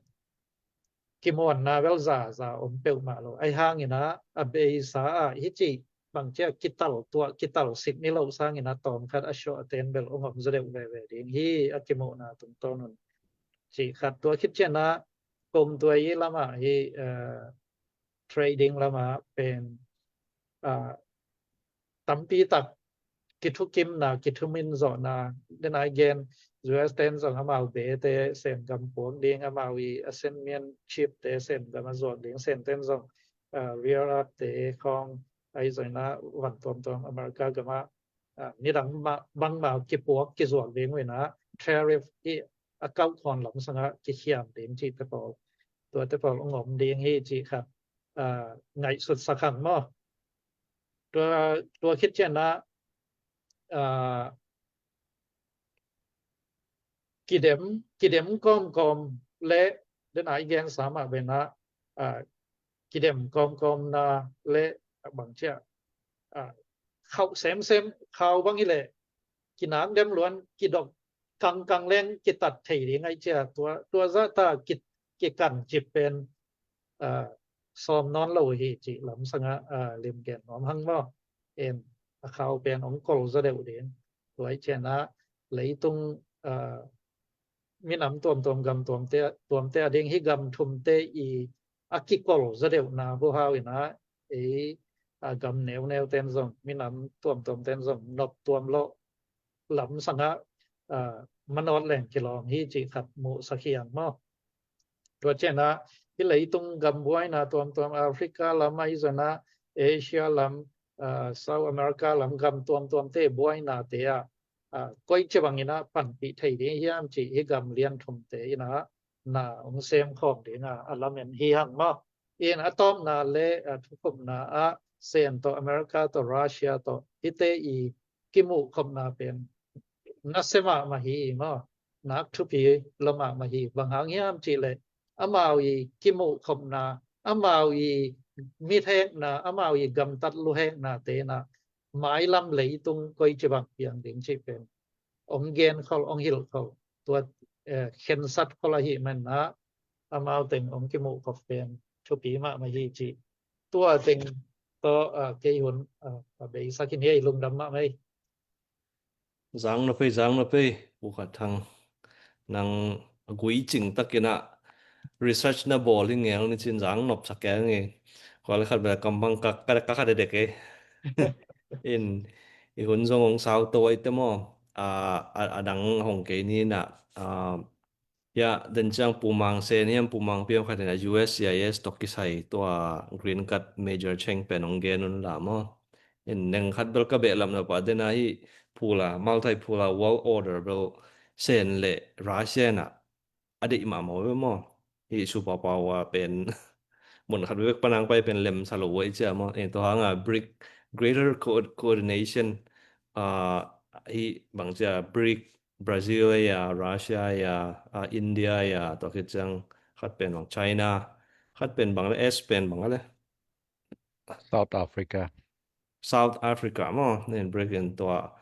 kimuanna bel zaza om peuhmah lo. Ahih hangin ah a beisa ah hih cih bang ci a kital tuah, kital sik ni loh sangin ah tawmkhat a suah a ten bel hong om zaw deuh veve ding hi a kimuhna tungtawn un cih khat. Tua khit ciangin ah kong tua i lamah hih, eh, trading lamah pen, ah, tampi tak kithukimna, kithumin zawhna, den a i gen U S ten zong amau bete Sen gam puak ding, amau i a Sen mian chip te Sen gam a zuak ding, Sen ten zong, ah, rare earth te khawng ahi zongin ah van tuamtuam America gam ah, ah, nidang mah, bangmah kipuak kizuak ding uh in ah tariff i a kauh khawn lam sangah kikhiam ding cihte pawl, tuate pawl hong om ding hi cih khat, ah, ngaihsut sak hang maw. Tua, tua khit ciangin ah, ah, kidem, kidem kawmkawm le den a i gensa mah bangin ah, ah, kidem kawmkawmna le bang ci a, ah, khauh semsem, khau bang hi leh kinak dem luan, kidok kangkang leng kitat thei ding ahih ciang tua, tua zahta ki, kikan cip pen, ah, sawm nawn lo hi cih lam sangah, ah, limgen nuam hang maw. En, a khau pen hong kol zaw deuh ding. Tua ahih ciangin ah leitung, ah, minam tuamtuam, gam tuamte, tuamte a ding hih gam thumte i a kikol zaw deuhna huhau in ah, ei, a gam neuneu ten zong, minam tuamtuam ten zong nop tuam lawh lam sangah, ah, manawt leng kilawng hi cih khat muhsak hi hang maw. Tua ciangin ah hih leitung gam buaina tuamtuam, Africa lam, ahi zongin ah Asia lam, ah, South America lam gam tuamtuamte buainate ah, ah, koici bangin ah panpih thei ding hiam cih hih gam lian thumte in ah na hong sem khawm ding a, a lamen hi hang maw. In a tawpna le, ah, thukhupna ah Sen tawh, America tawh, Russia tawh hihte i kimuhkhopna pen nasia mahmah hi maw. Nak thupi lua mahmah hi. Bang hang hiam cih leh amau i kimuhkhopna, amau i mithekna, amau i gamtat luheknate in ah mailam leitung koici bang piang ding cih pen hong gen khol, hong hilh khol, tua, eh, khensat khol ahih manin ah amau teng hong kimuhkhop pen thupi mahmah hi cih tua teng tawh, ah, kei hun, ah, a beisak in hi ei, lungdam mahmah ei. Zang na pei, zang na pei, Pu Khat Thang. Nang a gui cing takin ah research na bawl hi ngel ni cin zang nop sak keng e. Kua le khat bel kam bang ka, ka, ka khat dekdek e. In i hun zong hong sau to ai te maw. A, a, a dang hong kei ni na, a, ya, den ciang Pu Mang Sen hiam, Pu Mang Piam khat in a U S C I S tawh kisai tua Green Card Major Cheng pen hong gen un la maw. In neng khat bel ka behlapna pah den a hi, phula, multipolar world order bel Sen le Russia in ah a deih mahmah uh ve maw. Hih superpower pen mun khat bek panang pai pen lemsa lo uh ei cia maw. Eh, tua hanga BRIC, greater co-, coordination, ah, hih bang cia BRIC, Brazil ei a, Russia ei a, ah, India ei a, tua khit ciang khat pen bang China, khat pen bang le, S pen bang le. South Africa. South Africa maw, nen BRIC in tua,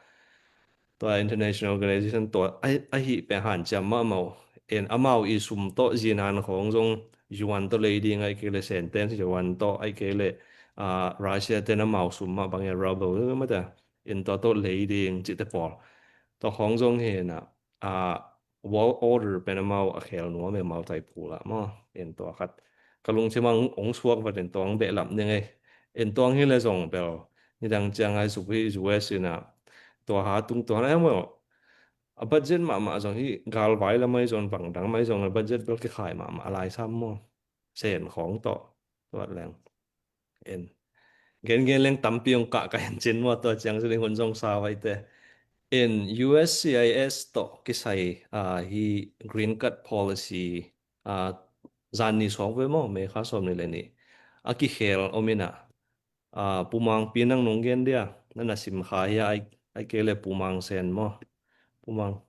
tua international organization tua, a, ahi pen hanciam mahmah uh. En amau i sum tawh zinan khawng zong yuan tawh lei ding, ai kei le sentence yuan tawh, ai kei le, ah, Russia ten amau sum mah bang e rubel mah ta. En tua tawh lei ding cihte pawl. Tua khawng zong hi na, ah, world order pen amau a khel nuam e, amau taipu lah maw. En tua khat ka lungsim ah hong, hong suak vat en tua hong behlap ning ei. En tua hong hi le zong bel nidang ciang ai suk hi U S in ah tua ha tung tua na maw. A budget mahmah zong hi galvai lam ai zong vang dang mai zong a budget bel kikhai mahmah a lai sam maw. Sen khawng tawh tuat leng. En. Gen gen leng tampi hong kah ka en cin maw, tua ciang cin hun zong sa vai te. En U S C I S tawh kisai, ah, hi green card policy, ah, zan ni sawk ve maw, May kha sawm ni le ni. A kikhel om in ah, ah, Pu Mang Pi nang nong gen dia, na na sim kha hi a, ai, ai kei le Pu Mang Sen maw. Pu Mang.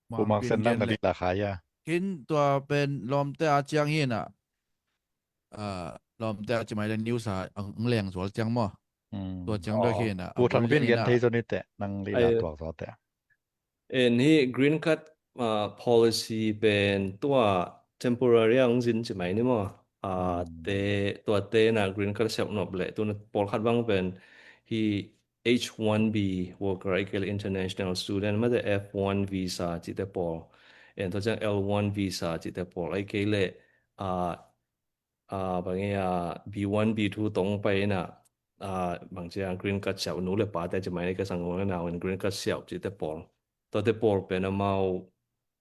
Pu Mang Sen nang na lila kha hi a. Hin tua pen lawmte a ciang hi na. Ah, lawmte a ci mai le news a ang, ang leng zual ciang maw. Hmm. Tua ciang bek hi na. Pu Thang Bin gen thei zo ni teh, nang lila tuak zo teh. En hi green card, ah, policy pen tua temporary ang zin ci mai ni maw. Ah, hmm. Te, tua te na green card siap nop le, tu na pawlkhat bang pen hi H one B worker, ai kei le international student, mate F one visa cihte pawl. En tua ciang L one visa cihte pawl, ai kei le, ah, ah, bang e, ah, B one, B two tong pai in ah, ah, bang cia green card siau nu le pa te ci mai ni ka sang nu le nau in green card siau cihte pawl. Tuate pawl pen amau,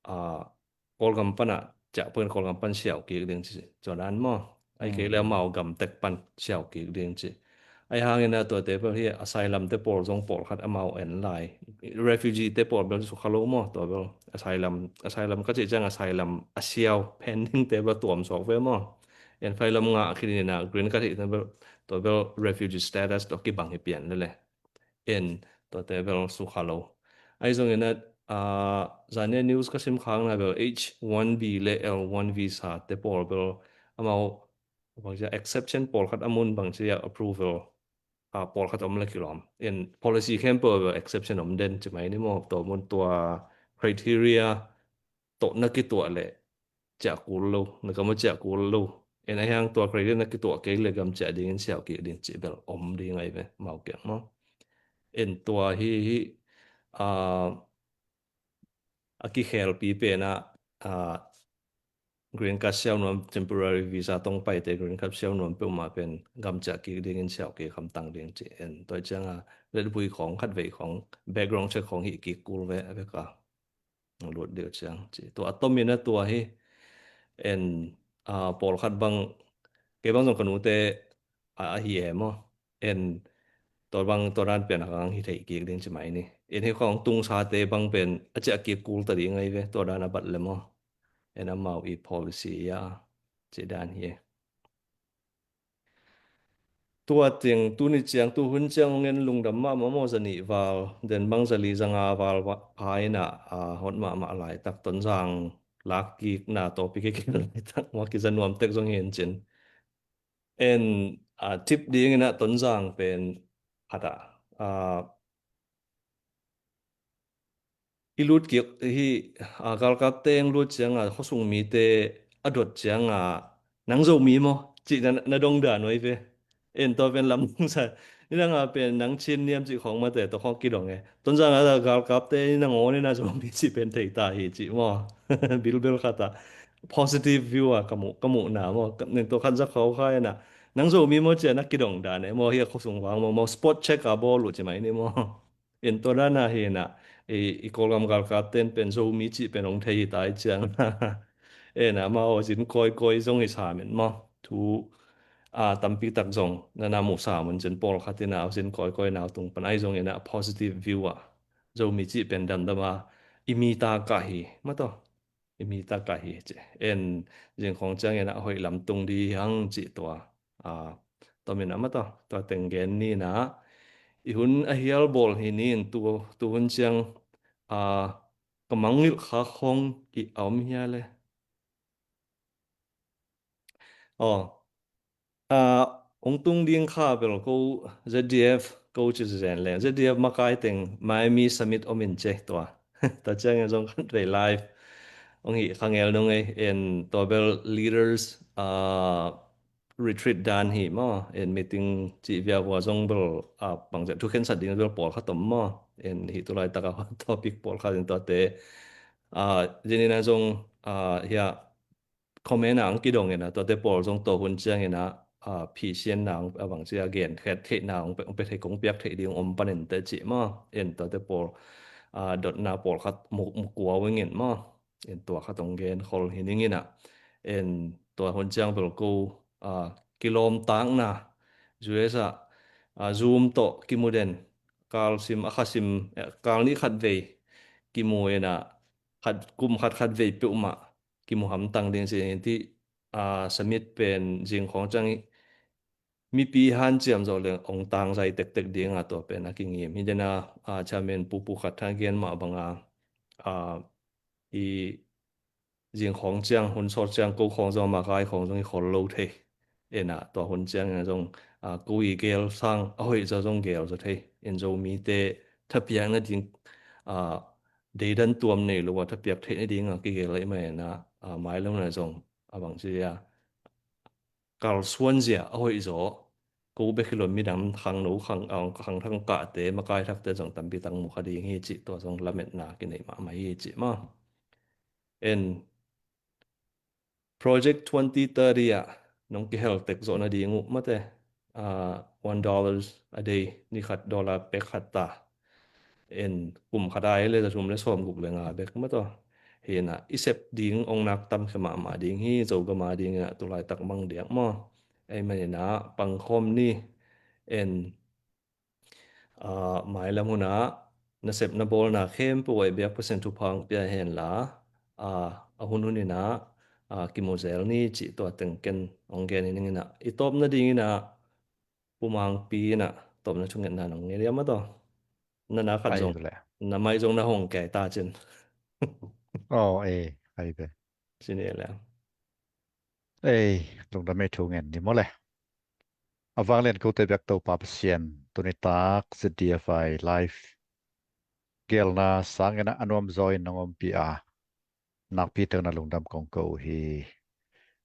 ah, Kawlgam pan ah, ciah pawhin Kawlgam pan siau kik ding ci, tua dan maw. Ai kei le amau gam tek pan siau kik ding ci. Ai hangin ah tuate bel hi asylum te pawl zong pawlkhat amau en lai. Refugee te pawl bel sukha lo maw, tua bel asylum, asylum ka cih ciang asylum a siau pending te bel tuam suak ve maw. En fai lam ngah khin in ah green card hi te bel, tua bel refugee status tawh kibang hi pian le le. En tuate bel sukha lo. Ai zongin ah, ah, zania news ka sim khang na bel H one B le L one visa te pawl bel amau bang cia exception pawlkhat a mun bang cia approval, ah, pawlkhat om le kilawm. En policy khempeuh bel exception om den ci mai ni maw, tua mun tua criteria tawh na kituah le ciah kul lo, na gam a ciah kul lo. En a hiang tua criteria na kituah kei le gam ciah dingin siau kik ding ci bel om ding ai ve, mau kiang maw. En tua hi, hi, ah, a kikhelpi pen ah, ah, green card siau nuam, temporary visa tong paite green card siau nuam peuhmah pen gam ciah kik dingin siau kik hamtang ding ci. En tua ciang a letbui khawng khat vei khawng background check khawng hi kik kul ve a vek a. Lut deuh ciang ci tua a tomin a tua hi. En, a, pawlkhat bang, kei bang zong ka nute a, a hi e maw. En, tua bang tua dan pen a kang hi thei kik ding ci mai ni. En hi khong tungsate bang pen a ciah kik kul ta ding ai ve tua dan a bat le maw. En amau i policy a ci dan hi e. Tua ting tuni ciang tuhun ciang hong en lungdam mahmah maw, za nih val den bang za li za nga val a inah a hot mahmah laitak Tonzang lak kikna tawpi kikil laitak maw kiza nuam tek zong hi en cin. En, a, tip ding inah Tonzang pen khat ah, a, i lut kik hi, a, galkapte eng lut cianga khuasung mite a dot cianga nang Zomi maw cih na, na dong dan oi ve. En tua pen lam nungsa ni nanga pen nang Chin niam cih khong mate tua khong kidong e. Tonzang a galkapte ni nang aw ni na Zomi cih pen thei ta hi cih maw. Bilbel khat a positive view a ka muh, ka muhna maw. Nen tua khan za khau khai na nang Zomi maw cih a na kidong dan e maw hi a khuasung vang maw, maw spot check a bawl uh ci mai ni maw. En tua dana hi na, i, i Kawlgam galkapten pen Zomi cih pen hong thei hi ta i ciang. En amau zin kawikawi zong hi sa men maw. Thu, a, tampi tak zong nana muh sa mun cin pawlkhat ina zin kawikawi nau tung pan ai zong ina positive view a Zomi cih pen damdam a i mi ta ka hi maw tua. I mi ta ka hi ci. En zing khong ciang ina hoih lam tung di hang cih tua. A, tua min a maw tua, tua teng gen ni na. I hun a hial bawl hi ni in tu, tu hun ciang, a, ka mangngilh kha khong i a om hia le. Aw, a, hong tung ding kha bel ko Z D F ko ci zen le. Z D F makai teng Miami Summit om in ce tua. Tua ciangin zong khan vei live hong hi kha ngel nung ei. En tua bel leaders, a, retreat dan hi maw, en meeting cih viau vua zong bel, a, pangzet thukhen sat ding bel pawlkhat om maw, en hi tu laitak a topic pawlkhat in tuate, a, zin ina zong, a, hia comment a ang kidong ina tuate pawl zong tua hun ciang ina, a, phisian na ang a bangci a gen khet theih na ang pe, ang pe thei kong piak theih ding om panin te cih maw, en tuate pawl, a, dotna pawlkhat mu, mu kua wingin maw. En tua khat hong gen khol hi ning ina. En tua hun ciang bel ko, a, kilawmtakna U S a, a, Zoom tawh kimu den. Kal sim, a kha sim, eh, kal nih khat vei kimu ina khat, kum khat khat vei peuhmah kimu hamtang ding si ti, a, summit pen zing khong ciang mipi hanciam zawh le ong tangzai tektek dinga tua pen a kingim hi dena, a, chairman pupu khat tha gen mah banga, a, i zing khawng ciang hun sawt ciang ko khawng zong a makai khawng zong i khol lo thei. Ena tua hun ciang ena zong, a, ko i gel sang a hoih zaw zong gel zaw thei. En Zomite thapiak nading, a, deidan tuam nei lo a thapiak theih nading a kigel ahi mah ena, a, mai lo na zong a bang ci a kalsuan zia a hoih zaw. Ko bek hi lo midang khangno khang, a, khang thang kahte makai thakte zong tampi tak mu kha ding hi cih tua zong lametna kinei mahmah hi cih maw. En Project twenty thirty ah nong kihel tek zawh nading uh mate, a, one dollars a day, ni khat dollar pek khat ta. En kum khat ai le za thum le sawm guk le nga bek mataw. Hina i sep ding ong nak tam khe mahmah ding hi, Zogam a ding ina tulaitak mang diak maw. Ei manina pangkhawm ni. En, a, mailam huna nasep na bawlna khempeuh ah i biak Pasian thupha pia henla, a, a hun hun ina, a, kimu zel ni cih tua teng ken ong gen hi ning ina. I tawp nading ina Pu Mangpi ina tawpna thungetna nong ngen ia mataw. Na na khat zong na mai zong na hong kei ta cin. Aw, e, ai ve. Cin e le. Ei, lungdam ei thu ngen ni maw le. A vanglian kote biak Topa Pasian tuni tak Z D F I live gelna sangin a nuam zaw in nong ompih a nakpi tengna lungdam kong ko uh hi.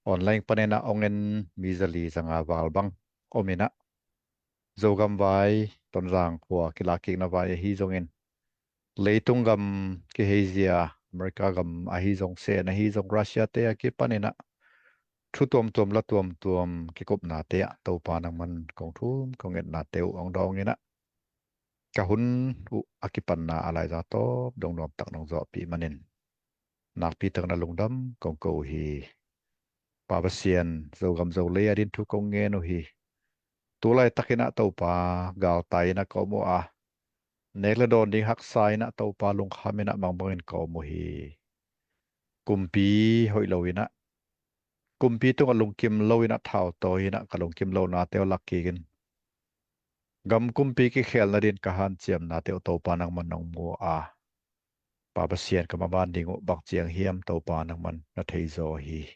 Online panin a ong en mi zali zanga val bang om ina Zogam vai Tonzang khua kilakikna vai ahi zongin leitung gam kiheizia America gam ahi zong sen ahi zong Russia te a kipan ina thu tuamtuam la tuamtuam kikupnate ah Topa nangman kong thum kong etnate uh ong dawng ina ka hun uh a kipanna a laiza tawp dong nuamtak nong zawhpih manin Nakpi takin na lungdam kong ko uh hi. Pa Pasian, Zogam Zolei a din thu kong ngen uh hi. Tu laitakin ah Topa, galtai in ah ka om uh a, nek le dawn ding haksa in ah Topa, lungkham in ah mangbangin ka om uh hi. Kumpi hoih lo in ah, kumpi tungah lungkim lo in ah, thautawi in ah ka lungkim lonate uh lak kik in, gam kumpi kikhel nadin ka hanciamnate uh Topa nangman nong mu a, Pa Pasian, ka maban ding uh bang ciang hiam Topa nangman na thei zaw hi.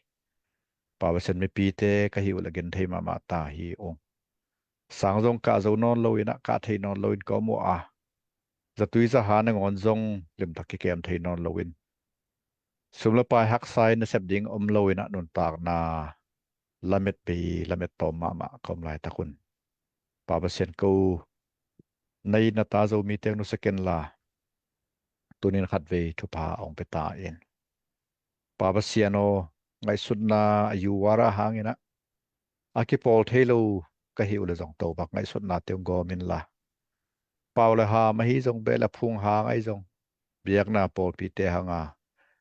Pa Pasian, mipite ka hih uh leh genthei mahmah ta hi ung. Sang zong kah zo nawn lo in ah, kah thei nawn lo in ka om uh a, zatui zaha nangawn zong limtak kikem thei nawn lo in, sum le pai haksa in nasep ding om lo in ah, nuntakna lamet bei, lamet tawm mahmah ka om laitak un, Pa Pasian, ko na it na ta Zomite nusia ken la, tuni in khatvei thupha hong pia ta in. Pa Pasian aw, ngaihsutna a yuara hangin ah, a kipawl thei lo ka hih uh leh zong Topa, ngaihsutnate hong gawm in la, pau le ham ahi zong, beh le phung hang ahi zong, biakna pawlpite hanga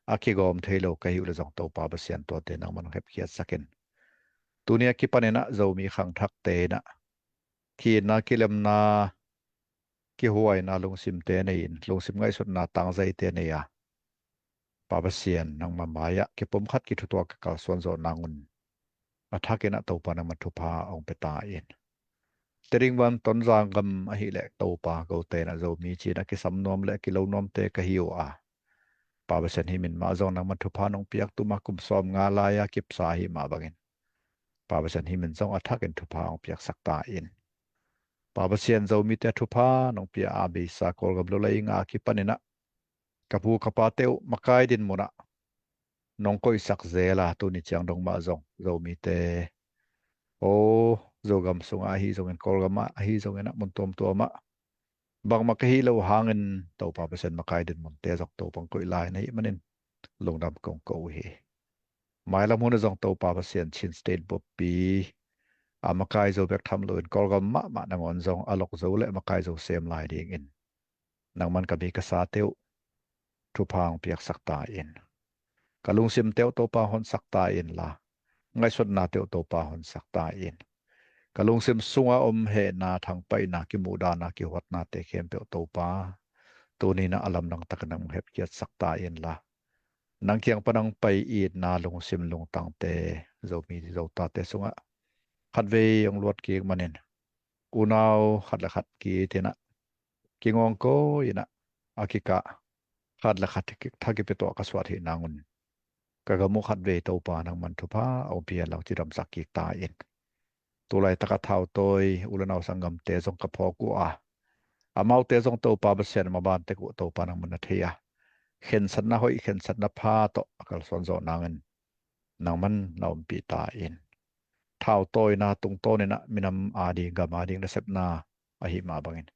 a kigawm thei lo ka hih uh leh zong Topa Pasian, tuate nangman hong hepkhiatsak in. Tuni a kipanin ah Zomi khangthakte in ah, ki-itna, kilemna, kihuaina lungsimte nei in, lungsim ngaihsutna tangzaite nei a, Pa Pasian, nangma mai-ah kipumkhat kithutuak ka kalsuan zawh nang un, a thakin ah Topa nangman thupha hong pia ta in. Tedim van Tonzang gam ahih leh Topa, kote in ah Zomi ci-in ah kisam nuam le kilo nuamte ka hi uh a, Pa Pasian, hih min mah zong nangman thupha nong piak, tuma kum sawmnga lai-a kipsa ahih mah bangin, Pa Pasian, hih min zong a thakin thupha hong piaksak ta in. Pa Pasian, Zomite thupha nong pia a beisa Kawlgam lulai nga a kipanin ah ka pu ka pate uh makai dinmun ah nong koihsak zel a, tuni ciang dong mah zong Zomite, aw, Zogam sungah ahi zongin, Kawlgam ah ahi zongin ah, mun tuamtuam ah bangmah ka hih loh hangin Topa Pasian, makai dinmunte zong Topa hong koih lai na hih manin lungdam kong ko uh hi. Mailam hun ah zong Topa Pasian, Chin State buppi a makai zo bek tham loin Kawlgam mahmah nangawn zong a lok zo le makai zo sem lai dingin nangman ka mi ka sate uh thupha hong piaksak ta in. Ka lungsimte uh Topa honsak ta in la, ngaihsutnate uh Topa honsak ta in. Ka lungsim sunga om hehna, thangpaihna, kimuhdahna, kihuatnate khempeuh Topa, tuni in ah a lamdang takin nang hong hepkhiatsak ta in la, nang kiang pan hong pai itna lungsim lungtangte Zomi Zotate sungah khatvei hong luat kik manin, unau khat le khat ki-it in ah, kingawngkawi in ah, a kikah khat le khat tha kipia tuah ka suah theih nang un, ka gam uh khatvei Topa nangman thupha hong pia in la, hong cidamsak kik ta in. Tu laitak a thautawi u le nau sanggamte zong ka phawk uh a, amaute zong Topa Pasian, maban tek uh Topa nangman na thei a, khensatna hoih, khensatna pha tawh a kalsuan zawh nangin nangman na ompih ta in. Thautawina tungtawn in ah minam ading, gam ading nasepna ahih mah bangin,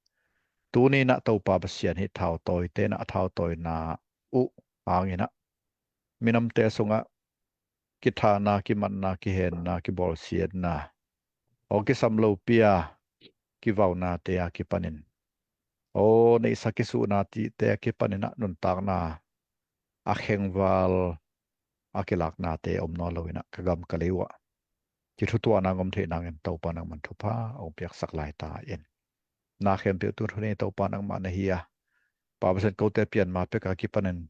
tuni in ah Topa Pasian, hih thautawite in ah a thautawina uh hangin ah minamte sungah kithahna, kimatna, kihenna, kibawlsiatna, aw, kisam lopi a kivaunate a kipanin, aw, neihsa kisuhna tihte a kipanin ah nuntakna a khengval a kilaknate om nawn lo in ah ka gam ka lei uh ah kithutuahna hong om theih nangin Topa nangman thupha hong piaksak lai ta in. Na khempeuh tung thunei Topa nangmah na hi a, Pa Pasian, kote pian ma pek a kipanin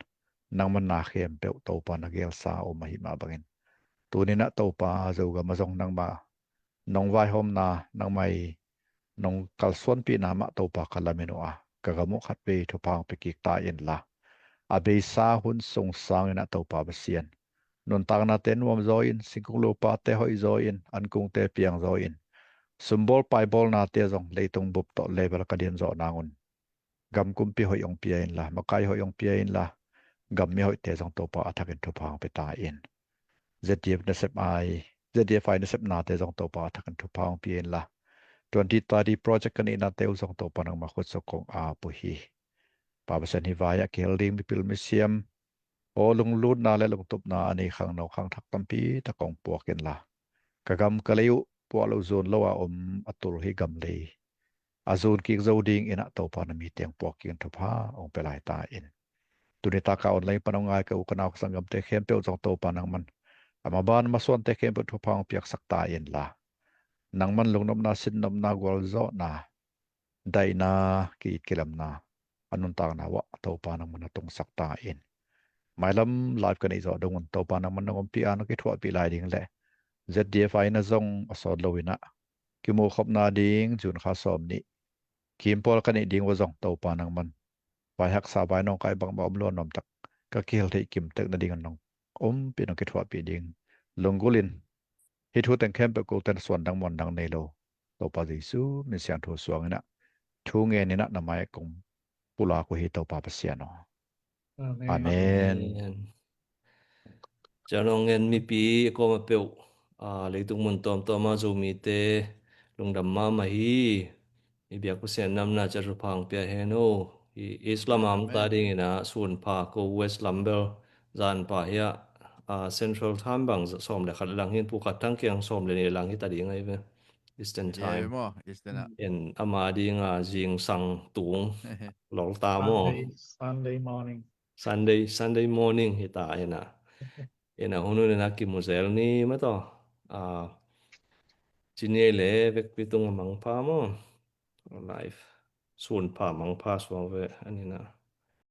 nangman na khempeuh Topa na gelsa a om ahih mah bangin, tuni in ah Topa, Zogam ah zong nangma nong vaihawmna, nangmah i nong kalsuanpihna mah Topa ka lamen uh a, ka gam uh khatvei thupha hong pia kik ta in la, a beisa hun sung sangin ah Topa Pasian, nuntaknate nuam zaw in, singkung lupate hoih zaw in, ankungte piang zaw in, sumbawl paibawlnate zong leitung bup tawh level ka din zawh nang un, gam kumpi hoih hong pia in la, makai hoih hong pia in la, gam mi hoihte zong Topa a thakin thupha hong pia ta in. Z D F nasep ai, Z D F I nasepnate zong Topa a thakin thupha hong pia in la, twenty thirty project ka neihnate uh zong Topa nangma khut sung kong ap uh hi. Pa Pasian, hih vai-ah kihel ding mipil misiam, aw, lunglutna le lungtupna a nei khangno khangthak tampi tak kong puak in la, ka gam ka lei uh puah loh zuan lo a om a tul hih gam lei a zun kik zo dingin ah Topa na mi teng puak kik in thupha hong pia lai ta in. Tuni taka online pan hong ngai ka u ka nau ka sanggamte khempeuh zong Topa nangman a maban masuante khempeuh thupha hong piaksak ta inla, nangman lungnopna, sinnopna, gualzawhna, daihna, ki-it kilamna a nuntakna uah Topa nangman a tungsak ta in. Mailam live ka neih zawh dong un Topa nangman nong ompih a nong kithuahpih lai ding le Z D F I na zong a sawt lo inah kimuhkhopna ding June kha sawm nih kim pawl ka neih ding uh zong Topa nangman vai haksa vai nawngkai bangmah om lo a nuamtak ka kihel theih kimtek nading nong ompih nong kithuahpih ding lunggulin hih thu teng khempeuh kote na suandang muandang nei lo Topa Jesu min siangtho suang inah thu ngen inah na mai kong pulak uh hi Topa Pasian aw. Amen. Amen. Ciang nong ngen mipi a kawma peuh, a, leitung mun tawmtawma Zomite lungdam mahmah hi. I biak Pasian namna ciat thupha hong pia hen aw. I Islam a om ta dingin a sunpha ko West lam bel zanpha hi a, a, Central Time bang sawm le khat lang hin, pukhat thang kiang sawm le nih lang hi ta ding ahi ve. Eastern Time. En ama dinga zingsang tung lolta maw? Sunday, Sunday morning. Sunday, Sunday morning hi ta ena. Ena hun un ena kimu zel ni maw taw. A, ci ni le vekpi tung a mangpha maw? Live. Sunpha mangpha suang ve anina.